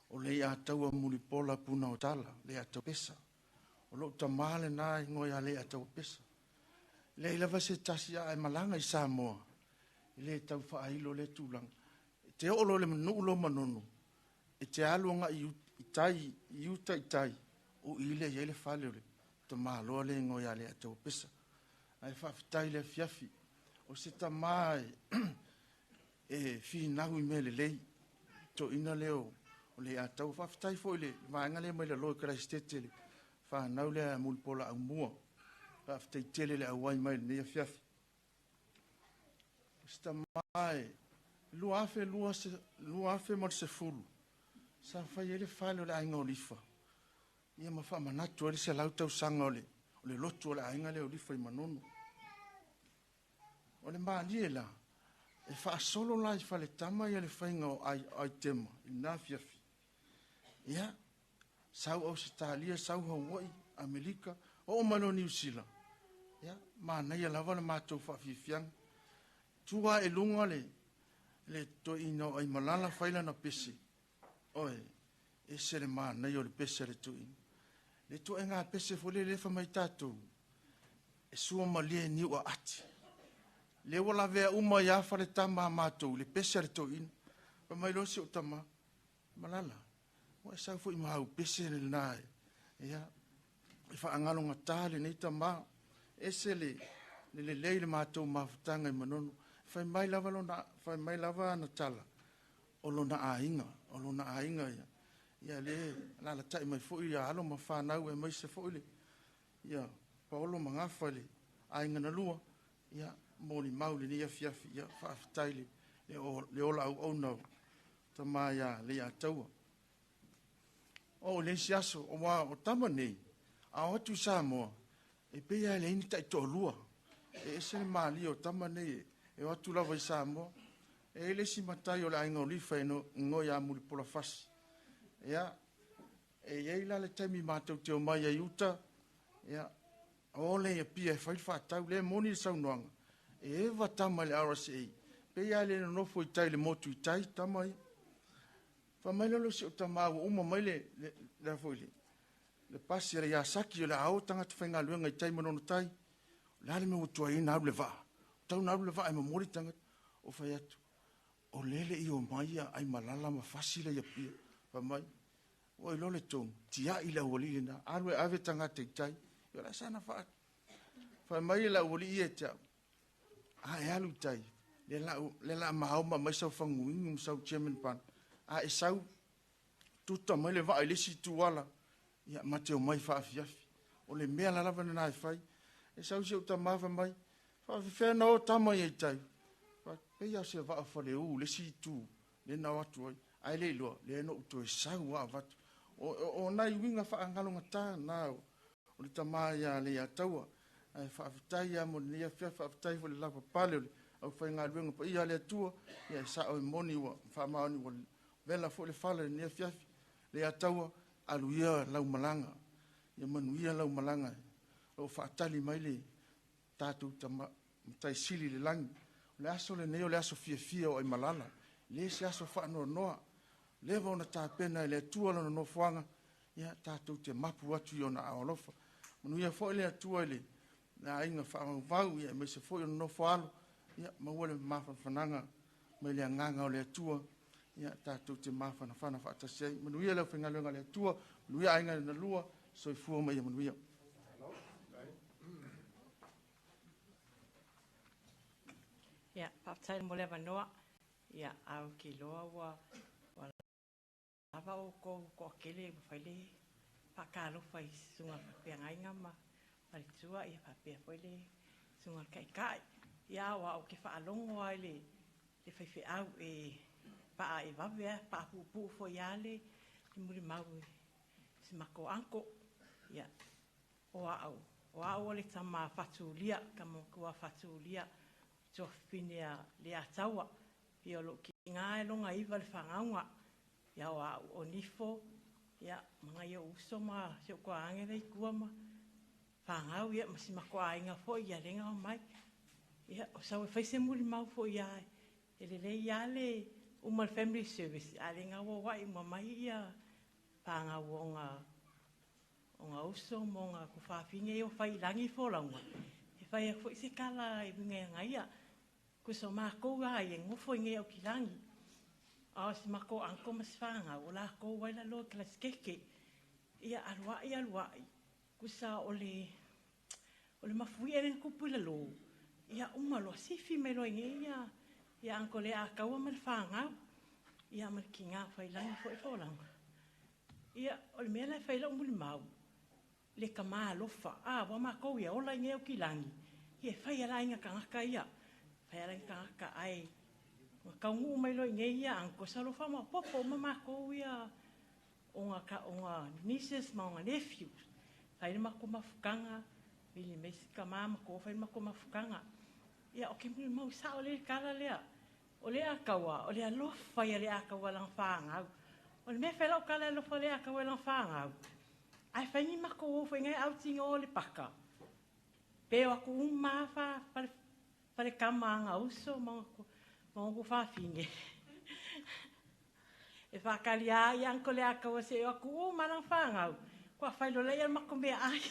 o Leiataua Mulipola Punaotala, Leiataua Pesa. O lou tamā lena igoa ia Leiataua Pesa. Leai lava se tasi a e malaga i Samoa, e le tau faailo lea tulaga. E te oo loa i le nuu lea o Manono, e te alu agai i tai, i uta i tai, o i lea e i ai le fale o le tamaloa lea e igoa ia Leiataua Pesa. Ae faafetai i le afiafi, o se tamā e finau i mea lelei, toeaina lea o Leiataua. Faafetai foi i le vaega lea mai lalo i Keraisitete, le fanau lea a Mulipola Aumua. Faafetai tele le auai mai i lenei afiafi. O se tamā e 2010 sa fai ai le fale o le aiga o Lifa, ia ma faamanatu ai le 100 tausaga o le lotu o le aiga lea o Lifa i Manono. O le malie la, e faasolo la i faletama ia le faiga o aitema i lena afiafi. Ia, sau Ausetalia, sau Hawaii, Amerika, oo mai loa Niu Sila, ia, manaia lava le matou faafiafiaga. Tua i luga le toeaina o Aimalala fai lana pese, oe, ese le manaia o le pese a le toeaina. Le toega pese foi lele fai mai tatou, e sua malie niu aati. Le ua lavea uma ia faletama a matou, le pese a le toeaina. Fai mai loa si ou tama, Malala, ua e sau foi ma au pese lena e, ia, e faagalogata lenei tama. Ese le lelei le matou mafutaga i Manono. Fai mai lava lona, fai mai lava ana tala, o lona aiga, o lona aiga ia. Ia le alalatai mai foi ia alo ma fanau aemaise foi le ia Paolo ma Gafa i le aiga na lua, ia molimau lenei afiafi, ia faafetai le ola auauna o tama ia Leiataua. O le isi aso, aua o tama nei, a o atu i Samoa, e pei lava e leai ni taitoalua. E ese le malie o tama nei e o atu lava i Samoa. E i ai le isi matai o le aiga o Lifa e igoa ia Mulipola Fasi. Ia, e i ai la le taimi matou te omai ai uta, ia, o lea i Apia e fai le faatau, lea e moni le saunoaga, e eva tama i le RSA, pei lava e le nonofo i tai i le motu i tai, tama ia. Fai mai lea o si ou tama ua uma mai le foi le pasi a le Iasaki o le a o tagata faigaluega i tai ma Manono tai. O le a le mea ua tuai ai ona alu le vaa? Tau na alu le vaa e momoli tagata. O fai atu, o lele i o mai ia Aimalala ma Fasi la i Apia. Fai mai, ua iloa le tonu, tiai le aualii lena, alu e ave tagata i tai. Ia o la sana faa. Fai mai le aualii ia te au, a e alu i tai, le la maoma mai sau faguinu ma sau German pan, a e sau tuta mai le vaa i le isi tuala, ia ma te omai faafiafi. O le mea la lava lena e fai. E sau si ou tama fai mai, faafefea na o tama ia i tai. Pei lava o se vaa faleu le isi itu, le na o atu ai. Ae le iloa, le na ou toe sau a avatu. O nai uiga faagalogata na o le tama ia Leiataua. Ae faafetai ia mo lenei afiafi, faafetai foi le lavapapale o le aufaigaluega paia a le Atua. Ia e sao e moni ua faamaoni ua vela foi le fala i lenei afiafi. Leiataua, Alu ia lau malaga, ia manuia lau malaga, o lo o faatali mai le tatou tama, Matai Sili i le lagi. O le aso lenei o le aso fiafia o Aimalala, e le se aso faanoanoa. Leva ona tapena e le Atua lona nofoaga, ia tatou te mapu atu i ona aao alofa. Manuia foi le Atua i le aiga faavauvau, ia aemaise foi o le nofo alo, ia maua le mafanafanaga mai le agaga o le Atua, ia tatou te mafanafana faatasi ai. Manuia le aufaigaluega a le Atua, manuia aiga na lua, soifua ma ia manuia. Ia, faafetai mo le avanoa. Ia, ae ou te iloa ua ua lava outou toatele ua fai le faatalofa i susuga faafeagaiga ma faletua, ia faapea foi le susuga i le Taitai. Ia, aua ou te faalogo lava i le le faifeau e paa e vave lava, paa puupuu foi lava le mulimau i si matou uncle. Ia, o au, o au o le tama a Fatulia, tama matua a Fatulia, tuafafine a Leataua. Ia, o lou tiga e loga iva le fagauga. Ia, o au o Nifo, ia, ma nai ou uso ma si ou toaage la i tua ma fagau, ia, ma si matou aiga foi, ia lea na omai. Ia, o sau e fai se mulimau foi lava, e lelei lava le uma o le family service, a o lea na auauai uma mai ia fagau o ona uso ma ona tuafafine ia ua fai i lagi folauga, e fai atu foi se tala e uiga ia ia. Kusa o matou lava ia e nofo i inei i Aukilani, a o si matou uncle ma si fanau, o latou ai lalo i Kalasikeke. Ia alu ai alu ai, kusa o le o le mafuie lea na tupu i lalo, ia uma loa sifi mai loa i inei ia ia uncle Leataua ma le fanau, ia ma le tiga ua fai i lagi foi folauga. Ia, o le mea la e fai ai lau mulimau, le tama alofa, a, ua matou ia ola i nei Aukilani, ia e fai a la aiga tagata ia, fai a la aiga tagata, ae ua taunuu mai loa i nei ia uncle, sa alofa maopoopo uma matou ia ona, ona nieces ma ona nephews, fai le matou mafutaga, vili mai si tama ma fai le matou mafutaga. Ia, o ke mulimau sao lea i le tala lea. O le Ataua, o le alofa ia le Ataua i lana fanau. O le mea e fai lau tala e alofa le Ataua i lana fanau. Ae fai ni matou o foi ngai outing o le paka. Pe o atu uma a fa fale fale kama anga uso ma ma ona fafine. E whakali a i uncle le Ataua se o atu uma lana fanau. Kua fai lola ia matou mea ai.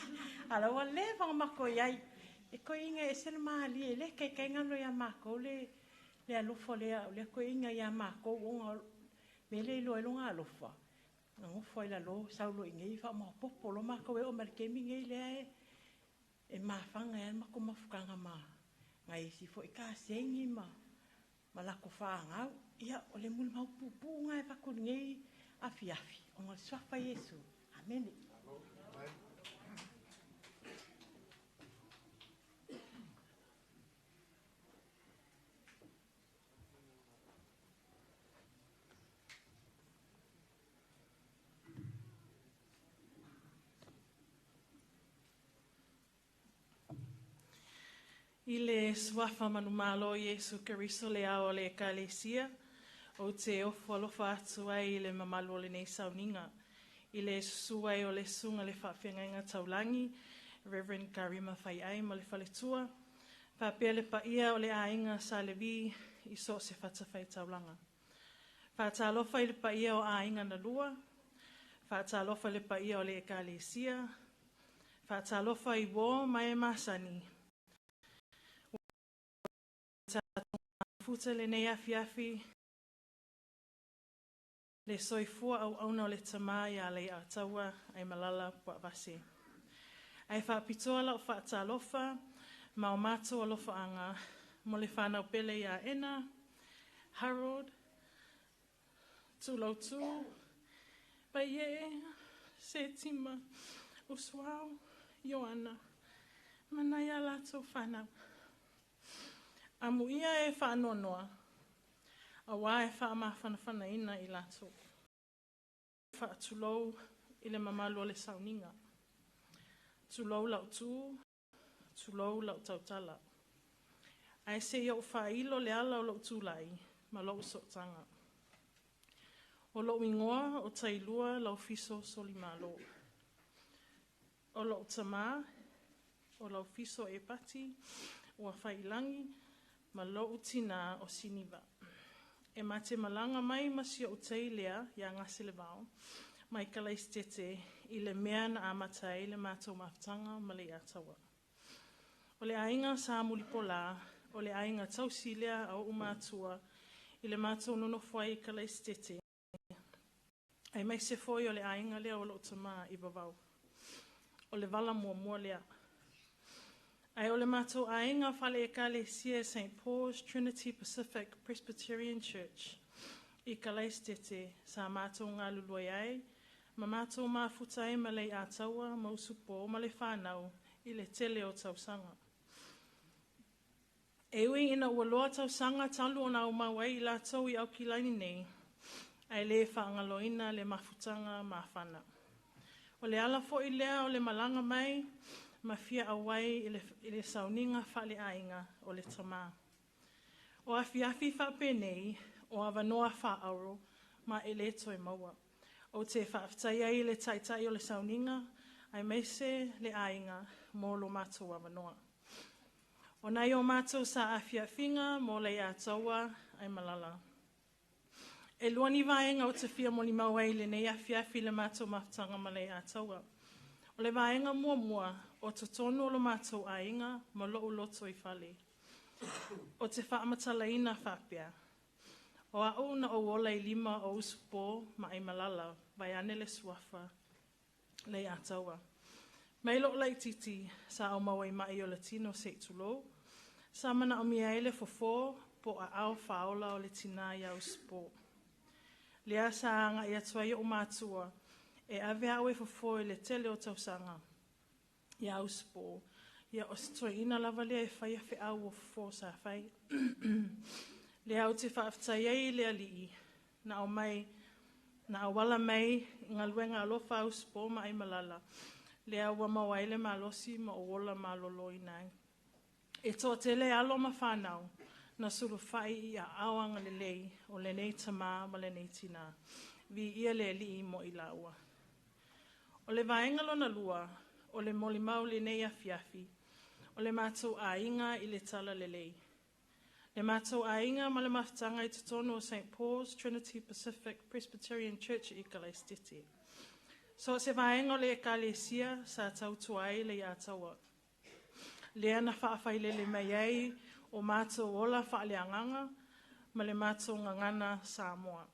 Ala ua leva ona matou iai. E koe inga e ese le malie e le kaikai ngalo ia makou le le alofa lea, o lea toeaiga ia makou ona mea lea iloa ai lona alofa, na nofo ai lalo sau loa i inei faamaopoopo loa makou e oo mai le taimi lenei lea e e mafaga ai lava le matou mafutaga ma nai isi foi kasegi ma ma latou fanau. Ia, o le mulimau puupuu lena e avatu i lenei afiafi ona o le suafa o Iesu. Amene. I le suafa manumalo o Iesu Keriso le ao o le Ekalesia, ou te ofo alofa atu ai i le mamalu o lenei sauniga. I le susu ai o le Susuga i le Faafeagaiga Taulagi, Reverend Karima Faiai ma le faletua, faapea le paia o le aiga Sa Levi i so o se fatafaitaulaga. Faatalofa i le paia o aiga na lua, faatalofa i le paia o le Ekalesia, faatalofa i uō ma e masani, ua tatou mafuta i lenei afiafi, le soifua auauna o le tama ia Leiataua Aimalala Puaavasi. Ae faapitoa lau faatalofa ma o matou alofaaga mo le fanau pele ia Ena, Harold, Tulautu, Paiee, Setima, Usuau, Ioana, ma nai a latou fanau. Amuia e faanoanoa, auā e faamafanafanaina i latou. Faatulou i le mamalu o le sauniga. Tulou lau tu, tulou lau tautala. Ae se i ou faailo le ala o lou tulai ma lou sootaga. O lo'u igoa o Tailua Laufiso Solimalo. O lo'u tamā, o Laufiso Epati ua faiilagi ma lo'u tinā o Siniva. E ma te malaga mai ma si o'u tei lea iā Gaselevao mai Kalaisitete i le mea na amata ai le matou mafutaga ma Leiataua. O le aiga Sa Mulipola, o le aiga tausi lea a o'u matua i le matou nonofo ai i Kalaisitete, aemaise foi o le aiga lea o lo'u tamā i Vavau. O le vala muamua lea. Ae o le matou aiga faale-ekalesia St. Paul's Trinity Pacific Presbyterian Church i Kalaisitete sa matou galulue ai ma matou mafuta ai ma Leiataua ma Usupo ma le fanau i le tele o tausaga. E ui ina ua loa tausaga talu ona aumau ai i latou i Aukilani nei, ae le faagaloina le mafutaga mafana. O le ala foi lea o le malaga mai ma fia auai i le sauniga faaleaiga o le tamā. O afiafi faapenei, o avanoa faaauro ma e le toe maua. Ou te faafetai ai i le taitai o le sauniga, aemaise le aiga mo lo matou avanoa. O nai o matou sa afiafiga mo Leiataua ai malala. E lua ni vaega ou te fia molimau ai i lenei afiafi i le matou mafutaga ma Leiataua. O le vaega muamua, o totonu o lo matou aiga ma lo'u loto i fale. O te faamatalaina faapea. O a'u na ou ola i lima o Usupo ma Aimalala, vaeane le suafa, Leiataua. Mai lo'u laitiiti sa aumau ai ma'i o le tino se'i tulou, sa manaomia ai le fofō po o aao fāola o le tinā iā Usupo. Lea sa aga'i atu ai o'u matua e ave a'u e fofō i le tele o tausaga iā Usupo. Ia o se toeaina lava lea e faia fe'au o fofō sa fai. Lea ou te faafetai ai i le Alii na aumai na auala mai i galuega alofa a Usupo ma Aimalala, lea ua maua ai le malosi ma ou ola malōlōina ai. E toatele alo ma fanau na sulufa'i i aao agalelei o lenei tamā ma lenei tinā. Viia le Alii mo i laua. O le vaega lona lua, o le molimau lenei afiafi, o le matou aiga i le Talalelei. Le matou aiga ma le mafutaga i totonu o St. Paul's Trinity Pacific Presbyterian Church i Kalaisitete. So o se vaega o le ekalesia sa tautua ai Leiataua. Lea na faafailele mai ai o matou ola faaleagaga ma le matou gagana Samoa.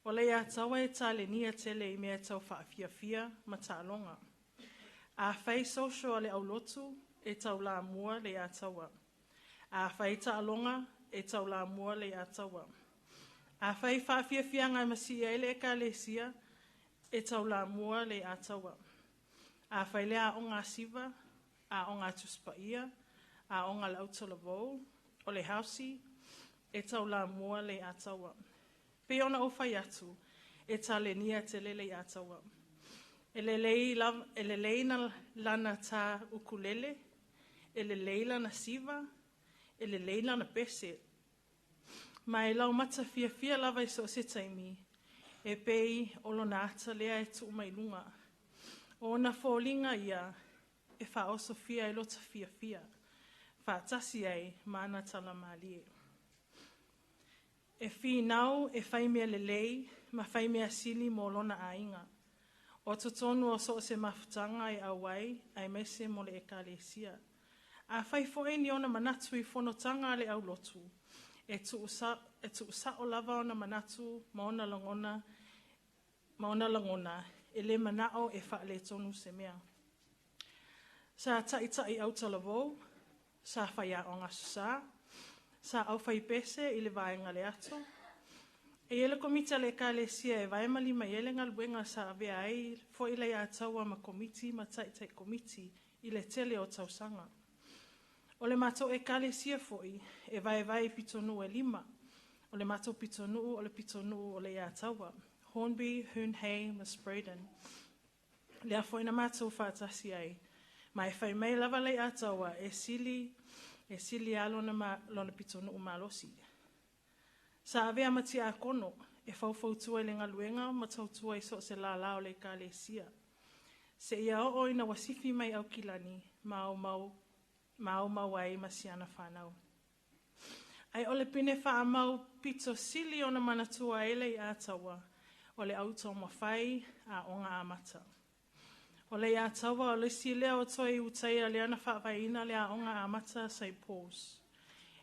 O Leiataua e talenia tele i mea tau faafiafia ma taaloga. A fai social a le aulotu, e taulamua Leiataua. A fai taaloga, e taulamua Leiataua. A fai faafiafiaga e masi'i ai le ekalesia, e taulamua Leiataua. A fai le aoga a siva, aoga a Tusi Paia, aoga a le autalavou, o le hausi, e taulamua Leiataua. Pei ona ou fai atu, e talenia tele Leiataua. E lelei, e lelei na lana tā ukulele, e lelei lana siva, e lelei lana pese. Ma e laumata fiafia lava i so o se taimi, e pei o lona ata lea e tuu mai luga. O ona foliga ia e faaosofia ai lota fiafia, faatasi ai ma ana tala mālie. E finau e fai mea lelei ma fai mea sili mo lona aiga. O totonu o so o se mafutaga e auai, aemaise mo le ekalesia. Afai foi ni ona manatu i fonotaga a le aulotu, e tuusa'o lava ona manatu ma ona lagona ma ona lagona, e le mana'o e faaletonu se mea. Sa ta'ita'i autalavou, sa faiaoga aso sa, sa aufaipese i le vaega le ato. E i ai le komiti a le ekalesia e vae ma lima i ai le galuega sa avea ai foi Leiataua ma komiti ma ta'ita'i komiti i le tele o tausaga. O le matou ekalesia foi e vaevae i pitonuu e lima. O le matou pitonuu o le pitonuu o Leiataua, Hornby, Herne Hay ma Spreydon. Lea foi na matou faatasi ai, ma e fai mai lava Leiataua e sili e sili lava lona, lona pitonuu malosi. Sa avea ma tiakono e faufautua i le galuega ma tautua i so o se lālā o le Ekalesia. Seia oo ina ua sifi mai Aukilani ma aumau, ma aumau ai ma si ana fanau. Ae o le pine faamau pito sili ona manatua ai Leiataua, o le au taumafai aoga amata. O Leiataua o le isi lea o toe Iutaia lea na faavaeina le aoga amata a St Paul's.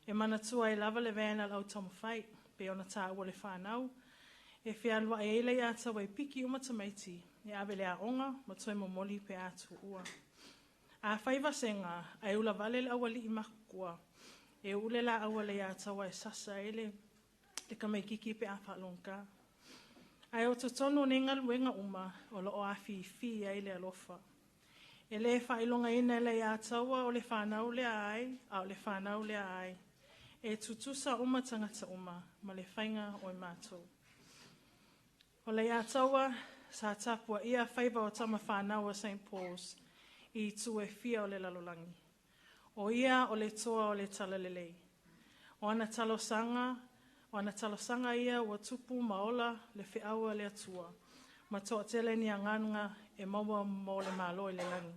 E manatua ai lava le van a le au taumafai, pei ona taua le fanau, e fealuai ai Leiataua e piki uma tamaiti, e ave i le aoga ma toe momoli pe a tuua. A fai vasega, ae ula vale le aualii makukua, e uu le laau a Leiataua e sasa ai le le tamaititi pe a faalogogā. Ae o totonu o nei galuega uma, o lo o afifi ai le alofa. E lē faailogaina e Leiataua o le fanau lea a ai, a o le fanau lea a ai. E tutusa uma tagata uma ma le faiga o i matou. O Leiataua, sa tapuaia faiva o tama fanau a St Paul's i itu e fia o le lalolagi. O ia o le toa o le talalelei. O ana talosaga, o ana talosaga ia ua tupu ma ola le feau a le Atua, ma toatele ni agaga e maua mo le Malo i le lagi.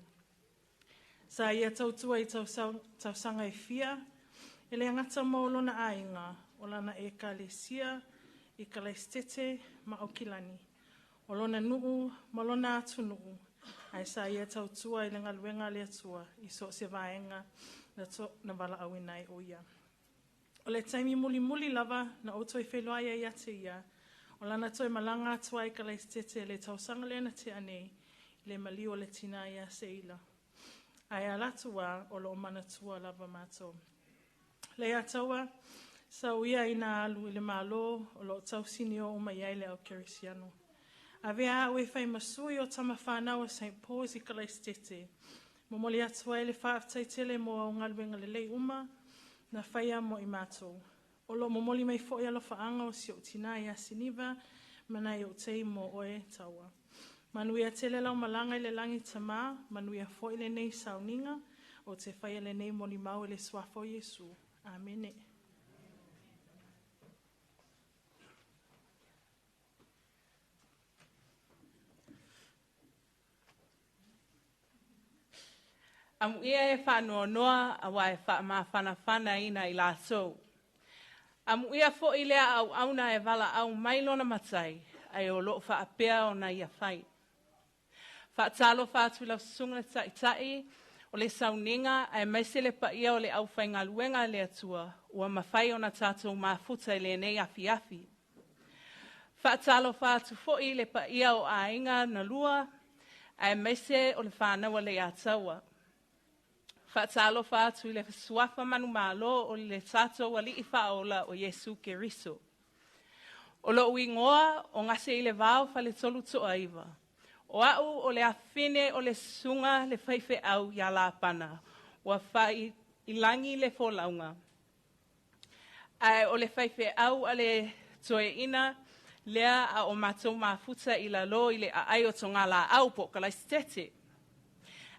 Sa ia tautua i tausaga e fia, e le gata mo lona aiga, o lana ekalesia i Kalaisitete ma Aukilani, o lona nuu ma lona atunuu, ae sa ia tautua i le galuega a le Atua i so o se vaega na, to, na valaauina ai o ia. O le taimi mulimuli lava na ou toe feiloai ai ia te ia, o lana toe malaga atu ai i Kalaisitete i le tausaga lea na tea nei, i le maliu o le tinā ia Seila. Ae ala atu lava, o lo o manatua lava matou. Leiataua, sau ia ina alu i le Malo o lo o tausinio uma i ai le au kerisiano. Avea a'u e fai ma sui o tama fanau a St Paul's i Kalaisitete. Momoli atu ai le faafetai tele mo au galuega lelei uma na faia mo i matou. O lo o momoli mai foi alofaaga o si ou tinā ia Siniva ma nai ou tei mo oe Taua. Manuia tele lau malaga i le lagi Tamā, manuia foi lenei sauniga, ou te faia lenei molimau i le Suafa o Iesu. Amene. Amuia e faanoanoa auā e faamafanafanaina i latou. Amuia foi lea auauna e valaau mai lona Matai, ae o lo o faapea ona ia fai. Faatalofa atu i lau susuga i le Taitai o le sauniga aemaise le paia o le aufaigaluega a le Atua ua mafai ona tatou mafuta i lenei afiafi. Faatalofa atu foi i le paia o aiga na lua aemaise o le fanau a Leiataua. Faatalofa atu i le suafa manumalo o le tatou Alii Faaola o Iesu Keriso. O lou igoa o Gaseilevao Faletolu Toaiva. O a'u o le afine o le susuga le faifeau ia Lapana, ua fai i lagi le folauga. Ae o le faifeau a le toeaina lea a o matou mafuta i lalo i le aai o Togalaau po o Kalaisitete.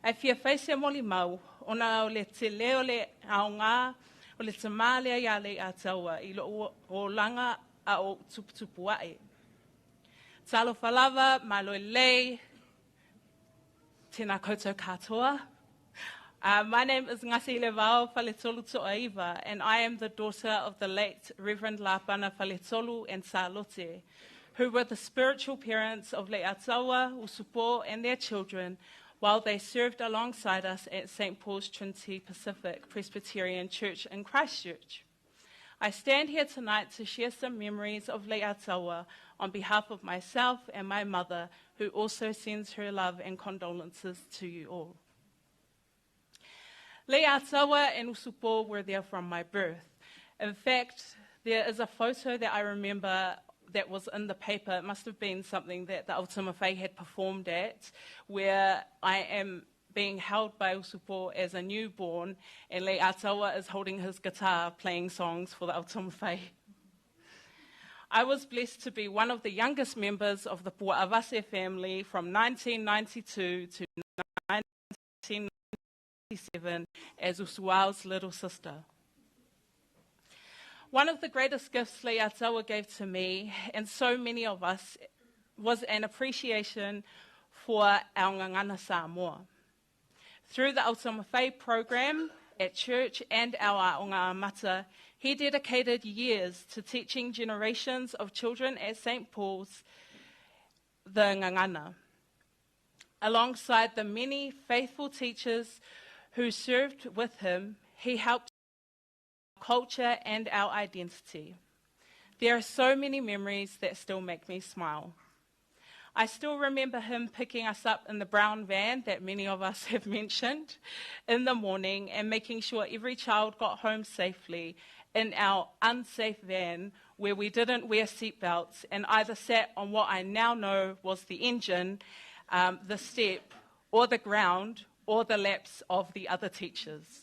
Ae fia fai se molimau ona o le tele o le aoga o le tamā lea ia Leiataua i lou olaga a o ou tuputupu ae. Talofa lava, malo e lelei, tēnā koutou katoa. My name is Gaseilevao Faletolu Toaiva, and I am the daughter of the late Reverend Lapana Faletolu and Salote, who were the spiritual parents of Leiataua, Usupo, and their children while they served alongside us at St. Paul's Trinity Pacific Presbyterian Church in Christchurch. I stand here tonight to share some memories of Leiataua on behalf of myself and my mother, who also sends her love and condolences to you all. Leiataua and Usupo were there from my birth. In fact, there is a photo that I remember that was in the paper. It must have been something that the Ultima had performed at, where I am being held by Usupo as a newborn, and Leiataua is holding his guitar playing songs for the Ultima I was blessed to be one of the youngest members of the Pua'avase family from 1992 to 1997 as Usuau's little sister. One of the greatest gifts Leiataua gave to me and so many of us was an appreciation for our Ngangana Samoa. Through the Altamafei program at church and our Aonga Amata, he dedicated years to teaching generations of children at St. Paul's the Ngangana. Alongside the many faithful teachers who served with him, he helped culture and our identity. There are so many memories that still make me smile. I still remember him picking us up in the brown van that many of us have mentioned in the morning and making sure every child got home safely in our unsafe van where we didn't wear seatbelts and either sat on what I now know was the engine, the step, or the ground, or the laps of the other teachers.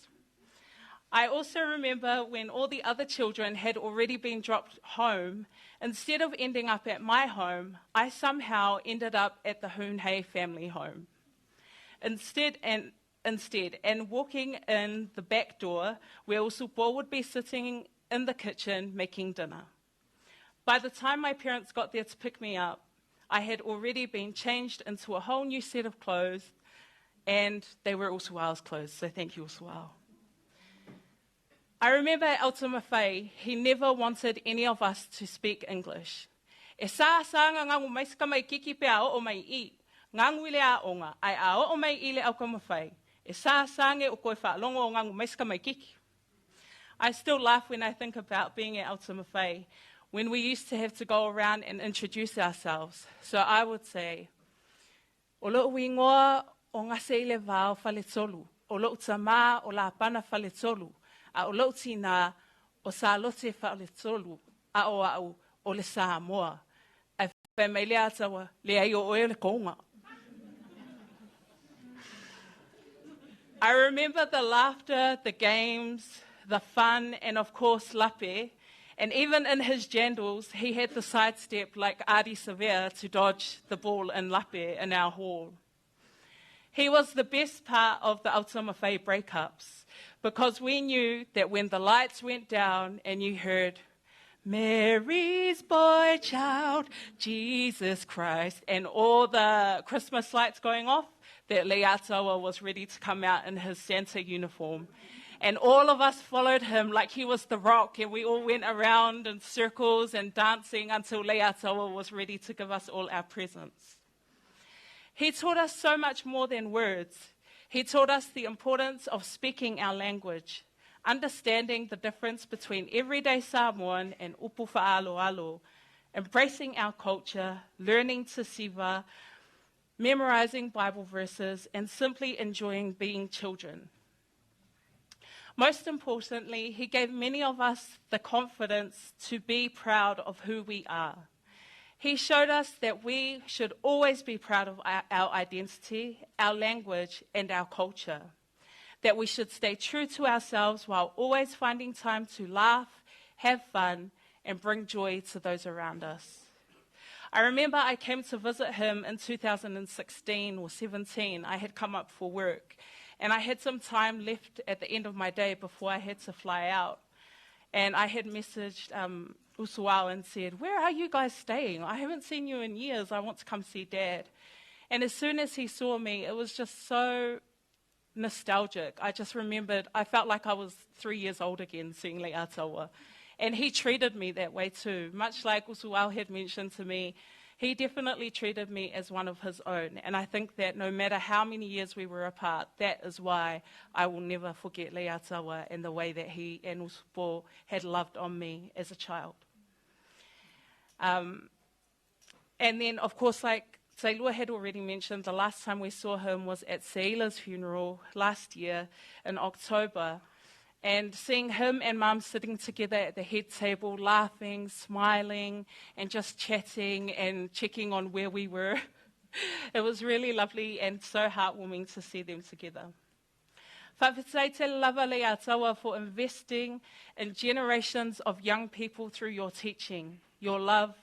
I also remember when all the other children had already been dropped home, instead of ending up at my home, I somehow ended up at the Hoonhay family home. Instead, and instead, and walking in the back door where Usupo would be sitting in the kitchen making dinner. By the time my parents got there to pick me up, I had already been changed into a whole new set of clothes, and they were Usuao's clothes, so thank you, Usuao. I remember at Altamafei, he never wanted any of us to speak English. E sa sa nga ngangu mai saka mai kiki pe a o mai i, ngangu i le a onga, ai a o mai i le Altamafei. E sa sa nge o koe whaalongo o ngangu mai saka mai kiki. I still laugh when I think about being at Altamafei, when we used to have to go around and introduce ourselves. So I would say, O lou ingoa o Gase i le Vao Faletolu, o lou tamā o Lapana Faletolu, a o lou tinā o Salote Faletolu, a o au o le Samoa. Ae fai mai le Ataua, leai o oe o le Konga. I remember the laughter, the games, the fun, and of course, lape. And even in his jandals, he had the sidestep like Ardie Savea to dodge the ball in lape in our hall. He was the best part of the Altamafei breakups because we knew that when the lights went down and you heard, Mary's boy child, Jesus Christ, and all the Christmas lights going off, that Leiataua was ready to come out in his Santa uniform. And all of us followed him like he was the rock, and we all went around in circles and dancing until Leiataua was ready to give us all our presents. He taught us so much more than words. He taught us the importance of speaking our language, understanding the difference between everyday Samoan and upu fa'aloalo, embracing our culture, learning to siva, memorizing Bible verses, and simply enjoying being children. Most importantly, he gave many of us the confidence to be proud of who we are. He showed us that we should always be proud of our, our identity, our language, and our culture. That we should stay true to ourselves while always finding time to laugh, have fun, and bring joy to those around us. I remember I came to visit him in 2016 or 17. I had come up for work, and I had some time left at the end of my day before I had to fly out. And I had messaged Usuao and said, Where are you guys staying? I haven't seen you in years. I want to come see Dad. And as soon as he saw me, it was just so nostalgic. I just remembered, I felt like I was 3 years old again seeing Leiataua. And he treated me that way too. Much like Usuao had mentioned to me, he definitely treated me as one of his own. And I think that no matter how many years we were apart, that is why I will never forget Leiataua and the way that he and Usupo had loved on me as a child. And then, of course, like Sailua had already mentioned, the last time we saw him was at Seila's funeral last year in October. And seeing him and Mum sitting together at the head table, laughing, smiling, and just chatting and checking on where we were, it was really lovely and so heartwarming to see them together. Whawhetai te lava Leiataua for investing in generations of young people through your teaching, your love,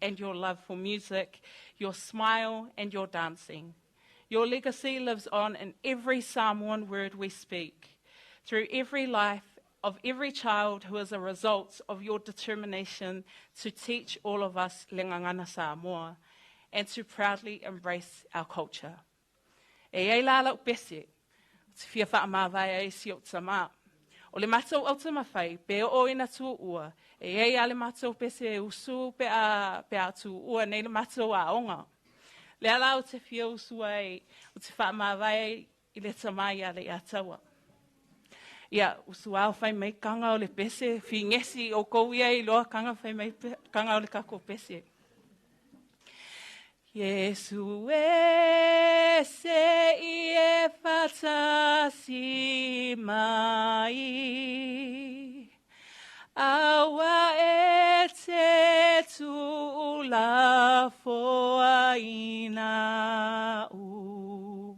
and your love for music, your smile, and your dancing. Your legacy lives on in every Samoan word we speak, through every life of every child who is a result of your determination to teach all of us Lengangana Samoa and to proudly embrace our culture. E ai la lau pese, o te fia whaamāwae ai si o tama. O le matou autamawhai, pe o ina ua, e ai a le matou pese e usu pe a, pe a ua nei le matou aoga. Le ala o te fia usu ai, o te whaamāwae ai i le tama ia le ataua. Ia, usu au whai mai kanga o le pese, fi ngesi o kou ia i loa kanga whai mai kanga o le kako pese. Yesu e se i e whatasi mai. Aua e te tūla foa ina u.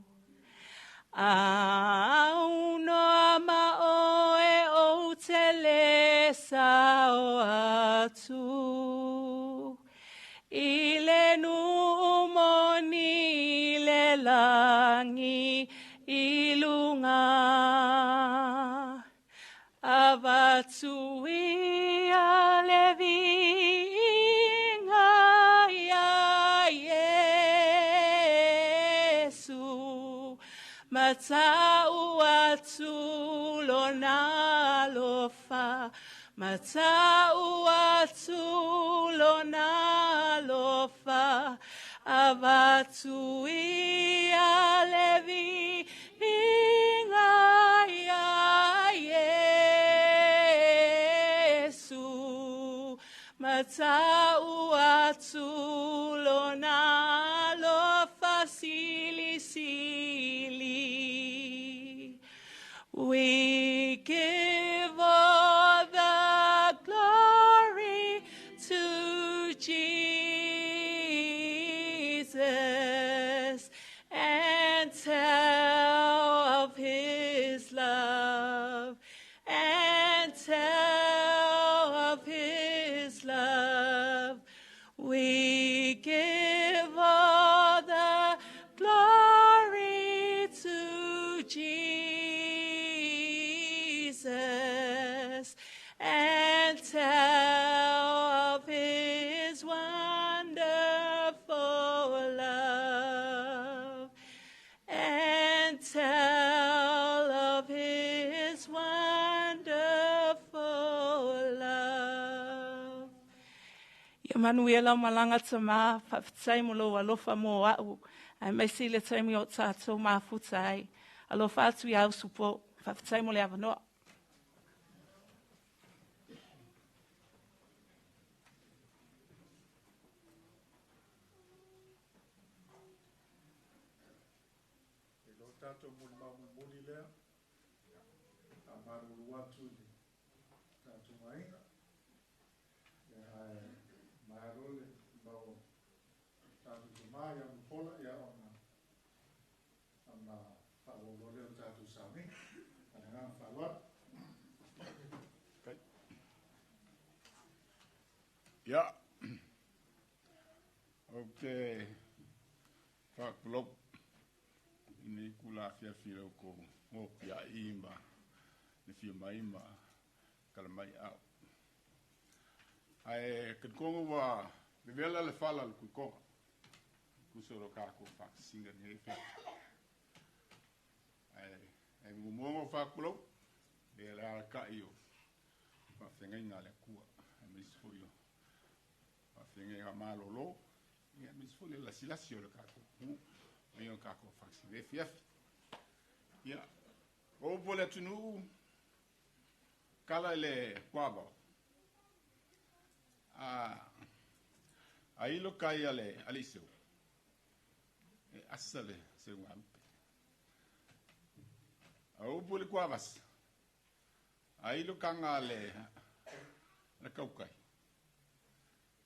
Au noa ma oe o te le sao atu. I le numoni le langi i lunga. Avatu ia le viiga ia Iesu. Matau atu lona alofa, matau atu lona alofa, avatu ia le viiga ia Iesu. Matau atu lona alofa sili sili. We give all the glory to Jesus and tell of his love, and tell of his love. We give all the glory to Jesus and tell of his wonderful love, and tell of his wonderful love. Ia manuia lau malaga tamā, faafetai mo lou alofa mo a'u, ae maise i le taimi o tatou mafuta ai. Alofa atu ia usupo, faafetai mo le avanoa. E lo tātou moli mau moli lea, a maruru atu i le tātou aiga. Ia ae malo le mau tātou tamā ia Mupola ia ona ona whaawaulo leo tātou sauniga. Ma le agaga faaaloalo. Ia, ou te faakulopu i nei kula afiafi i lau kou gopia'i ma le fia mai ma tala mai au. Ae kalikoga ua vevela le fala o le kuikoga, tusa o lo kākou faakasiga nei fiafi. Ae e muamuaga o faakulopu, e le alaka'i o faafeagaiga a le Atua, aemaise foi o faafeagaiga malōlō, ia aemaise foi le lasilasi o le tatou atunuu ma ia o tatou faakasiga e fiafi. Ia, o upu a le atunuu, kala i le kuavao. A ilo kai a le aliiseu, e asa le seugalupe. A upu i le kuavasa, a ilo kaga a le kaukai,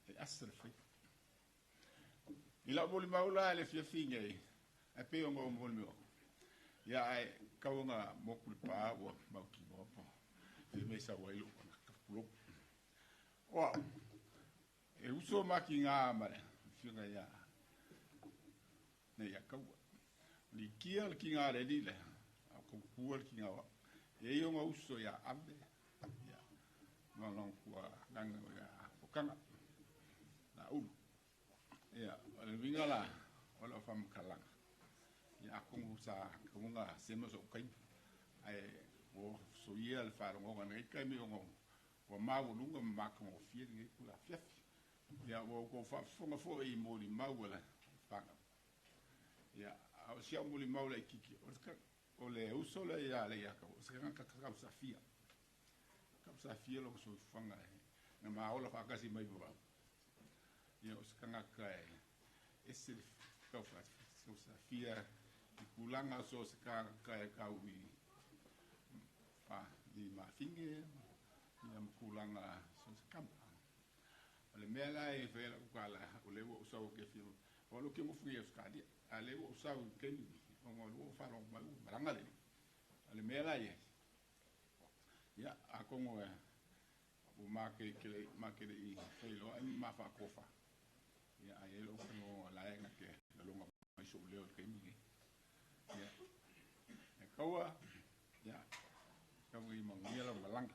e asa le faiva. I lau molimau la i le fiafi nei, ae pei ona ou molimau atu, ia ae tau ona motu le pa ua mautinoa po fia mea i sau ai lou tagata, tulou. O au, e uso ma tiga ma le afioga ia nei ia Kaua. O le ikia o le tiga a le alii lea, a o tautua le tiga o au. E i ai ona uso ia Ave, ma lona matua gaga ia Fokanga Laulu. Ia, o le uiga la o lau faamatalaga, ia atonu sa kauga sema so'u kaimi, ae ua soia le faalogoga nei taimi ona ua maualuga ma matagofie lenei tula afiafi. Ia ua outou faafofoga fo'i i molimau a le fanau. Ia a o si a'u molimau laitiiti, o le uso lea iā Leiatau, o se tagata tausafia, tausafia lona soifuaga e na maola faatasi mai vavau. Ia o se tagata e ese le tausafia i tulaga so se tagata e tau i fa i mafine ia ma tulaga so se kama. O le mea la e fai la'u tala, o lea ua ou sau ke fia o lo ke ngofu i Australia, a le ua ou sau i taimi ona o lua faalogo mai ua malaga le o le mea la ia. Ia atonu e ua makele'i failoa'i ma fa'atofa. Ia ai ai lou faalogo la e na ke laloga mai so'u leo i le taimi nei. Ia e kaua ia tau i manuia lau malaga.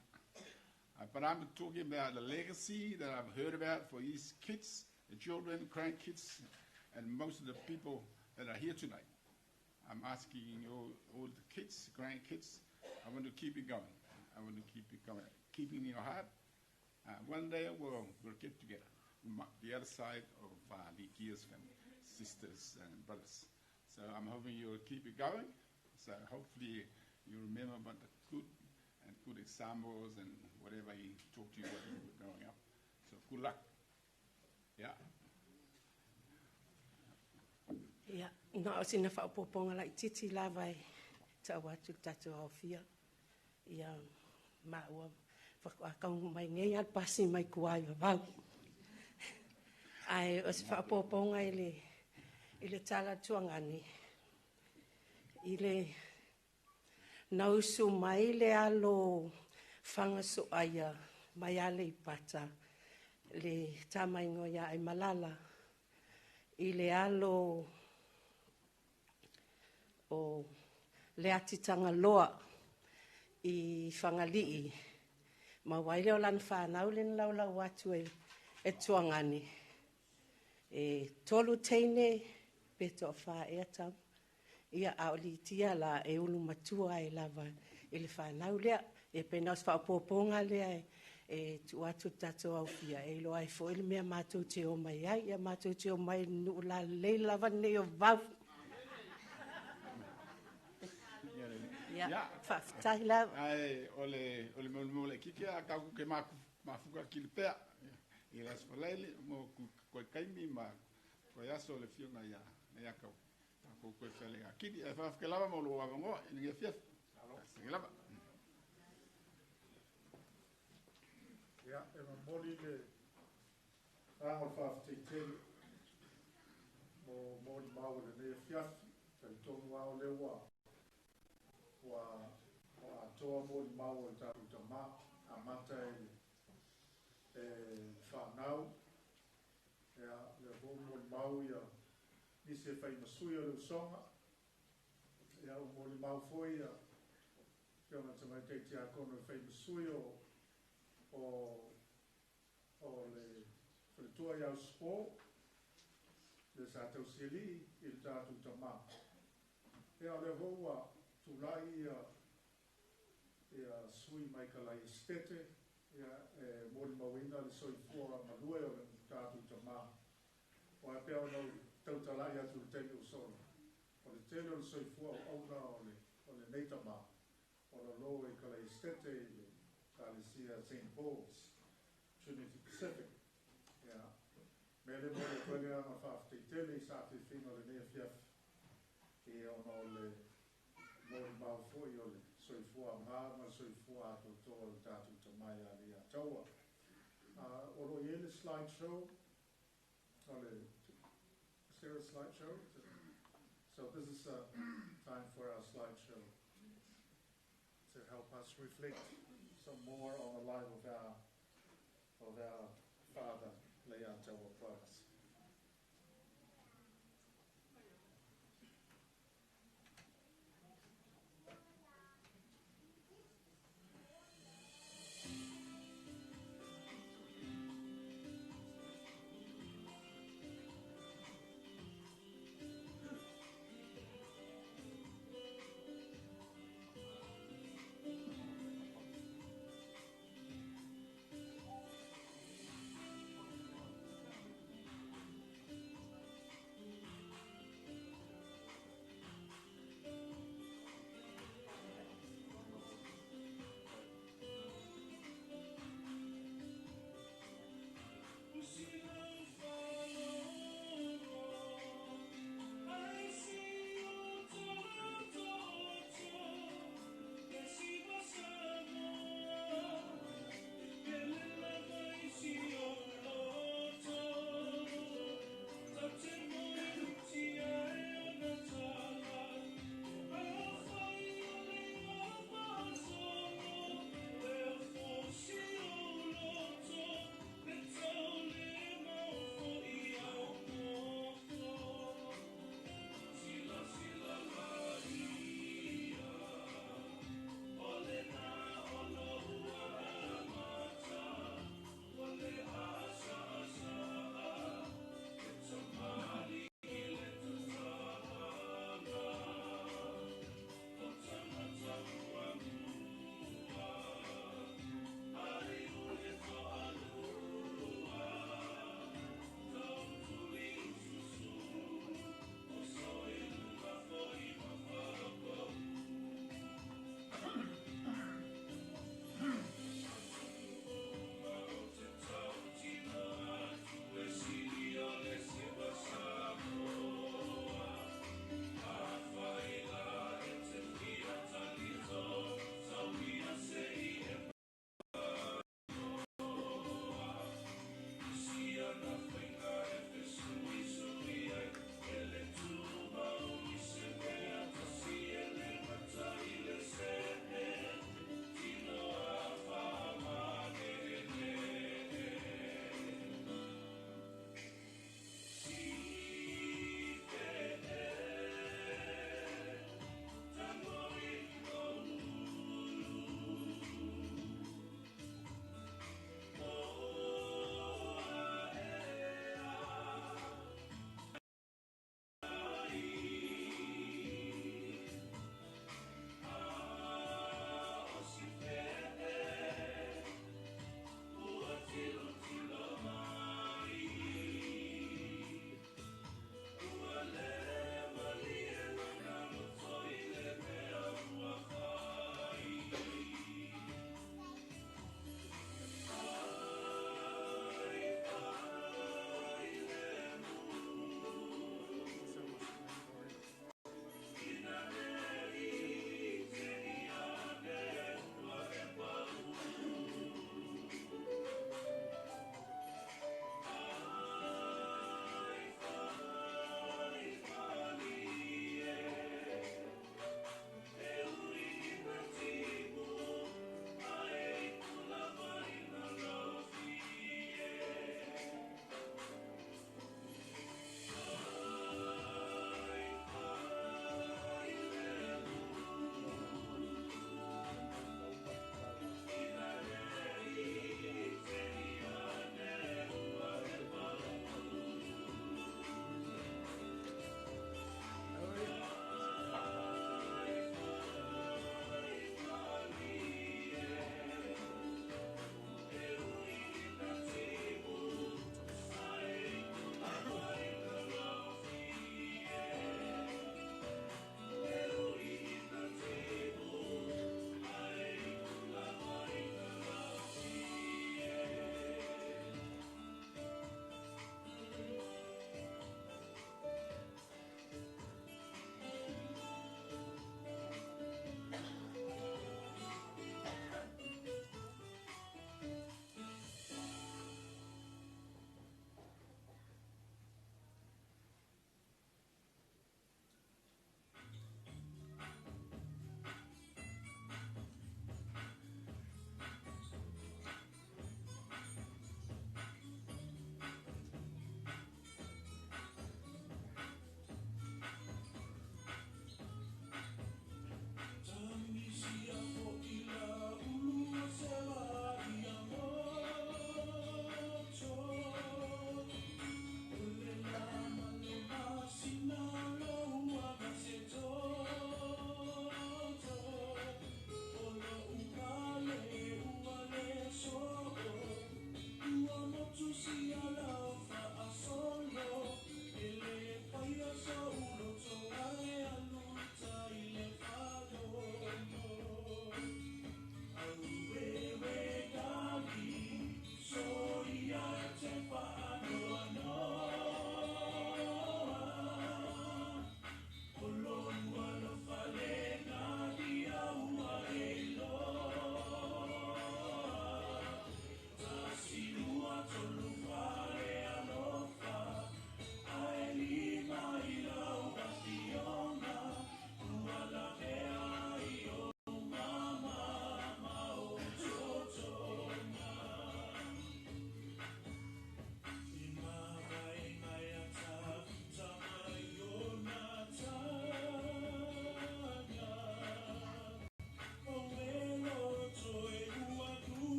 But I'm talking about the legacy that I've heard about for his kids, the children, grandkids, and most of the people that are here tonight. I'm asking all the kids, grandkids, I want to keep it going. I want to keep it going. Keeping in your heart. One day we'll get together. The other side of Likia's family, sisters and brothers. So I'm hoping you'll keep it going. So hopefully you remember about the good and good examples and whatever he talked to you when you were growing up. So good luck. Yeah. Ia, na o sina faaopoopoga laitiiti lava e ta'u atu le tatou aofia. Ia, maua faatoa taunuu mai nei a le pasi mai tuā i Vavau. Ae o se faaopoopoga i le i le tala tuagani i le na usu mai le alo Fagasoaia mai Aleipata le tama igoa ia Aimalala i le alo o Leatitagaloa i Fagalii, maua ai lea o lana fanau lea na laulau atu e, e Tuagani. E tolu teine pe toafā ea tama. Ia, a o Litia la e ulu matua ai lava i le fanau lea. E pei na o se faaopoopoga lea e, e tuu atu le tatou aofia e iloa ai foi le mea matou te o mai ai. Ia matou te o mai i le nuu lalelei lava lenei o Vavau. Ia, faafetai lava. Ae o le o le molimau laitiiti a tatou ke mafuka kili pea i le aso Faraile mo koe taimi ma koe aso o le afioga ia Leiatau tatou toe fealegatili. Ae faafetai lava mo lou avanoa i lenei afiafi. Faafetai lava. Ia, e momoli le agaga o le faafetai tele mo molimau o lenei afiafi. Talitonu lava o lea ua ua ua atoa molimau a le tatou tama, amata e le e le fanau, ia, lea foi ua molimau ia nisi e fai ma sui o le usoga, ia, ua molimau foi ia Afioga i le Tamaitai Tiakono e fai ma sui o o o le faletua ia Usopo, le sa tausialii i le tatou tama. Ia, o lea foi ua tulai ia ia sui mai Kalaia Esitete, ia, e molimauina le soifua galue o le tatou tama. Aua e pei ona ou tautala'i atu i le taimi ua sola, o le tele o le soifua auauna o le o lenei tama, o lalo i Kalaia Esitete i le Ekalesia Saint Paul's, Trinity Pacific. Ia, mea lea e momoli atu ai le agaga faafetai tele i saafiafiga o lenei afiafi, ia ona o le molimau foi o le soifua aoga ma le soifua atoatoa o le tatou tama ia Leiataua. O lo o i ai le slide show o le, is there a slide show? So this is a time for our slide show to help us reflect some more on the life of our father, Leiataua Price.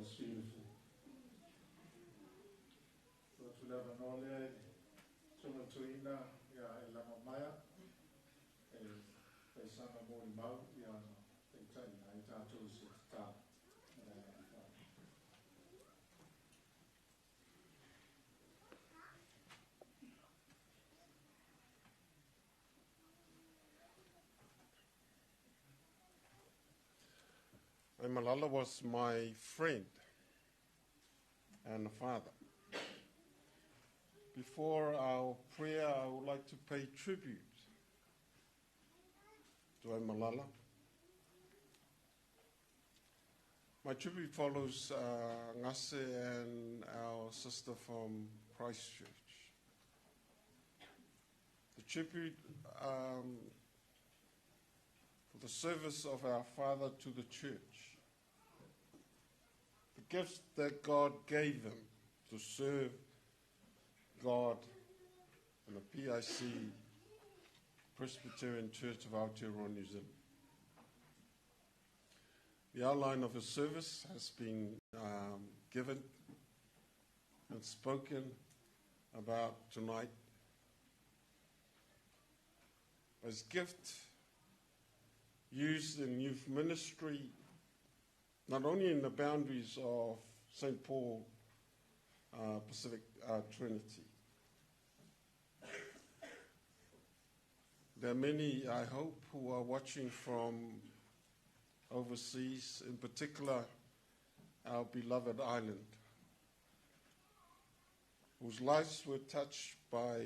Was beautiful. So tu leva no lea i tunga tuina ia e lama maia e paisana mōri mau ia na teitai ai tātou se te tā. Malala was my friend and a father. Before our prayer, I would like to pay tribute to Malala. My tribute follows Ngase and our sister from Christchurch. The tribute for the service of our father to the church, the gifts that God gave him to serve God in the PIC Presbyterian Church of Aotearoa, New Zealand. The outline of his service has been given and spoken about tonight. His gift used in youth ministry, not only in the boundaries of St. Paul Pacific Trinity. There are many, I hope, who are watching from overseas, in particular our beloved island, whose lives were touched by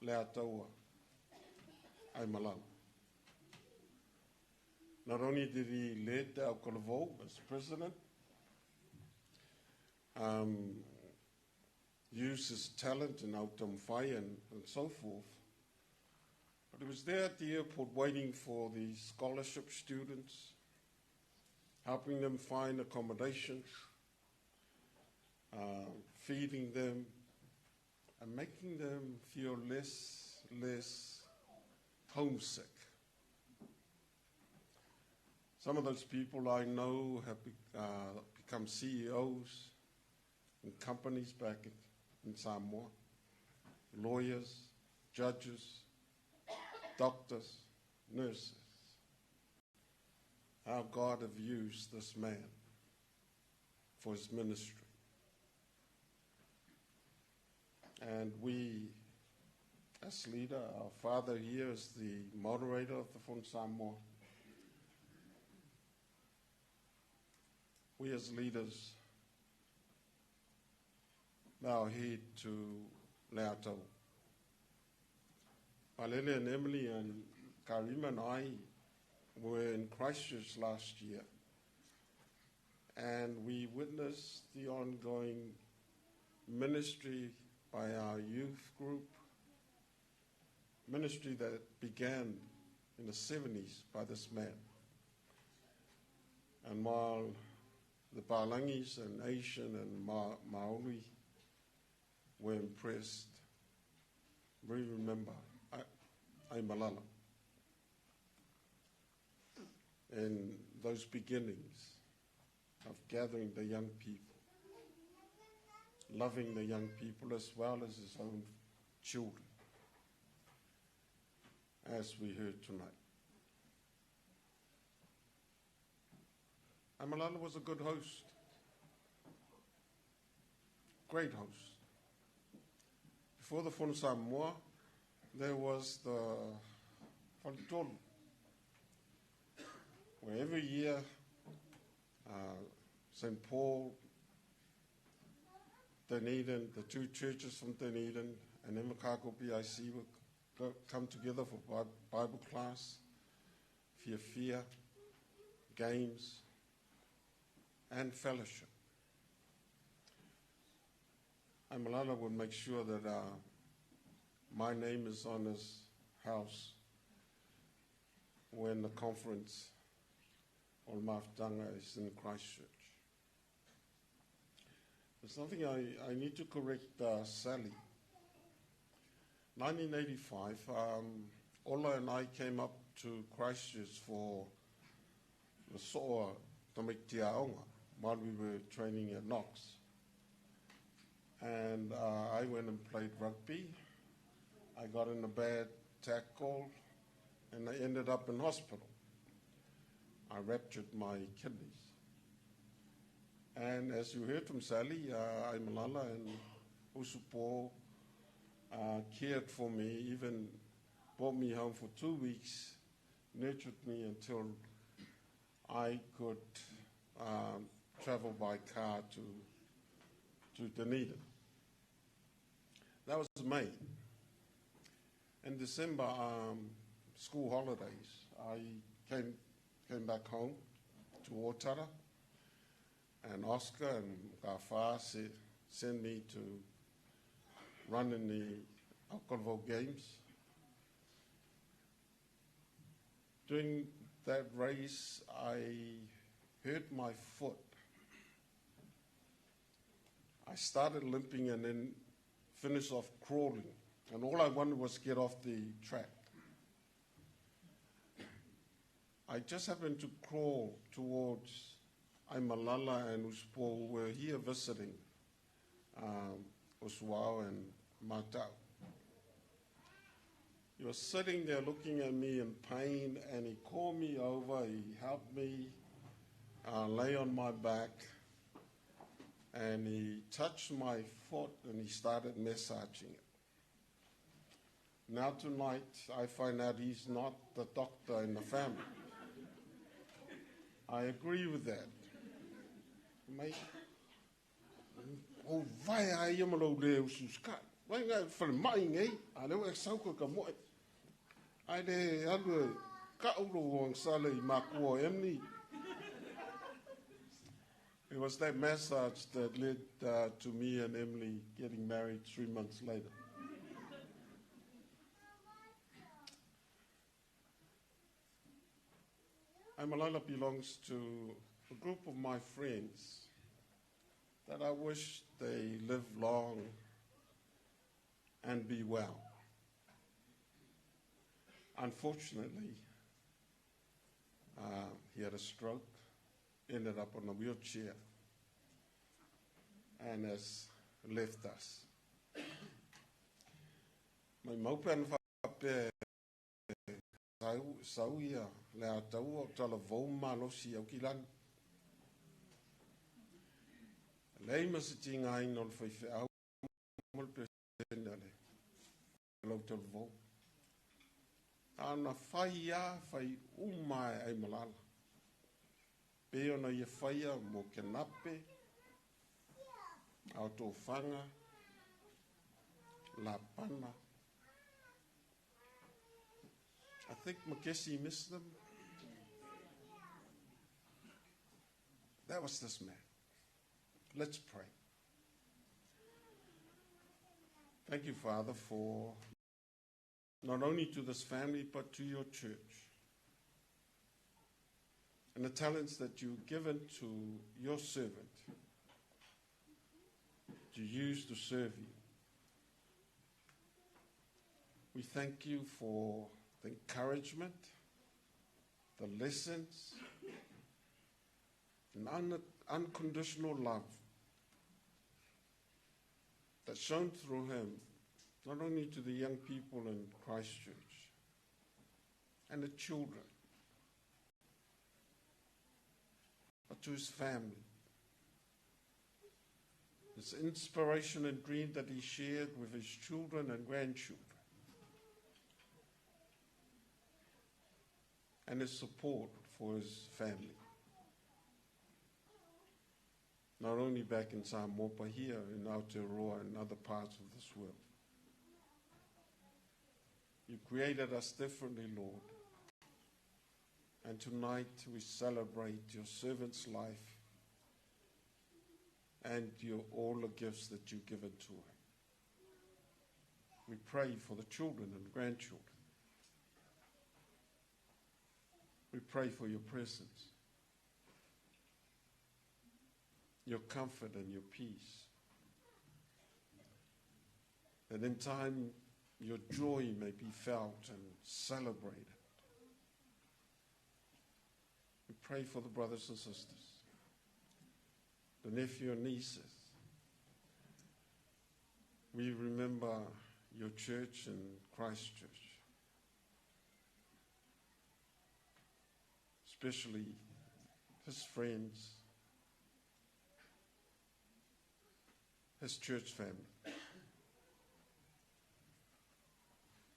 Leataua Aimalala. Not only did he lead our Kolovou as president, use his talent in Autamfai and so forth, but he was there at the airport waiting for the scholarship students, helping them find accommodations, feeding them, and making them feel less homesick. Some of those people I know have become CEOs in companies back in Samoa, lawyers, judges, doctors, nurses. How God have used this man for his ministry. And we, as leader, our father here is the moderator of the Fono Samoa. We as leaders now heed to Leato. Palele and Emily and Karima and I were in Christchurch last year, and we witnessed the ongoing ministry by our youth group, ministry that began in the 70s by this man. And while the Palangis and Asian and Maori were impressed, we remember Aimalala and those beginnings of gathering the young people, loving the young people as well as his own children, as we heard tonight. Aimalala was a good host, great host. Before the Fono Samoa, there was the Faletolu, where every year St. Paul, Dunedin, the two churches from Dunedin and Invercargill BIC would come together for Bible class, fia, games, and fellowship. Aimalala would make sure that my name is on his house when the conference on Mafutanga is in Christchurch. There's something I need to correct Sally. 1985, Ola and I came up to Christchurch for the Soa Tamaiti while we were training at Knox. And I went and played rugby. I got in a bad tackle and I ended up in hospital. I ruptured my kidneys. And as you heard from Sally, Aimalala and Usupo cared for me, even brought me home for 2 weeks, nurtured me until I could travel by car to Dunedin. That was May. In December, school holidays, I came back home to Otara, and Oscar and Gafar sent me to run in the Alconville Games. During that race, I hurt my foot. I started limping and then finished off crawling. And all I wanted was to get off the track. I just happened to crawl towards Aimalala and Uspo, who were here visiting Uswao and Matau. He was sitting there looking at me in pain, and he called me over, he helped me lay on my back, and he touched my foot and he started massaging it. Now tonight, I find out he's not the doctor in the family. I agree with that. Mate, o vai ai ia malo le ususkai. Vai ngai whare mai ngai, a leo e sauka ka moe. Ai le alu e ka uro ang sale i makua emni. It was that massage that led to me and Emily getting married 3 months later. Aimalala belongs to a group of my friends that I wish they live long and be well. Unfortunately, he had a stroke, ended up on a wheelchair, and has left us. My maupen whape Sau, sau ia Leataua o talavou ma malosi i Aukilani. E leai ma se tigaina o le faifeau ma le peresetene a le lautalavou. A na fai lava, fai uma lava e Aimalala. Pei ona ia faia mo Kenape, Aotofaga, Lapana. I think Makesi missed them. That was this man. Let's pray. Thank you, Father, for not only to this family, but to your church. And the talents that you've given to your servant to use to serve you. We thank you for the encouragement, the lessons, and unconditional love that shone through him, not only to the young people in Christchurch and the children, but to his family. His inspiration and dream that he shared with his children and grandchildren, and his support for his family. Not only back in Samoa, but here in Aotearoa and other parts of this world. You created us differently, Lord. And tonight we celebrate your servant's life and all the gifts that you've given to him. We pray for the children and grandchildren. We pray for your presence, your comfort and your peace. That in time your joy may be felt and celebrated. We pray for the brothers and sisters, the nephew and nieces. We remember your church in Christchurch, especially his friends, his church family.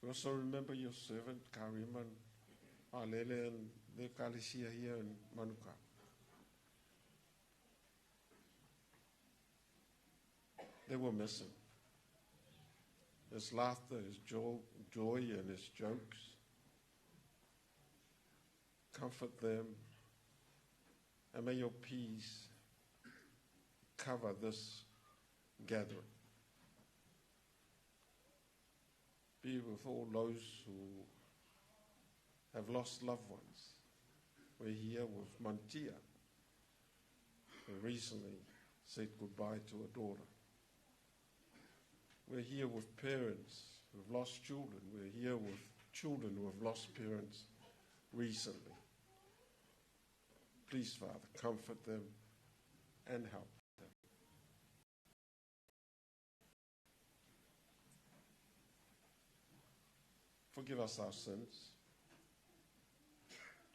We also remember your servant, Kariman Alele, and the Kalesia here in Manukau. They were missing. His laughter, his joy, and his jokes. Comfort them, and may your peace cover this gathering. Be with all those who have lost loved ones. We're here with Mantia, who recently said goodbye to a daughter. We're here with parents who have lost children. We're here with children who have lost parents recently. Please, Father, comfort them and help them. Forgive us our sins,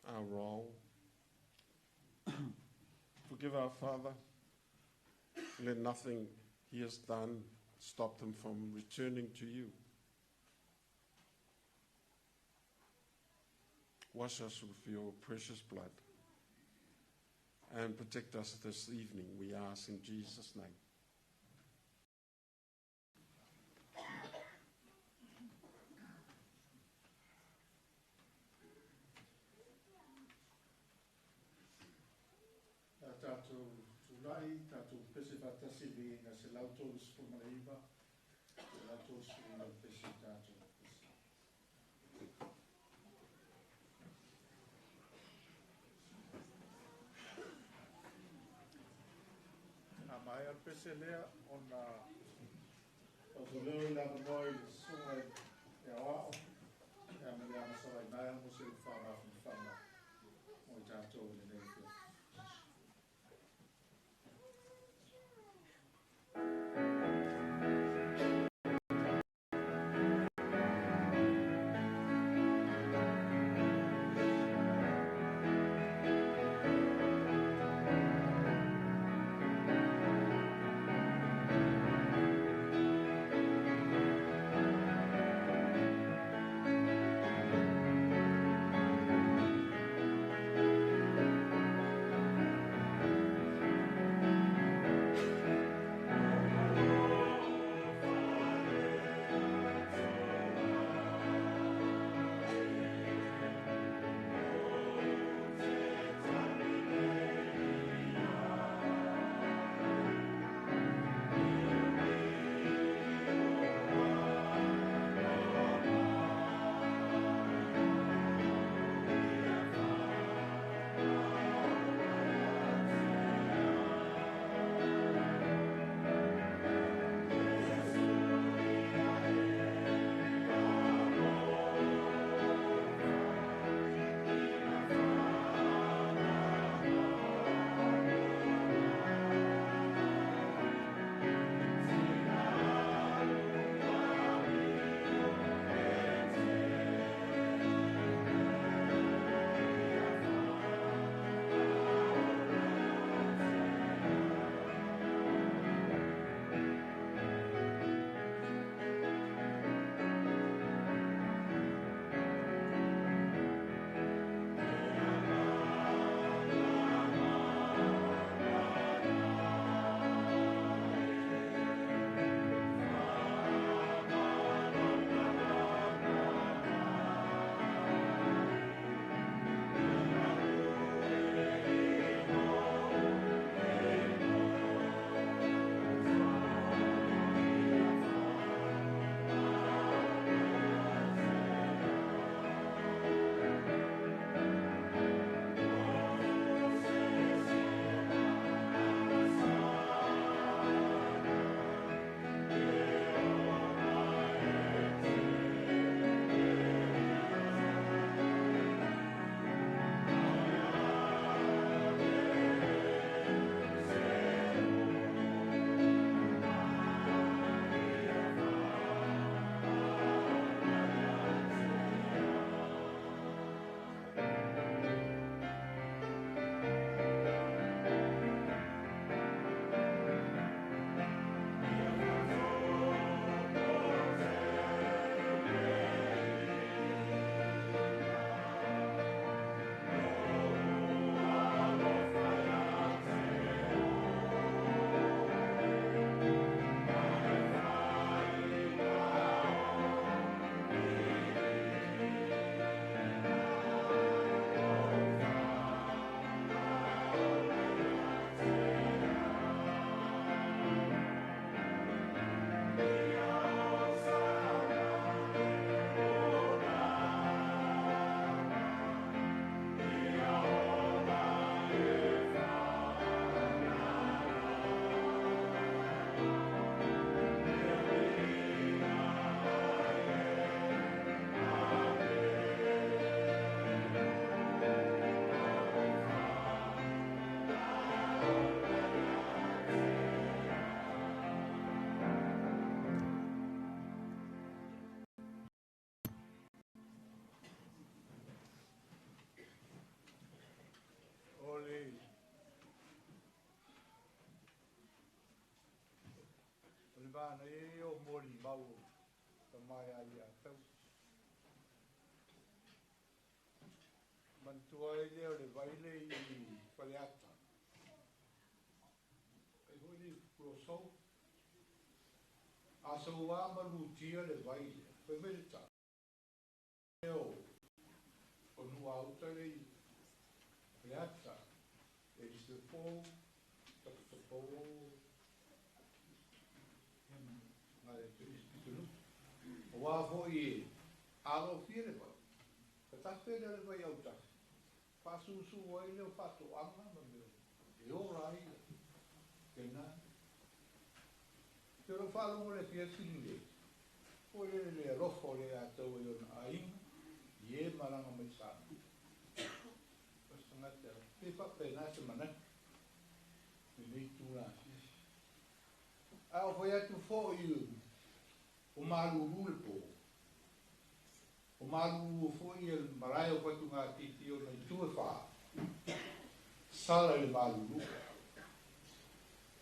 our wrong. Forgive our Father. Let nothing he has done stop them from returning to you. Wash us with your precious blood and protect us this evening, we ask in Jesus' name. A tātou tulai, tātou pese whātasi le ngā se lautou 19, se lautou 19 pese tātou pese. A mai al pese lea ona o leo i lava noa i le sunga e awao, e a me le amasala i nai mo se le whaamawhana mo i tātou i le nei whia. Manaia ia o molimau o tama ia Leiataua. Manatua ai lea o le vai lea i Faleata. Ai foi le Kulosou. A sau lava malutia le vai lea, fai mai le tala o o Nuauta lea i Faleata, e Lisefou, Tapatapou, Aua foi e alofia le vai, ka tafe lea o le vai autafe, faasusu ai lea o faatoaga ma mea e ola ai lena. Te o lou faalogo i le afiafi lenei, foi lele le alofa o Leiataua i ona aiga, i e malaga mai Samoa. O se tagata e alofa. Pe faapena se manatu i lenei itula afiafi. A o fai atu foi o malulu le po, o malulu foi le malae o Fatugatiti i ona itu e fa, sala i le malulu.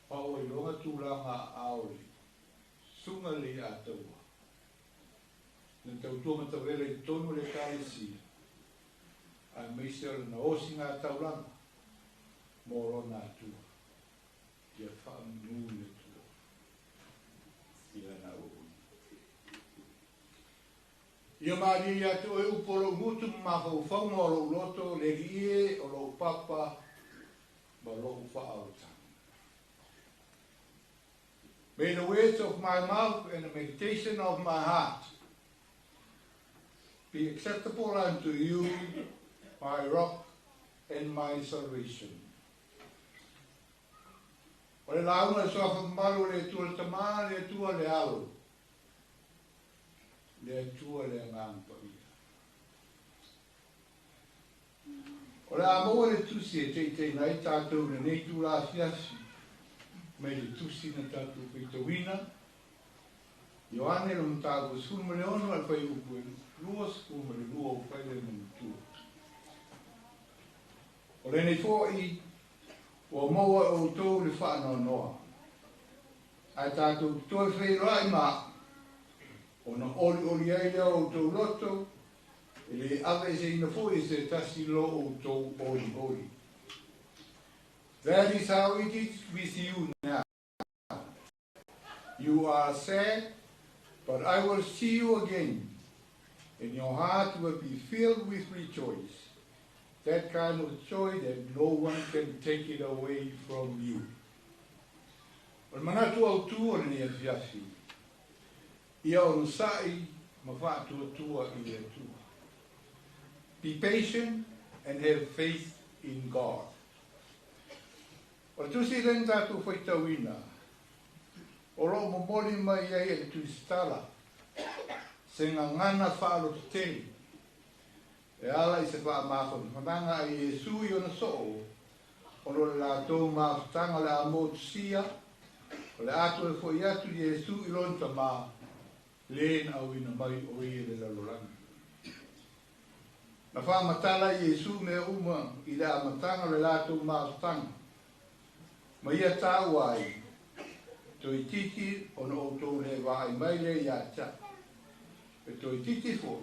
Pa ua iloga tulaga a o le susuga i le Leiataua, na tautua matavela i totonu o le Ekalesia, aemaise o lana osiga taulaga mo lona Atua. Ia faamanu le Atua i lana auauna. Ia malie ia te oe upu o lou gutu ma mafaufauga o lou loto, le Alii e, o lou papa ma lou faaolataga. May the words of my mouth and the meditation of my heart be acceptable unto you, my rock and my salvation. O le lauga i le Suafa mamalu o le Atua le Tama, le Atua le Alo, le Atua le Agaga Paia. O le a maua le tusi e taitaiina ai tatou i lenei itula afiafi mai le tusi na tatou faitauina, Ioane lona mataupu e 16 a le fuaiupu e 22 ua fai lea manatua. O lenei foi ua maua e outou le faanoanoa, ae tatou te toe feiloai ma a'u, ona olioli ai lea o outou loto, e lē aveeseina foi e se tasi lo outou olioli. That is how it is with you now. You are sad, but I will see you again, and your heart will be filled with rejoice. That kind of joy that no one can take it away from you. O le manatu autū o lenei afiafi, ia onosa'i ma faatuatua i le Atua. Be patient and have faith in God. O le tusi lea na tatou faitauina, o lo o momoli mai ai e le Tusitala se gagana faalototele e ala i se faamafanafanaga a Iesu i ona soo, ona o le latou mafutaga o le a motusia, o le a toe fo'i atu Iesu i lona Tama, le na auina mai o ia i le lalolagi. Na faamatala e Iesu mea uma i le amataga o le latou mafutaga, ma ia taua ai, Toeitiiti ona outou le vaai mai lea ia te a'u, e toeitiiti foi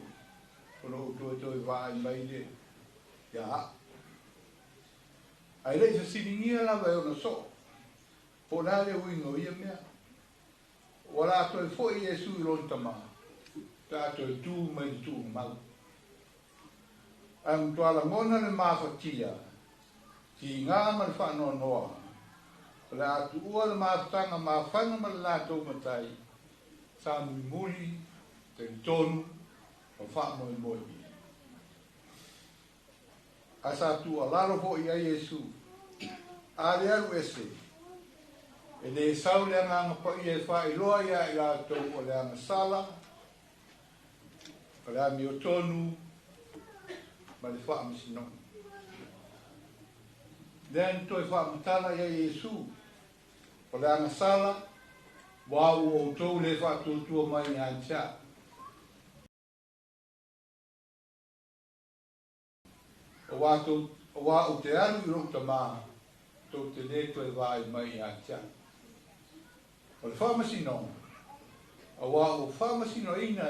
ona outou e toe vaai mai lea ia a'u. Ae le i fesiligia lava e ona soo, po o le a le uiga o ia mea. Ua la toe fo'i Iesu i lona Tama, pe a toe tū mai le tuugamau. Ae matua lagona le mafatia, tigā ma le faanoanoa, o le a tuua le mafutaga mafana ma le latou Matai, sa mulimuli, talitonu ma faamoemoe i ai. Ae sa tuualalo foi i ai Iesu, A le alu ese, e lē sau le Agaga Paia e faailoa iā i latou o le agasala, o le amiotonu ma le faamasinoga. Lea na toe faamatala i ai Iesu, o le agasala, aua ua outou le faatuatua mai ia te a'u. Aua ou te alu i lou Tama, tou te lē toe vaai mai ia te a'u. O le faamasinoga, Auā ua faamasinoina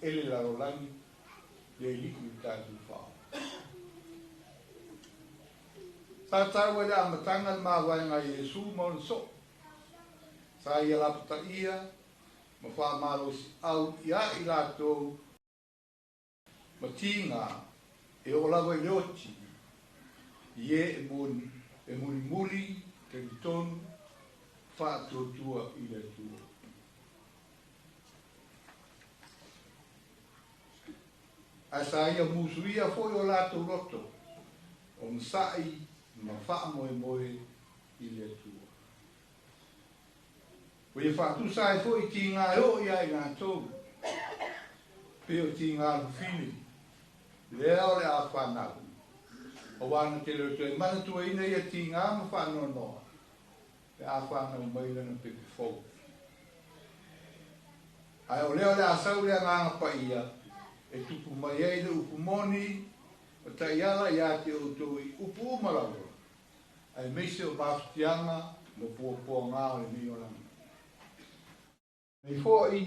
e le lalolagi le Alii lo tatou Faaofi. Sa taua i le amataga le mavaega a Iesu ma ona soo. Sa ia lapataia ma faamalosiau iā i latou ma tiga e oo lava i le oti, i e e moni e mulimuli talitonu faatuatua i le Atua. Ae sa ia musuia foi o latou loto, onosai ma faamoemoe i le Atua. Ua ia faatusa ai foi i tiga e oo iā i latou, pei o tiga lufine, lea o le a fanau, auā na te le toe manatuaina ia tiga ma faanoanoa pe a fanau mai lana pepe fou. Ae o lea o le a sau le Agaga Paia e tupu mai ai le upu moni ma taiala iā te outou i upu uma lava, aemaise o mafatiaga ma puapuaga o lenei olaga. Nei foʻi,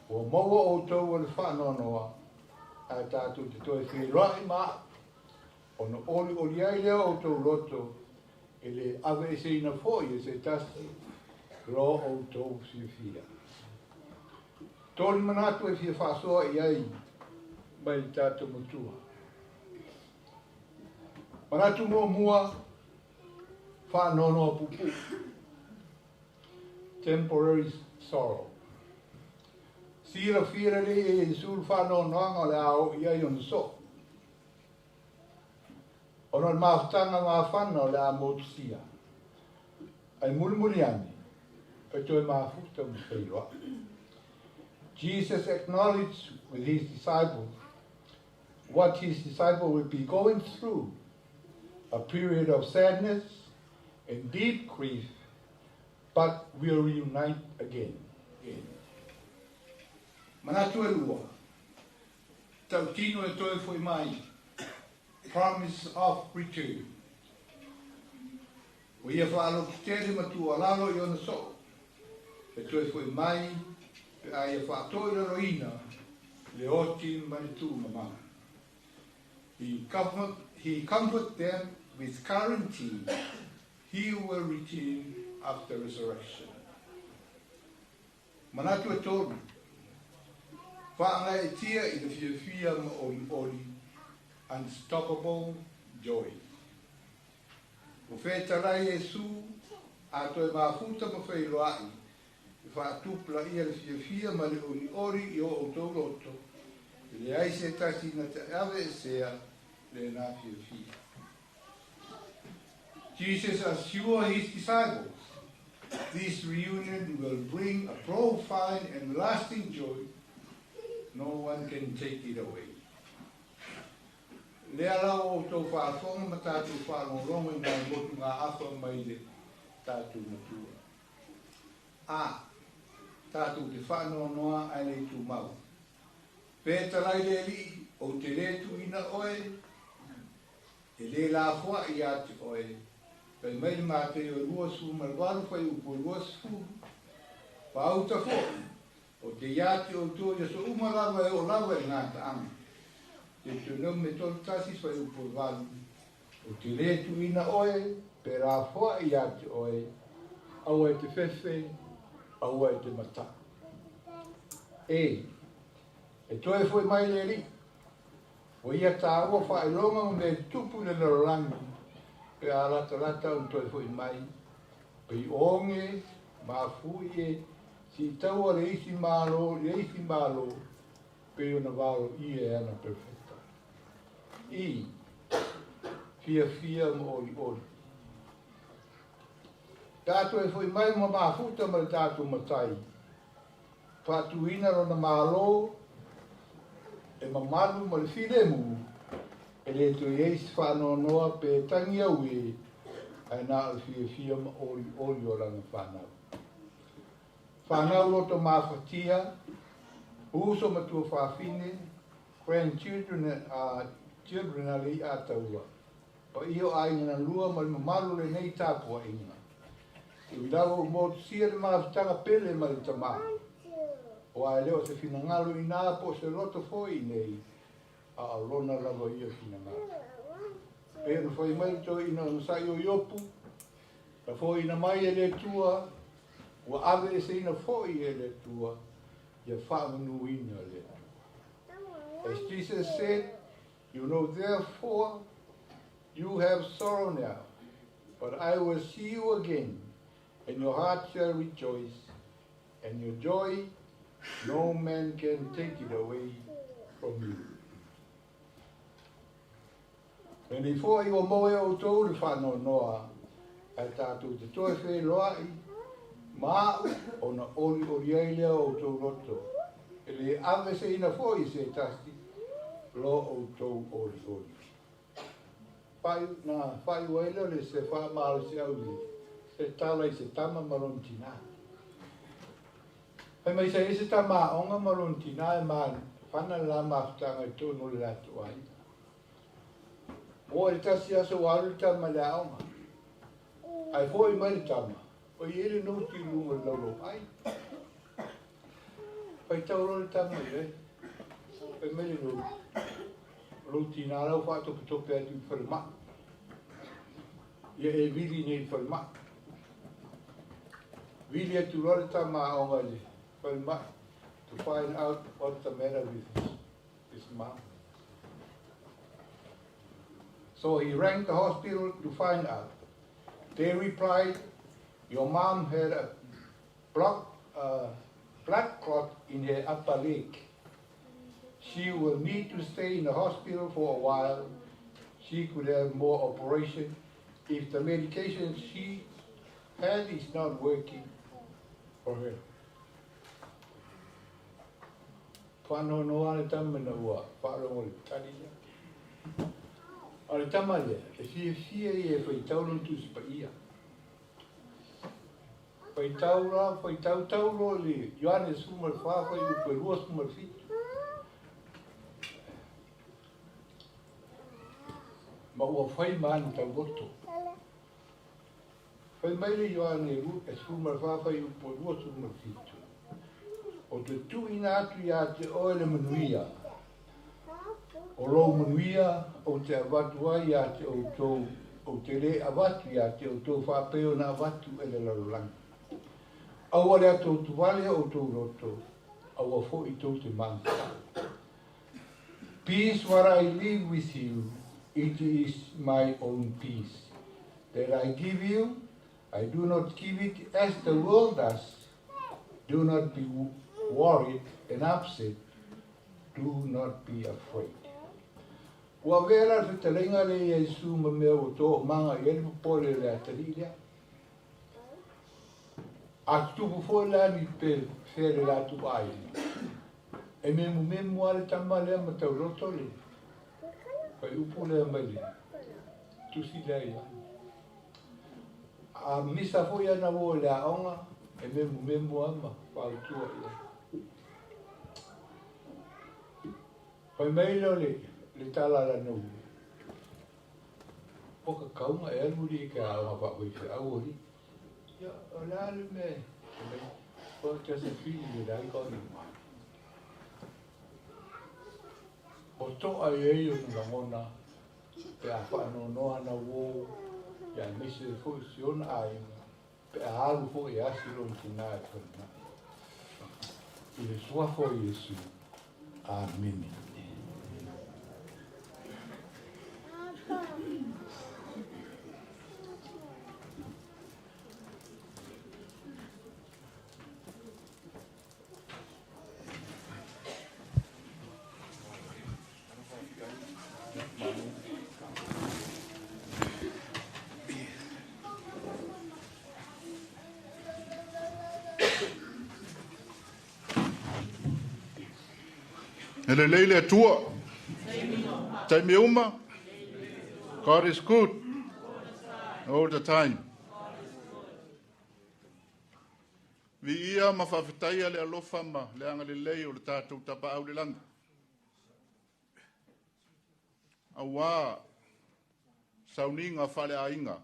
ua maua outou o le faanoanoa, ae tatou te toe feiloai ma aʻu, ona olioli ai lea o outou loto, e lē aveeseina foʻi e se tasi lo outou fiafia. Tolu manatu e fia faasoa i ai mai le tatou Matua. Manatu muamua, faanoanoa puupuu. Temporary sorrow. Silafia lelei e Iesu le faanoanoaga o le a oo i ai ona soo. Ona o le mafutaga mafana o le a motusia. Ae mulimuli ane, e toe mafuta ma feiloai. Jesus acknowledged with his disciples what his disciples would be going through, a period of sadness and deep grief, but will reunite again. Manatu e lua, tautino e toe foʻi mai, promise of return. Ua ia faalototele ma tuualalo i ona soo, e toe foʻi mai pe a ia faatoilaloina le oti ma le tuumamala. He comfort, he comfort them with guarantee he will return after resurrection. Manatu e tolu, faagaeetia i le fiafia ma olioli, unstoppable joy. Ua fetalai Iesu a toe mafuta ma feiloai e faatupulaia le fiafia ma le olioli i o outou loto, e leai se tasi na te aveesea lenā fiafia. Jesus assured his disciples this reunion will bring a profound and lasting joy. No one can take it away. Lea la ua outou faafofoga ma tatou faalogologo i nai motugaafa mai le tatou Matua. A, tatou te faanoanoa ae le tumau. Fetalai le Alii, ou te lē tuuina oe, e lē lafoaʻi iā te oe, fai mai le Mateio e 28 fuaiupu e 20, Faauta foʻi, ou te iā te outou i aso uma lava e oo lava i le gataaga. Deuteronome 31 fuaiupu e 8, Ou te lē tuuina oe, pe lafoaʻi iā te oe, aua e te fefe, aua e te mataʻu. E, e toe foʻi mai le Alii, ua ia taua faailoga ma mea tutupu i le lalolagi, pe a latalata ona toe foʻi mai, pei oge, mafuie, siitaua le isi Malo i le isi Malo, pei ona valoia e ana perofeta. I, fiafia ma olioli. Pe a toe foʻi mai ma mafuta ma le tatou Matai, faatuina lona Malo e mamalu ma le filemu, e lē toe i ai se faanoanoa pe tagi auē, ae na o le fiafia ma olioli o lana fanau. Fanau loto mafatia, uso ma tuafafine, grandchildren, children a le iʻa taua, paia o aiga na lua ma le mamalu o lenei tapuaiga. E ui lava ua motusia le mafutaga pele ma le tamā. Aua e le o se finagalo i ina po o se loto foi i inei, a o Lona lava ia finagalo. E pei ona fai mai le toeaina onosai o Iopu, Na foaiina mai e le Atua, ua aveeseina foi e le Atua, ia faamanuina le Atua. As Jesus said, You know therefore you have sorrow now, but I will see you again, and your heart shall rejoice, and your joy no man can take it away from you. Lenei foi ua maua e outou le faanoanoa ae tatou te toe feiloai ma a'u ona olioli ai lea o outou loto, e le aveseina foi e se tasi lo outou olioli. Faaiu, na faaiu ai lea o le se faamalosiau i se tala i se tama ma lona tinā. Fai mai sa i ai se tama aoga ma lona tinā e mafana le la mafutaga i totonu o le latou aiga. Oo i le tasi aso ua alu le tama i le aoga. Ae foi mai le tama, ua i ai le note i luga o le laulauai. Faitau loa le tama i ai. Fai mai le note, o lou tinā la ua faatopetope atu i le falemai. Ia e vili nei i le falemai. Vili atu loa le tama aoga i le falemai to find out what's the matter with his mom. So he rang the hospital to find out. They replied, Your mom had a block, blood clot in her upper leg. She will need to stay in the hospital for a while. She could have more operation if the medication she had is not working for her. Faanoanoa le tama ina ua faalogo i le tali lea. A o le tama lea, e fiafia ia e faitau lona Tusi Paia. Faitau la, faitau tau loa i le Ioane 14, fuaiupu e 27. Ma ua fai ma ana tauloto. Fai mai le Ioane 14, fuaiupu e 27, Ou te tuuina atu ia te oe le manuia, o lou manuia ou te avatu ai ia te outou, ou te le avatu ia te outou faapei ona avatu e le lalolagi. Aua le atoutuvale outou loto, aua foi tou te magatau. Peace what I leave with you, it is my own peace that I give you, I do not give it as the world does. Do not be worried and upset. Do not be afraid. Ua avea la le fetalaiga lea ia Iesu ma mea ua toomaga i ai le popole o le atalii lea. A tutupu foi la ni pe fea le latou aiga, e memumemu lava le tama lea ma tauloto le fuaiupu lea mai le tusi lea ia. A misa foi ana uo i le aoga, e memumemu lava ma fautua i ai. Fai mai lea o le tala a lana uo, O ka kauga e alu alii i ke aoga faafaifeau alii. Ia, o le a le mea e fai mai, well, just a feeling that I got in mind. O to'a i ai ona lagona pe a faanoanoa ana uō, ia aemaise foi si ona aiga, pe a alu foi e asi lona tinā e falemai. I le Suafa o Iesu. Amene. E lelei le Atua. Taimi uma. God is good. All the time. Viia ma faafetaia le alofa ma le agalelei o le tatou Tapaau i le Lagi. Auā sauniga faaleaiga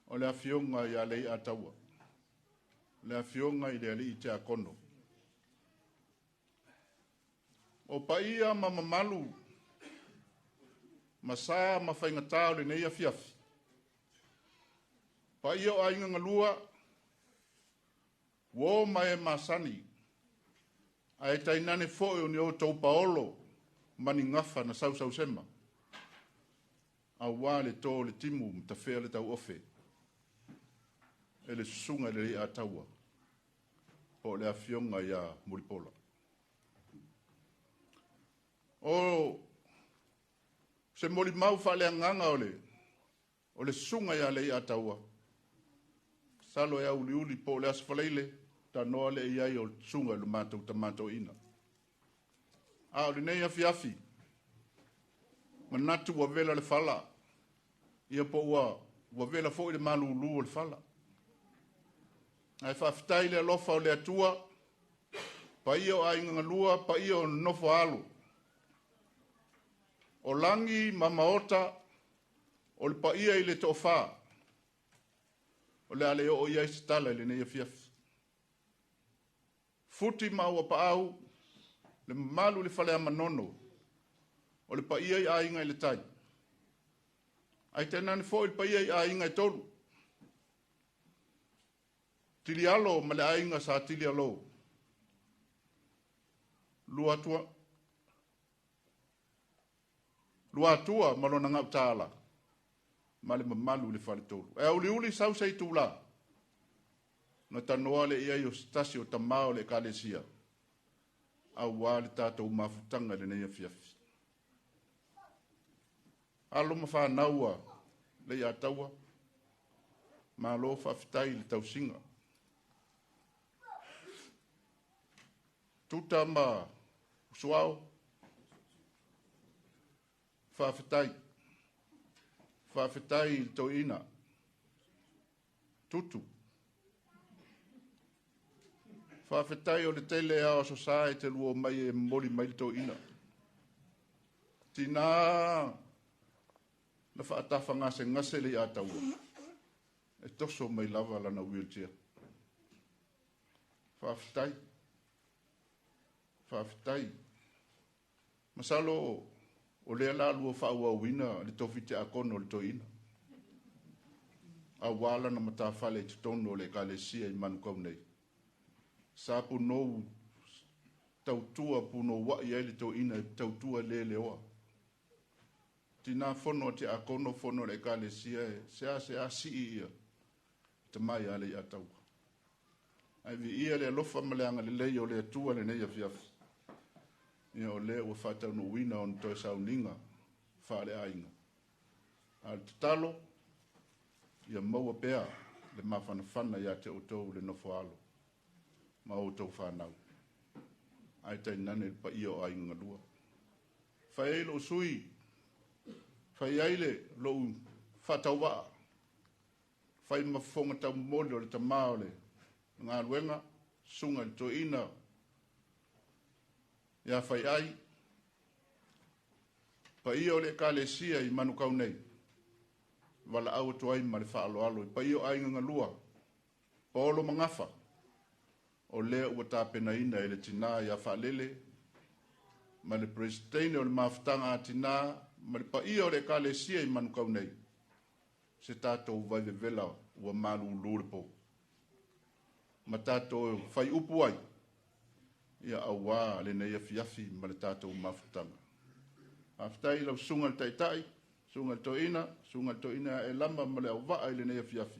o le Afioga ia Leiataua, le Afioga i le Alii Tiakono. O paia ma mamalu ma sa ma faigata o lenei afiafi. Paia o aiga galua, uo ma e masani, ae tainane foi o ni outou paolo ma ni gafa na sausausema, auā le to o le timu ma tafea le tauofe e le susuga i le Leiataua po o le Afioga ia Mulipola. O se molimau faaleagaga o le o le susuga ia Leiataua, masalo e auliuli po o le Aso Faraile, tanoa lea i ai o le susuga i le matou tama toeaina. A o lenei afiafi, manatu ua vela le fala, ia po ua ua vela foi le malulu o le fala. Ae faafetai i le alofa o le Atua, paia o aiga galua, paia o nofo a alo, o lagi ma maota, o le paia i le toafa, o le a le oo i ai se tala i lenei afiafi. Futi ma Auapaau, le mamalu i le Faleamanono, o le paia i aiga i le tai. Ae tainane foi le paia i aiga e tolu. Tilialo ma le aiga sa Tilialo. Luatua, Luatua ma lona gautaala ma le mamalu i le faletolu. E auliuli sau se itulā, ona tanoa lea i ai o se tasi o tamā o le Ekalesia, auā le tatou mafutaga i lenei afiafi. Alo ma fanau a Leiataua, malo faafetai i le tausiga. Tuta ma Usuao, faafetai. Faafetai i le toeaina. Tutu. Faafetai o le tele lava o Aso Sa e te lua omai e momoli mai le toeaina. Tinā na faatafagasegase le Iataua, e toso mai lava lana wheelchair. Faafetai. Faafetai. Masalo o lea la lua faaauauina le tofi tiakono o le toeaina, auā lana matafale i totonu o le Ekalesia i Manukau nei. Sa punou tautua punouai ai le toeaina e tautua leleoa. Tinā fono a tiakono, fono a le Ekalesia e seasea sii ia tama ia Leiataua. Ae viia le alofa ma le agalelei o le Atua lenei afiafi. Ia o lea ua faataunuuina ona toe sauniga faaleaiga. A o le tatalo, ia maua pea le mafanafana ia te outou le nofo alo ma outou fanau. Ae tainane le paia o aiga galua. Fai ai lou sui, fai ai le lou faatauvaa, fai ma fofoga taumomoli o le tama o le galuega, susuga i le toeaina ia Faiai, paia o le Ekalesia i Manukau nei, valaau atu ai ma le faaaloalo i paia o aiga galua, Paolo ma Gafa, o lea ua tapenaina e le tinā ia Faalele ma le Peresitene o le Mafutaga a Tinā ma le paia o le Ekalesia i Manukau nei, se tatou vaivevela ua malulu le po ma tatou fai upu ai, ia auā lenei afiafi ma le tatou mafutaga. Faafetai i lau susuga i le Taitai, susuga i le Toeaina, susuga i le Toeaina ia Elama ma le auvaa i lenei afiafi,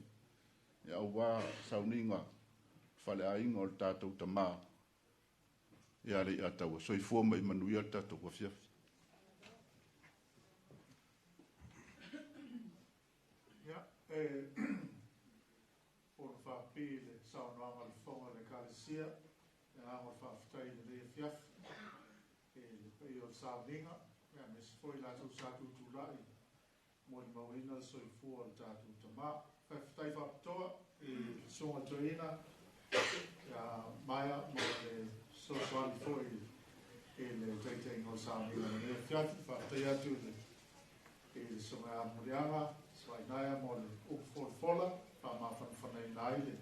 ia auā sauniga faleaiga o le tatou tama ia Leiataua. Soifua ma ia manuia le tatou afiafi. Ia, e fono faapipii i le saunoaga a le Fofoga o le Ekalesia, le agaga o le faafetai i lenei afiafi i le paia o le sauniga, aemaise foi i latou sa tutulai molimauina le soifua o le tatou tama. Faafetai faapitoa i le Susuga i le Toeaina ia Maia mo le fesoasoani foi i le taitaiga o le sauniga i lenei afiafi. Faafetai atu i le Susuga ia Muliaga Suainaia mo le upu folafola faamafanafanaina ai le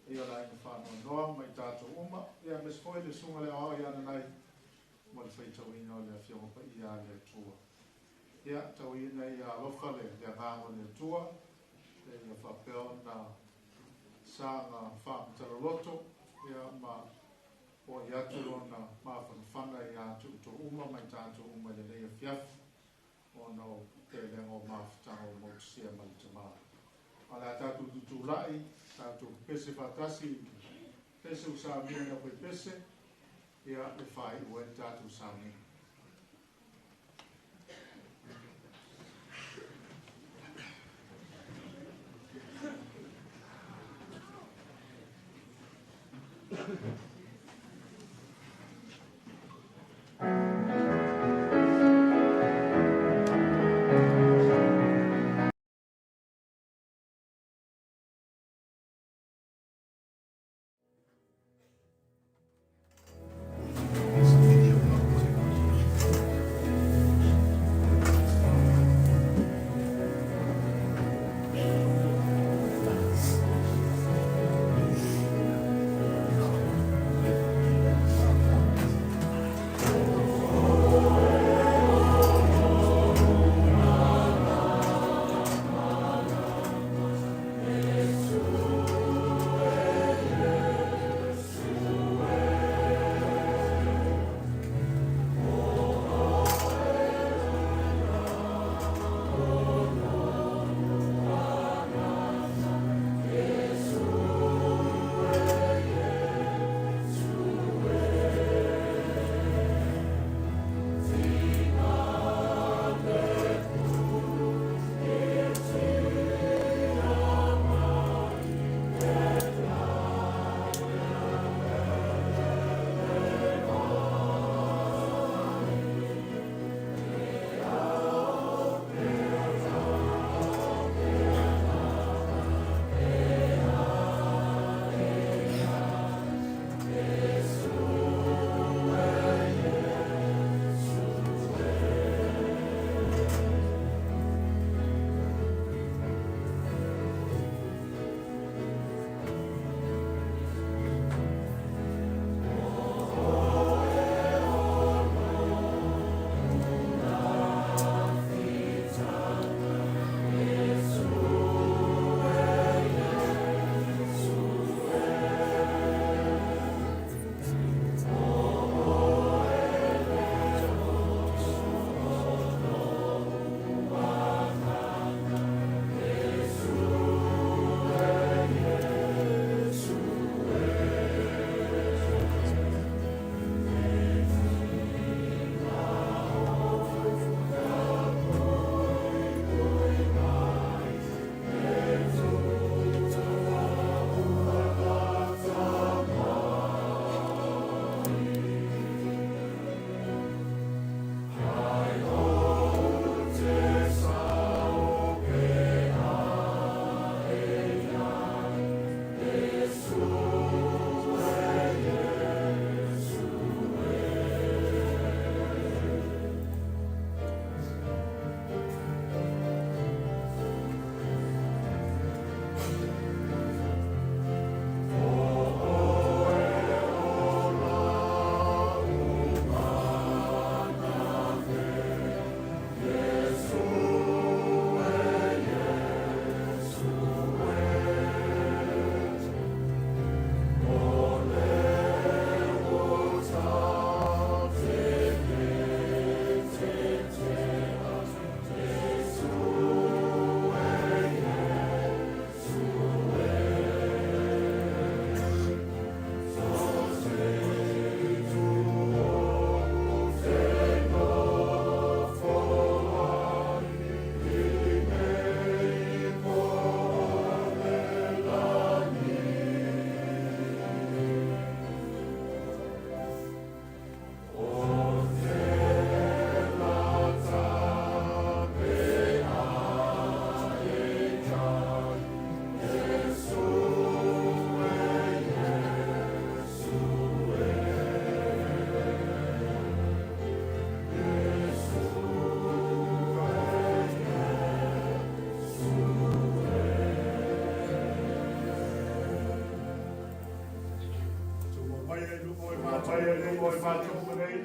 paia o le aiga faanoanoa ma i tatou uma. Ia, aemaise foi le Susuga i le Aoao ia Nanai mo le faitauina o le Afioga Paia a le Atua. Ia, tau ina ia alofa le agaga o le Atua, ia faapea ona saga faamatala ia ma fo'i atu lona mafanafana ia te outou uma ma i tatou uma i lenei afiafi ona o telega o mafutaga ua mautusia mai le Tamā. O le a tatou tutulai, tatou pepese faatasi, pese ua samia e le aufaipese, ia e faaiu ai le tatou sauniga.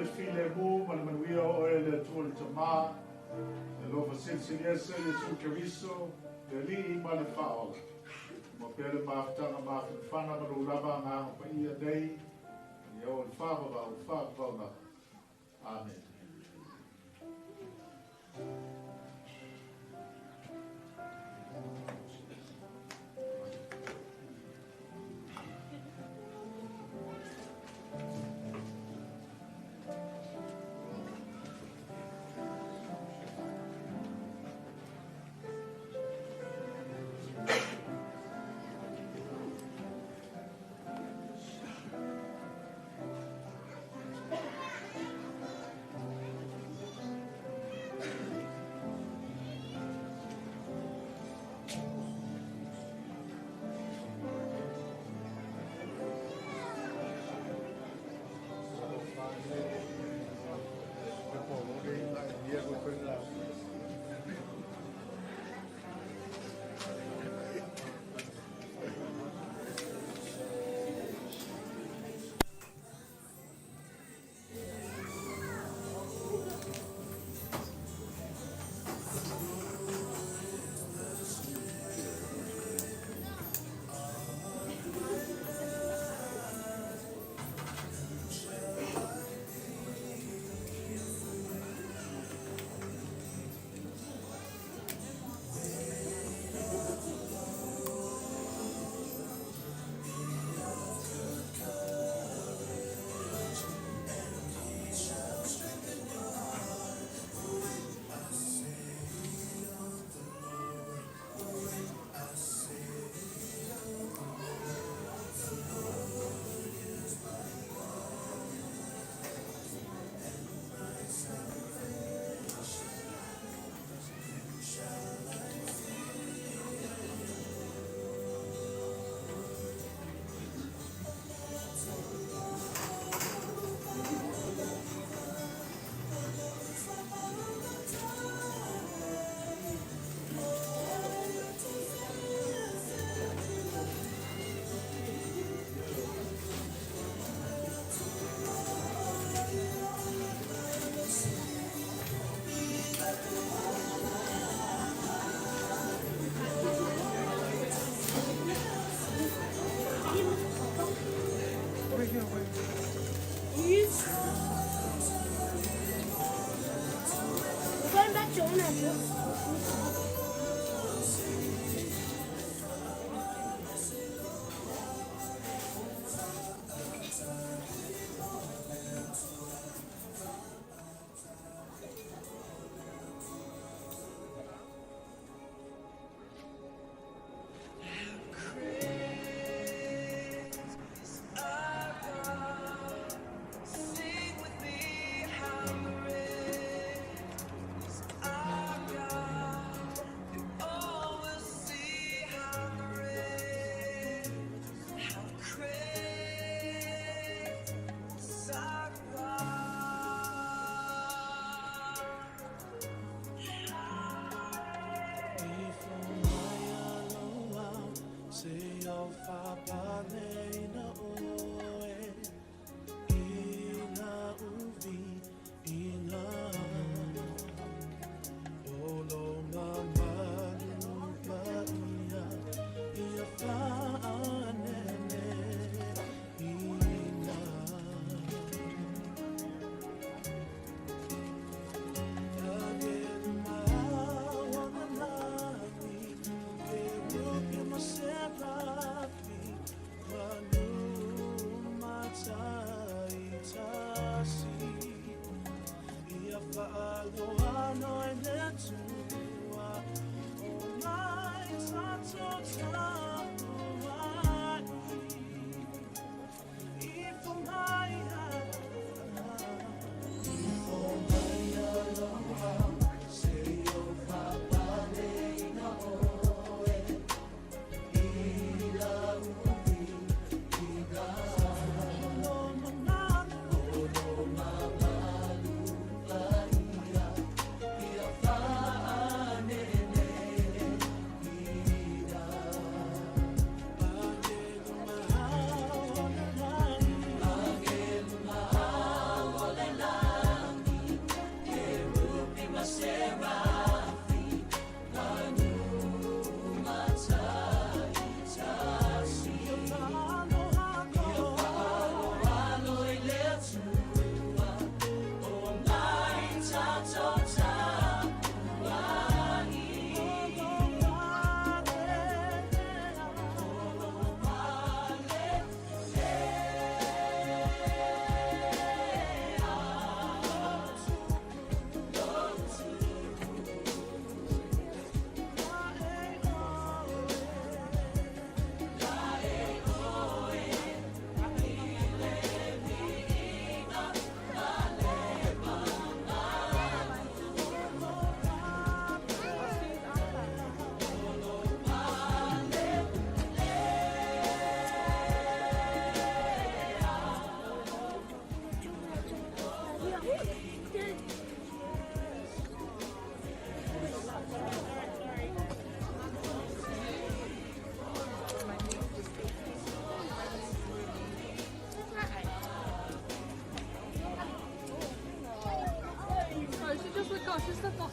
le filemu ma le manuia o oe le Atua le Tamā, le alofa silisili ese o Iesu Keriso, le Alii ma le Faaola. Maua pea le mafutaga mafanafana ma lou lava Agaga Paia nei, seia oo i le faavavau, faavavau lava. Amene.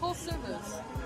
Full service.